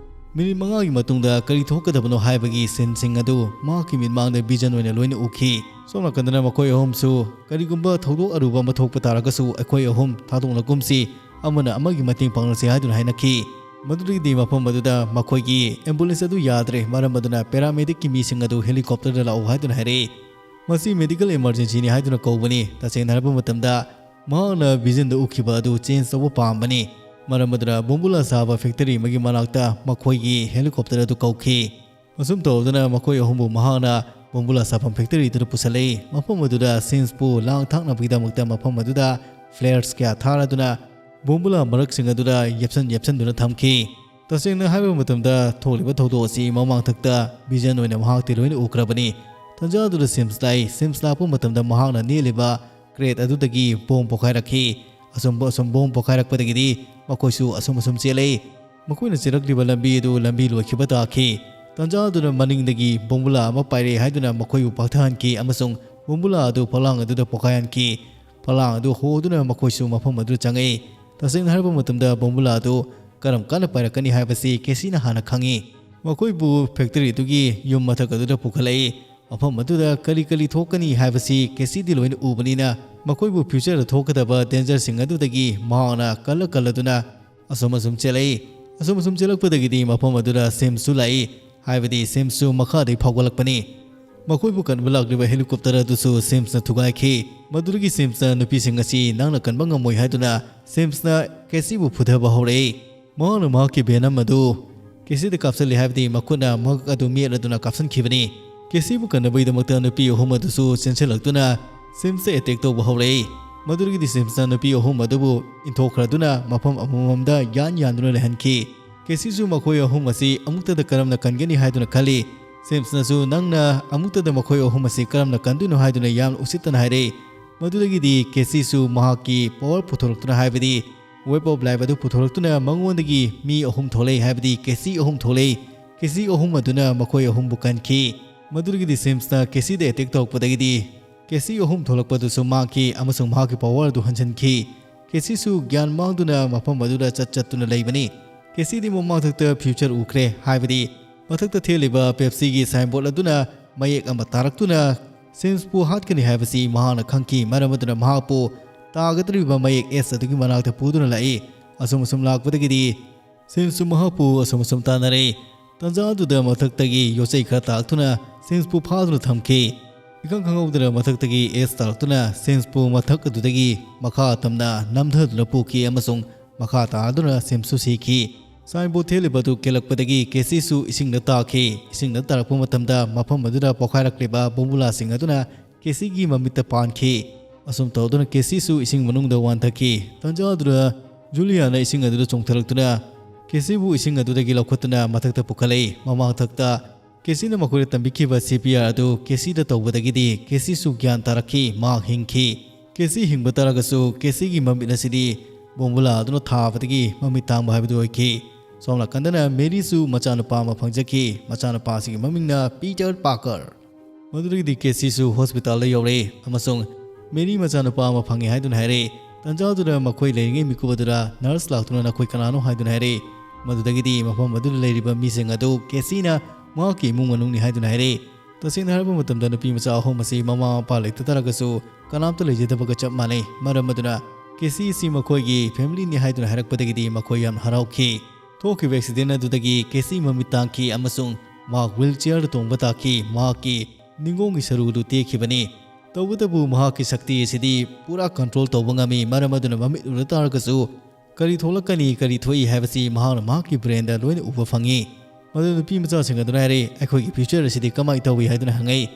minute ꯃꯉꯥꯒꯤ ꯃꯇꯨꯡꯗ ꯀꯔꯤ ꯊꯣꯛꯀꯗꯕꯅꯣ ꯍꯥꯏꯕꯒꯤ sceneꯁꯤꯡ ꯑꯗꯨ ꯃꯍꯥꯛꯀꯤ ꯃꯤꯠꯃꯥꯡꯗ vision ꯑꯣꯏꯅ ꯂꯣꯏꯅ ꯎꯈꯤ꯫ ꯁꯣꯝ ꯅꯥꯀꯟꯗꯅ ꯃꯈꯣꯏ ꯑꯍꯨꯝꯁꯨ ꯀꯔꯤꯒꯨꯝꯕ ꯊꯧꯗꯣꯛ ꯑꯔꯨꯕ ꯑꯃ ꯊꯣꯛꯄ ꯇꯥꯔꯒꯁꯨ ꯑꯩꯈꯣꯏ ꯑꯍꯨꯝ ꯊꯥꯗꯣꯛꯅꯒꯨꯝꯁꯤ, ꯑꯃꯅ ꯑꯃꯒꯤ ꯃꯇꯦꯡ ꯄꯥꯡꯂꯁꯤ ꯍꯥꯏꯗꯨꯅ ꯍꯥꯏꯅꯈꯤ꯫ ꯃꯗꯨꯗꯒꯤꯗꯤ ꯃꯐꯝ ꯑꯗꯨꯗ ꯃꯈꯣꯏꯒꯤ ambulance ꯑꯗꯨ ꯌꯥꯗ꯭ꯔꯦ꯫ ꯃꯔꯝ ꯑꯗꯨꯅ paramedicꯀꯤ ꯃꯤꯁꯤꯡ ꯑꯗꯨ helicopterꯗ ꯂꯥꯛꯎ ꯍꯥꯏꯗꯨꯅ ꯍꯥꯏꯔꯛꯏ꯫ ꯃꯁꯤ medical emergencyꯅꯤ ꯍꯥꯏꯗꯨꯅ ꯀꯧꯕꯅꯤ꯫ ꯇꯁꯦꯡꯅ ꯍꯥꯏꯔꯕ ꯃꯇꯝꯗ ꯃꯍꯥꯛꯅ visionꯗ ꯎꯈꯤꯕ ꯑꯗꯨ change ꯇꯧꯕ ꯄꯥꯝꯕꯅꯤ꯫ ꯃꯔꯝ ꯑꯗꯨꯅ ꯕꯣꯝꯕꯨꯂꯥ ꯁꯥꯕ factory ꯑꯃꯒꯤ ꯃꯅꯥꯛꯇ ꯃꯈꯣꯏꯒꯤ helicopter ꯑꯗꯨ ꯀꯧꯈꯤ꯫ ꯑꯁꯨꯝ ꯇꯧꯗꯨꯅ ꯃꯈꯣꯏ ꯑꯍꯨꯝꯕꯨ ꯃꯍꯥꯛꯅ ꯕꯣꯝꯕꯨꯂꯥ ꯁꯥꯐꯝ factoryꯗꯨꯗ ꯄꯨꯁꯜꯂꯛꯏ꯫ ꯃꯐꯝ ꯑꯗꯨꯗ ꯁꯤꯝꯁꯄꯨ ꯂꯥꯡ ꯊꯥꯛꯅꯕꯒꯤꯗꯃꯛꯇ ꯃꯐꯝ ꯑꯗꯨꯗ flares ꯀꯌꯥ ꯊꯥꯔꯗꯨꯅ ꯕꯣꯝꯕꯨꯂꯥ ꯃꯔꯛꯁꯤꯡ ꯑꯗꯨꯗ ꯌꯦꯞꯁꯟ ꯌꯦꯞꯁꯟꯗꯨꯅ ꯊꯝꯈꯤ꯫ ꯇꯁꯦꯡꯅ ꯍꯥꯏꯕ ꯃꯇꯝꯗ ꯊꯣꯛꯂꯤꯕ ꯊꯧꯗꯣꯛ ꯑꯁꯤ ꯃꯃꯥꯡꯊꯛꯇ vision ꯑꯣꯏꯅ ꯃꯍꯥꯛꯇꯤ ꯂꯣꯏꯅ ꯎꯈ꯭ꯔꯕꯅꯤ꯫ ꯇꯟꯖꯥ ꯑꯗꯨꯗ ꯁꯤꯝꯁ ꯂꯥꯛꯏ꯫ ꯁꯤꯝꯁ ꯂꯥꯛꯄ ꯃꯇꯝꯗ ꯃꯍꯥꯛꯅ ꯅꯦꯠꯂꯤꯕ crate ꯑꯗꯨꯗꯒꯤ bomb ꯄꯣꯈꯥꯏꯔꯛꯈꯤ꯫ ꯑꯁꯨꯝ ꯑꯁꯨꯝ bomb ꯄꯣꯈꯥꯏꯔꯛꯄꯗꯒꯤꯗꯤ ꯃꯈꯣꯏꯁꯨ ꯑꯁꯨꯝ ꯑꯁꯨꯝ ꯆꯦꯜꯂꯛꯏ꯫ ꯃꯈꯣꯏꯅ ꯆꯦꯜꯂꯛꯂꯤꯕ ꯂꯝꯕꯤ ꯑꯗꯨ ꯂꯝꯕꯤ ꯂꯣꯏꯈꯤꯕ ꯇꯥꯈꯤ꯫ ꯇꯟꯖꯥ ꯑꯗꯨꯗ ꯃꯅꯤꯡꯗꯒꯤ ꯕꯣꯝꯕꯨꯂꯥ ꯑꯃ ꯄꯥꯏꯔꯛꯏ ꯍꯥꯏꯗꯨꯅ ꯃꯈꯣꯏꯕꯨ ꯄꯥꯛꯊꯍꯟꯈꯤ ꯑꯃꯁꯨꯡ ꯕꯣꯝꯕꯨꯂꯥ ꯑꯗꯨ ꯐꯛꯂꯥꯡ ꯑꯗꯨꯗ ꯄꯣꯈꯥꯏꯍꯟꯈꯤ꯫ ꯐꯛꯂꯥꯡ ꯑꯗꯨ ꯍꯣꯗꯨꯅ ꯃꯈꯣꯏꯁꯨ ꯃꯐꯝ ꯑꯗꯨꯗ ꯆꯪꯉꯛꯏ꯫ ꯇꯁꯦꯡꯅ ꯍꯥꯏꯔꯕ ꯃꯇꯝꯗ ꯕꯣꯝꯕꯨꯂꯥ ꯑꯗꯨ ꯀꯔꯝ ꯀꯥꯟꯗ ꯄꯥꯏꯔꯛꯀꯅꯤ ꯍꯥꯏꯕꯁꯤ ꯀꯦꯁꯤꯅ ꯍꯥꯟꯅ ꯈꯪꯉꯤ꯫ ꯃꯈꯣꯏꯕꯨ factoryꯗꯨꯒꯤ ꯌꯨꯝ ꯃꯊꯛ ꯑꯗꯨꯗ ꯄꯨꯈꯠꯂꯛꯏ꯫ ꯃꯐꯝ ꯑꯗꯨꯗ ꯀꯔꯤ ꯀꯔꯤ ꯊꯣꯛꯀꯅꯤ ꯍꯥꯏꯕꯁꯤ ꯀꯦꯁꯤꯗꯤ ꯂꯣꯏꯅ ꯎꯕꯅꯤꯅ ꯃꯈꯣꯏꯕꯨ futureꯗ ꯊꯣꯛꯀꯗꯕ dangerꯁꯤꯡ ꯑꯗꯨꯗꯒꯤ ꯃꯍꯥꯛꯅ ꯀꯜꯂ ꯀꯜꯂꯗꯨꯅ ꯑꯁꯨꯝ ꯑꯁꯨꯝ ꯆꯦꯜꯂꯛꯏ꯫ ꯑꯁꯨꯝ ꯑꯁꯨꯝ ꯆꯦꯜꯂꯛꯄꯗꯒꯤꯗꯤ ꯃꯐꯝ ꯑꯗꯨꯗ ꯁꯤꯝꯁꯨ ꯂꯥꯛꯏ꯫ ꯍꯥꯏꯕꯗꯤ ꯁꯤꯝꯁꯨ ꯃꯈꯥꯗꯒꯤ ꯐꯥꯎꯒꯠꯂꯛꯄꯅꯤ꯫ ꯃꯈꯣꯏꯕꯨ ꯀꯟꯕ ꯂꯥꯛꯂꯤꯕ helicopter ꯑꯗꯨꯁꯨ ꯁꯤꯝꯁꯅ ꯊꯨꯒꯥꯏꯈꯤ꯫ ꯃꯗꯨꯗꯒꯤ ꯁꯤꯝꯁꯅ ꯅꯨꯄꯤꯁꯤꯡ ꯑꯁꯤ ꯅꯪꯅ ꯀꯟꯕ ꯉꯝꯃꯣꯏ ꯍꯥꯏꯗꯨꯅ ꯁꯤꯝꯁꯅ ꯀꯦꯁꯤꯕꯨ ꯐꯨꯊꯕ ꯍꯧꯔꯛꯏ꯫ ꯃꯍꯥꯛꯅ ꯃꯍꯥꯛꯀꯤ venom ꯑꯗꯨ ꯀꯦꯁꯤꯗ ꯀꯥꯞꯁꯤꯜꯂꯤ, ꯍꯥꯏꯕꯗꯤ ꯃꯈꯨꯠꯅ ꯃꯉꯛ ꯑꯗꯨ ꯃꯦꯠꯂꯗꯨꯅ ꯀꯥꯞꯁꯤꯟꯈꯤꯕꯅꯤ꯫ ꯀꯦꯁꯤꯕꯨ ꯀꯟꯅꯕꯒꯤꯗꯃꯛꯇ ꯅꯨꯄꯤ ꯑꯍꯨꯝ ꯑꯗꯨꯁꯨ ꯆꯦꯟꯁꯤꯜꯂꯛꯇꯨꯅ ꯁꯤꯝꯁꯇ attack ꯇꯧꯕ ꯍꯧꯔꯛꯏ꯫ ꯃꯗꯨꯗꯒꯤꯗꯤ ꯁꯤꯝꯁꯅ ꯅꯨꯄꯤ ꯑꯍꯨꯝ ꯑꯗꯨꯕꯨ ꯏꯟꯊꯣꯛꯈ꯭ꯔꯗꯨꯅ ꯃꯐꯝ ꯑꯃꯃꯝꯗ ꯌꯥꯟ ꯌꯥꯟꯗꯨꯅ ꯂꯩꯍꯟꯈꯤ꯫ ꯀꯦꯁꯤꯁꯨ ꯃꯈꯣꯏ ꯑꯍꯨꯝ ꯑꯁꯤ ꯑꯃꯨꯛꯇꯗ ꯀꯔꯝꯅ ꯀꯟꯒꯅꯤ ꯍꯥꯏꯗꯨꯅ ꯈꯜꯂꯤ꯫ ꯁꯤꯝꯁꯅꯁꯨ ꯅꯪꯅ ꯑꯃꯨꯛꯇꯗ ꯃꯈꯣꯏ ꯑꯍꯨꯝ ꯑꯁꯤ ꯀꯔꯝꯅ ꯀꯟꯗꯣꯏꯅꯣ ꯍꯥꯏꯗꯨꯅ ꯌꯥꯝꯅ ꯎꯁꯤꯠꯇꯅ ꯍꯥꯏꯔꯛꯏ꯫ ꯃꯗꯨꯗꯒꯤꯗꯤ ꯀꯦꯁꯤꯁꯨ ꯃꯍꯥꯛꯀꯤ ꯄꯋꯥꯔ ꯄꯨꯊꯣꯔꯛꯇꯨꯅ, ꯍꯥꯏꯕꯗꯤ ꯋꯦꯕ ꯑꯣꯐ ꯂꯥꯏꯐ ꯑꯗꯨ ꯄꯨꯊꯣꯔꯛꯇꯨꯅ ꯃꯉꯣꯟꯗꯒꯤ ꯃꯤ ꯑꯍꯨꯝ ꯊꯣꯛꯂꯛꯏ, ꯍꯥꯏꯕꯗꯤ ꯀꯦꯁꯤ ꯑꯍꯨꯝ ꯊꯣꯛꯂꯛꯏ꯫ ꯀꯦꯁꯤ ꯑꯍꯨꯝ ꯑꯗꯨꯅ ꯃꯈꯣꯏ ꯑꯍꯨꯝꯕꯨ ꯀꯟꯈꯤ꯫ ꯃꯗꯨꯗꯒꯤꯗꯤ ꯁꯤꯝꯁꯅ ꯀꯦꯁꯤꯗ ꯑꯦꯇꯦꯛ ꯇꯧꯔꯛꯄꯗꯒꯤꯗꯤ ꯀꯦꯁꯤ ꯑꯍꯨꯝ ꯊꯣꯛꯂꯛꯄꯗꯨꯁꯨ ꯃꯥꯡꯈꯤ ꯑꯃꯁꯨꯡ ꯃꯍꯥꯛꯀꯤ ꯄꯋꯥꯔ ꯑꯗꯨ ꯍꯟꯖꯤꯟꯈꯤ꯫ ꯀꯦꯁꯤꯁꯨ ꯒ꯭ꯌꯥꯟ ꯃꯥꯡꯗꯨꯅ ꯃꯐꯝ ꯑꯗꯨꯗ ꯆꯠ ꯆꯠꯇꯨꯅ ꯂꯩꯕꯅꯤ꯫ ꯀꯦꯁꯤꯗꯤ ꯃꯃꯥꯡꯊꯛꯇ ꯐ꯭ꯌꯨꯆꯔ ꯎꯈ꯭ꯔꯦ, ꯍꯥꯏꯕꯗꯤ ꯃꯊꯛꯇ ꯊꯦꯜꯂꯤꯕ ꯄꯦꯞꯁꯤꯒꯤ ꯁꯥꯏꯟꯕꯣꯔꯗ ꯑꯗꯨꯅ ꯃꯌꯦꯛ ꯑꯃ ꯇꯥꯔꯛꯇꯨꯅ ꯁꯤꯝꯁꯄꯨ ꯍꯥꯠꯀꯅꯤ ꯍꯥꯏꯕꯁꯤ ꯃꯍꯥꯛꯅ ꯈꯪꯈꯤ꯫ ꯃꯔꯝ ꯑꯗꯨꯅ ꯃꯍꯥꯛꯄꯨ ꯇꯥꯒꯗꯧꯔꯤꯕ ꯃꯌꯦꯛ ꯑꯦꯁ ꯑꯗꯨꯒꯤ ꯃꯅꯥꯛꯇ ꯄꯨꯗꯨꯅ ꯂꯥꯛꯏ꯫ ꯑꯁꯨꯝ ꯑꯁꯨꯝ ꯂꯥꯛꯄꯗꯒꯤꯗꯤ ꯁꯤꯝꯁꯁꯨ ꯃꯍꯥꯛꯄꯨ ꯑꯁꯨꯝ ꯑꯁꯨꯝ ꯇꯥꯟꯅꯔꯛꯏ꯫ ꯇꯥꯟꯖꯥ ꯑꯗꯨꯗ ꯃꯊꯛꯇꯒꯤ ꯌꯣꯠꯆꯩ ꯈꯔ ꯇꯥꯔꯛꯇꯨꯅ ꯁꯤꯝꯁꯄꯨ ꯐꯥꯗꯨꯅ ꯊꯝꯈꯤ꯫ ꯏꯈꯪ ꯈꯪꯍꯧꯗꯅ ꯃꯊꯛꯇꯒꯤ ꯑꯦꯁ ꯇꯥꯔꯛꯇꯨꯅ ꯁꯤꯝꯁꯄꯨ ꯃꯊꯛ ꯑꯗꯨꯗꯒꯤ ꯃꯈꯥ ꯇꯝꯅ ꯅꯝꯊꯗꯨꯅ ꯄꯨꯈꯤ ꯑꯃꯁꯨꯡ ꯃꯈꯥ ꯇꯥꯗꯨꯅ ꯁꯤꯝꯁꯁꯨ ꯁꯤꯈꯤ꯫ ꯁꯥꯏꯟꯕꯣꯔꯗ ꯊꯦꯜꯂꯤꯕ ꯑꯗꯨ ꯀꯦꯜꯂꯛꯄꯗꯒꯤ ꯀꯦꯁꯤꯁꯨ ꯏꯁꯤꯡꯗ ꯇꯥꯈꯤ꯫ ꯏꯁꯤꯡꯗ ꯇꯥꯔꯛꯄ ꯃꯇꯝꯗ ꯃꯐꯝ ꯑꯗꯨꯗ ꯄꯣꯈꯥꯏꯔꯛꯂꯤꯕ ꯕꯣꯝꯕꯨꯂꯥꯁꯤꯡ ꯑꯗꯨꯅ ꯀꯦꯁꯤꯒꯤ ꯃꯃꯤꯠꯇ ꯄꯥꯟꯈꯤ꯫ ꯑꯁꯨꯝ ꯇꯧꯗꯨꯅ ꯀꯦꯁꯤꯁꯨ ꯏꯁꯤꯡ ꯃꯅꯨꯡꯗ ꯋꯥꯟꯊꯈꯤ꯫ ꯇꯥꯟꯖꯥ ꯑꯗꯨꯗ ꯖꯨꯂꯤꯌꯥꯅ ꯏꯁꯤꯡ ꯑꯗꯨꯗ ꯆꯣꯡꯊꯔꯛꯇꯨꯅ ꯀꯦꯁꯤꯕꯨ ꯏꯁꯤꯡ ꯑꯗꯨꯗꯒꯤ ꯂꯧꯈꯠꯇꯨꯅ ꯃꯊꯛꯇ ꯄꯨꯈꯠꯂꯛꯏ꯫ ꯃꯃꯥꯡꯊꯛꯇ ꯀꯦꯁꯤꯅ ꯃꯈꯣꯏꯗ ꯇꯝꯕꯤꯈꯤꯕ ꯁꯤ ꯄꯤ ꯑꯥꯔ ꯑꯗꯨ ꯀꯦꯁꯤꯗ ꯇꯧꯕꯗꯒꯤꯗꯤ ꯀꯦꯁꯤꯁꯨ ꯒ꯭ꯌꯥꯟ ꯇꯥꯔꯛꯈꯤ, ꯃꯍꯥꯛ ꯍꯤꯡꯈꯤ꯫ ꯀꯦꯁꯤ ꯍꯤꯡꯕ ꯇꯥꯔꯒꯁꯨ ꯀꯦꯁꯤꯒꯤ ꯃꯃꯤꯠ ꯑꯁꯤꯗꯤ ꯕꯣꯝꯕꯨꯂꯥ ꯑꯗꯨꯅ ꯊꯥꯕꯗꯒꯤ ꯃꯃꯤꯠ ꯇꯥꯡꯕ ꯍꯥꯏꯕꯗꯨ ꯑꯣꯏꯈꯤ꯫ ꯁꯣꯝ ꯅꯥꯀꯟꯗꯅ ꯃꯦꯔꯤꯁꯨ ꯃꯆꯥꯅꯨꯄꯥ ꯑꯃ ꯐꯪꯖꯈꯤ꯫ ꯃꯆꯥꯅꯨꯄꯥ ꯑꯁꯤꯒꯤ ꯃꯃꯤꯡꯅ ꯄꯤꯇꯔ ꯄꯥꯔꯀꯔ꯫ ꯃꯗꯨꯗꯒꯤꯗꯤ ꯀꯦꯁꯤꯁꯨ ꯍꯣꯁꯄꯤꯇꯥꯜꯗ ꯌꯧꯔꯛꯏ ꯑꯃꯁꯨꯡ ꯃꯦꯔꯤ ꯃꯆꯥꯅꯨꯄꯥ ꯑꯃ ꯐꯪꯉꯤ ꯍꯥꯏꯗꯨꯅ ꯍꯥꯏꯔꯛꯏ꯫ ꯇꯥꯟꯖꯥ ꯑꯗꯨꯗ ꯃꯈꯣꯏ ꯂꯩꯔꯤꯉꯩ ꯃꯤꯀꯨꯞ ꯑꯗꯨꯗ ꯅꯔꯁ ꯂꯥꯛꯇꯨꯅ "ꯅꯈꯣꯏ ꯀꯅꯥꯅꯣ?" ꯍꯥꯏꯗꯨꯅ ꯍꯥꯏꯔꯛꯏ꯫ ꯃꯗꯨꯗꯒꯤꯗꯤ ꯃꯐꯝ ꯑꯗꯨꯗ ꯂꯩꯔꯤꯕ ꯃꯤꯁꯤꯡ ꯑꯗꯨ ꯀꯦꯁꯤꯅ ꯃꯍꯥꯛꯀꯤ ꯏꯃꯨꯡ ꯃꯅꯨꯡꯅꯤ ꯍꯥꯏꯗꯨꯅ ꯍꯥꯏꯔꯛꯏ꯫ ꯇꯁꯦꯡꯅ ꯍꯥꯏꯔꯕ ꯃꯇꯝꯗ ꯅꯨꯄꯤ ꯃꯆꯥ ꯑꯍꯨꯝ ꯑꯁꯤ ꯃꯃꯥ ꯃꯄꯥ ꯂꯩꯇ ꯇꯥꯔꯒꯁꯨ ꯀꯅꯥꯝꯇ ꯂꯩꯖꯗꯕꯒ ꯆꯞ ꯃꯥꯟꯅꯩ꯫ ꯃꯔꯝ ꯑꯗꯨꯅ ꯀꯦꯁꯤ ꯑꯁꯤ ꯃꯈꯣꯏꯒꯤ ꯐꯦꯃꯤꯂꯤꯅꯤ ꯍꯥꯏꯗꯨꯅ ꯍꯥꯏꯔꯛꯄꯗꯒꯤꯗꯤ ꯃꯈꯣꯏ ꯌꯥꯝꯅ ꯍꯔꯥꯎꯈꯤ꯫ ꯊꯣꯛꯈꯤꯕ ꯑꯦꯛꯁꯤꯗꯦꯟ ꯑꯗꯨꯗꯒꯤ ꯀꯦꯁꯤ ꯃꯃꯤꯠ ꯇꯥꯡꯈꯤ ꯑꯃꯁꯨꯡ ꯃꯍꯥꯛ ꯋꯤꯜꯆꯤꯌꯔꯗ ꯇꯣꯡꯕ ꯇꯥꯈꯤ꯫ ꯃꯍꯥꯛꯀꯤ ꯅꯤꯡꯒꯣꯡꯒꯤ ꯁꯔꯨ ꯑꯗꯨ ꯇꯦꯛꯈꯤꯕꯅꯤ꯫ ꯇꯧꯕꯇꯕꯨ ꯃꯍꯥꯛꯀꯤ ꯁꯛꯇꯤ ꯑꯁꯤꯗꯤ ꯄꯨꯔꯥ ꯀꯟꯇ꯭ꯔꯣꯜ ꯇꯧꯕ ꯉꯝꯃꯤ꯫ ꯃꯔꯝ ꯑꯗꯨꯅ ꯃꯃꯤꯠ ꯎꯗ ꯇꯥꯔꯒꯁꯨ ꯀꯔꯤ ꯊꯣꯛꯂꯛꯀꯅꯤ, ꯀꯔꯤ ꯊꯣꯛꯏ ꯍꯥꯏꯕꯁꯤ ꯃꯍꯥꯛꯅ ꯃꯍꯥꯛꯀꯤ ꯕ꯭ꯔꯦꯟꯗ ꯂꯣꯏꯅ ꯎꯕ ꯐꯪꯉꯤ꯫ ꯃꯗꯨ ꯅꯨꯄꯤ ꯃꯆꯥꯁꯤꯡ ꯑꯗꯨꯅ ꯍꯥꯏꯔꯛꯏ, "ꯑꯩꯈꯣꯏꯒꯤ ꯐ꯭ꯌꯨꯆꯔ ꯑꯁꯤꯗꯤ ꯀꯃꯥꯏꯅ ꯇꯧꯏ?" ꯍꯥꯏꯗꯨꯅ ꯍꯪꯉꯛꯏ꯫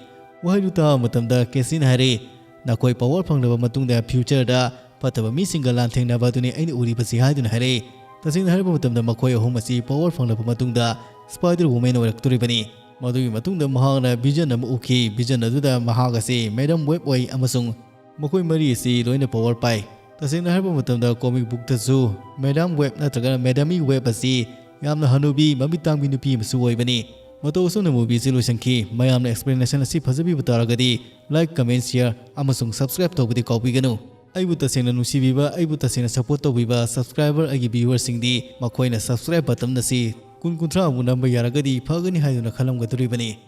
ꯋꯥꯍꯩꯗꯨ ꯇꯥꯕ ꯃꯇꯝꯗ ꯀꯦꯁꯤꯅ ꯍꯥꯏꯔꯛꯏ, ꯅꯈꯣꯏ ꯄꯋꯔ ꯐꯪꯂꯕ ꯃꯇꯨꯡꯗ ꯐ꯭ꯌꯨꯆꯔꯗ ꯐꯠꯇꯕ ꯃꯤꯁꯤꯡꯒ ꯂꯥꯟꯊꯦꯡꯅꯕ ꯑꯗꯨꯅꯤ ꯑꯩꯅ ꯎꯔꯤꯕꯁꯤ ꯍꯥꯏꯗꯨꯅ ꯍꯥꯏꯔꯛꯏ꯫ ꯇꯁꯦꯡꯅ ꯍꯥꯏꯔꯕ ꯃꯇꯝꯗ ꯃꯈꯣꯏ ꯑꯍꯨꯝ ꯑꯁꯤ ꯄꯋꯔ ꯐꯪꯂꯕ ꯃꯇꯨꯡꯗ ꯁ꯭ꯄꯥꯏꯗꯔ ꯋꯨꯃꯦꯟ ꯑꯣꯏꯔꯛꯇꯣꯔꯤꯕꯅꯤ꯫ ꯃꯗꯨꯒꯤ ꯃꯇꯨꯡꯗ ꯃꯍꯥꯛꯅ ꯚꯤꯖꯟ ꯑꯃ ꯎꯈꯤ꯫ ꯚꯤꯖꯟ ꯑꯗꯨꯗ ꯃꯍꯥꯛ ꯑꯁꯤ ꯃꯦꯗꯥꯝ ꯋꯦꯕ ꯑꯣꯏ ꯑꯃꯁꯨꯡ ꯃꯈꯣꯏ ꯃꯔꯤ ꯑꯁꯤ ꯂꯣꯏꯅ ꯄꯋꯔ ꯄꯥꯏ꯫ ꯇꯁꯦꯡꯅ ꯍꯥꯏꯔꯕ ꯃꯇꯝꯗ ꯀꯣꯃꯤꯛ ꯕꯨꯛꯇꯁꯨ ꯃꯦꯗꯥꯝ ꯋꯦꯕ ꯅꯠꯇ꯭ꯔꯒꯅ ꯃꯦꯗꯥꯃꯤ ꯋꯦꯕ ꯑꯁꯤ ꯌꯥꯝꯅ ꯍꯅꯨꯕꯤ ꯃꯃꯤꯠ ꯇꯥꯡꯕꯤ ꯅꯨꯄꯤ ꯑꯃꯁꯨ ꯑꯣꯏꯕꯅꯤ꯫ ꯃꯇꯧ ꯑꯁꯨꯝꯅ movie ꯑꯁꯤ ꯂꯣꯏꯁꯤꯟꯈꯤ꯫ ꯃꯌꯥꯝꯅ explanation ꯑꯁꯤ ꯐꯖꯕꯤꯕ ꯇꯥꯔꯒꯗꯤ like, comment, share ꯑꯃꯁꯨꯡ subscribe ꯇꯧꯕꯗꯤ ꯀꯥꯎꯕꯤꯒꯅꯨ꯫ ꯑꯩꯕꯨ ꯇꯁꯦꯡꯅ ꯅꯨꯡꯁꯤꯕꯤꯕ, ꯑꯩꯕꯨ ꯇꯁꯦꯡꯅ support ꯇꯧꯕꯤꯕ subscriber ꯑꯩꯒꯤ viewerꯁꯤꯡꯗꯤ ꯃꯈꯣꯏꯅ subscribe button ꯑꯁꯤ ꯀꯨꯟ ꯀꯨꯟꯊ꯭ꯔꯥ ꯃꯨꯛ ꯅꯝꯕ ꯌꯥꯔꯒꯗꯤ ꯐꯒꯅꯤ ꯍꯥꯏꯗꯨꯅ ꯈꯜꯂꯝꯒꯗꯧꯔꯤꯕꯅꯤ꯫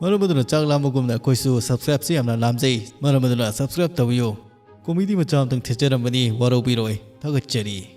ꯃꯔꯝ ꯑꯗꯨꯅ ꯆꯥꯛ ꯂꯥꯝꯕꯒꯨꯝꯅ ꯑꯩꯈꯣꯏꯁꯨ subscribeꯁꯤ ꯌꯥꯝꯅ ꯂꯥꯝꯖꯩ꯫ ꯃꯔꯝ ꯑꯗꯨꯅ subscribe ꯇꯧꯕꯤꯌꯨ꯫ Comedy ꯃꯆꯥ ꯑꯃꯇꯪ ꯊꯦꯠꯆꯔꯝꯕꯅꯤ, ꯋꯥꯔꯧꯕꯤꯔꯣꯏ꯫ ꯊꯥꯒꯠꯆꯔꯤ꯫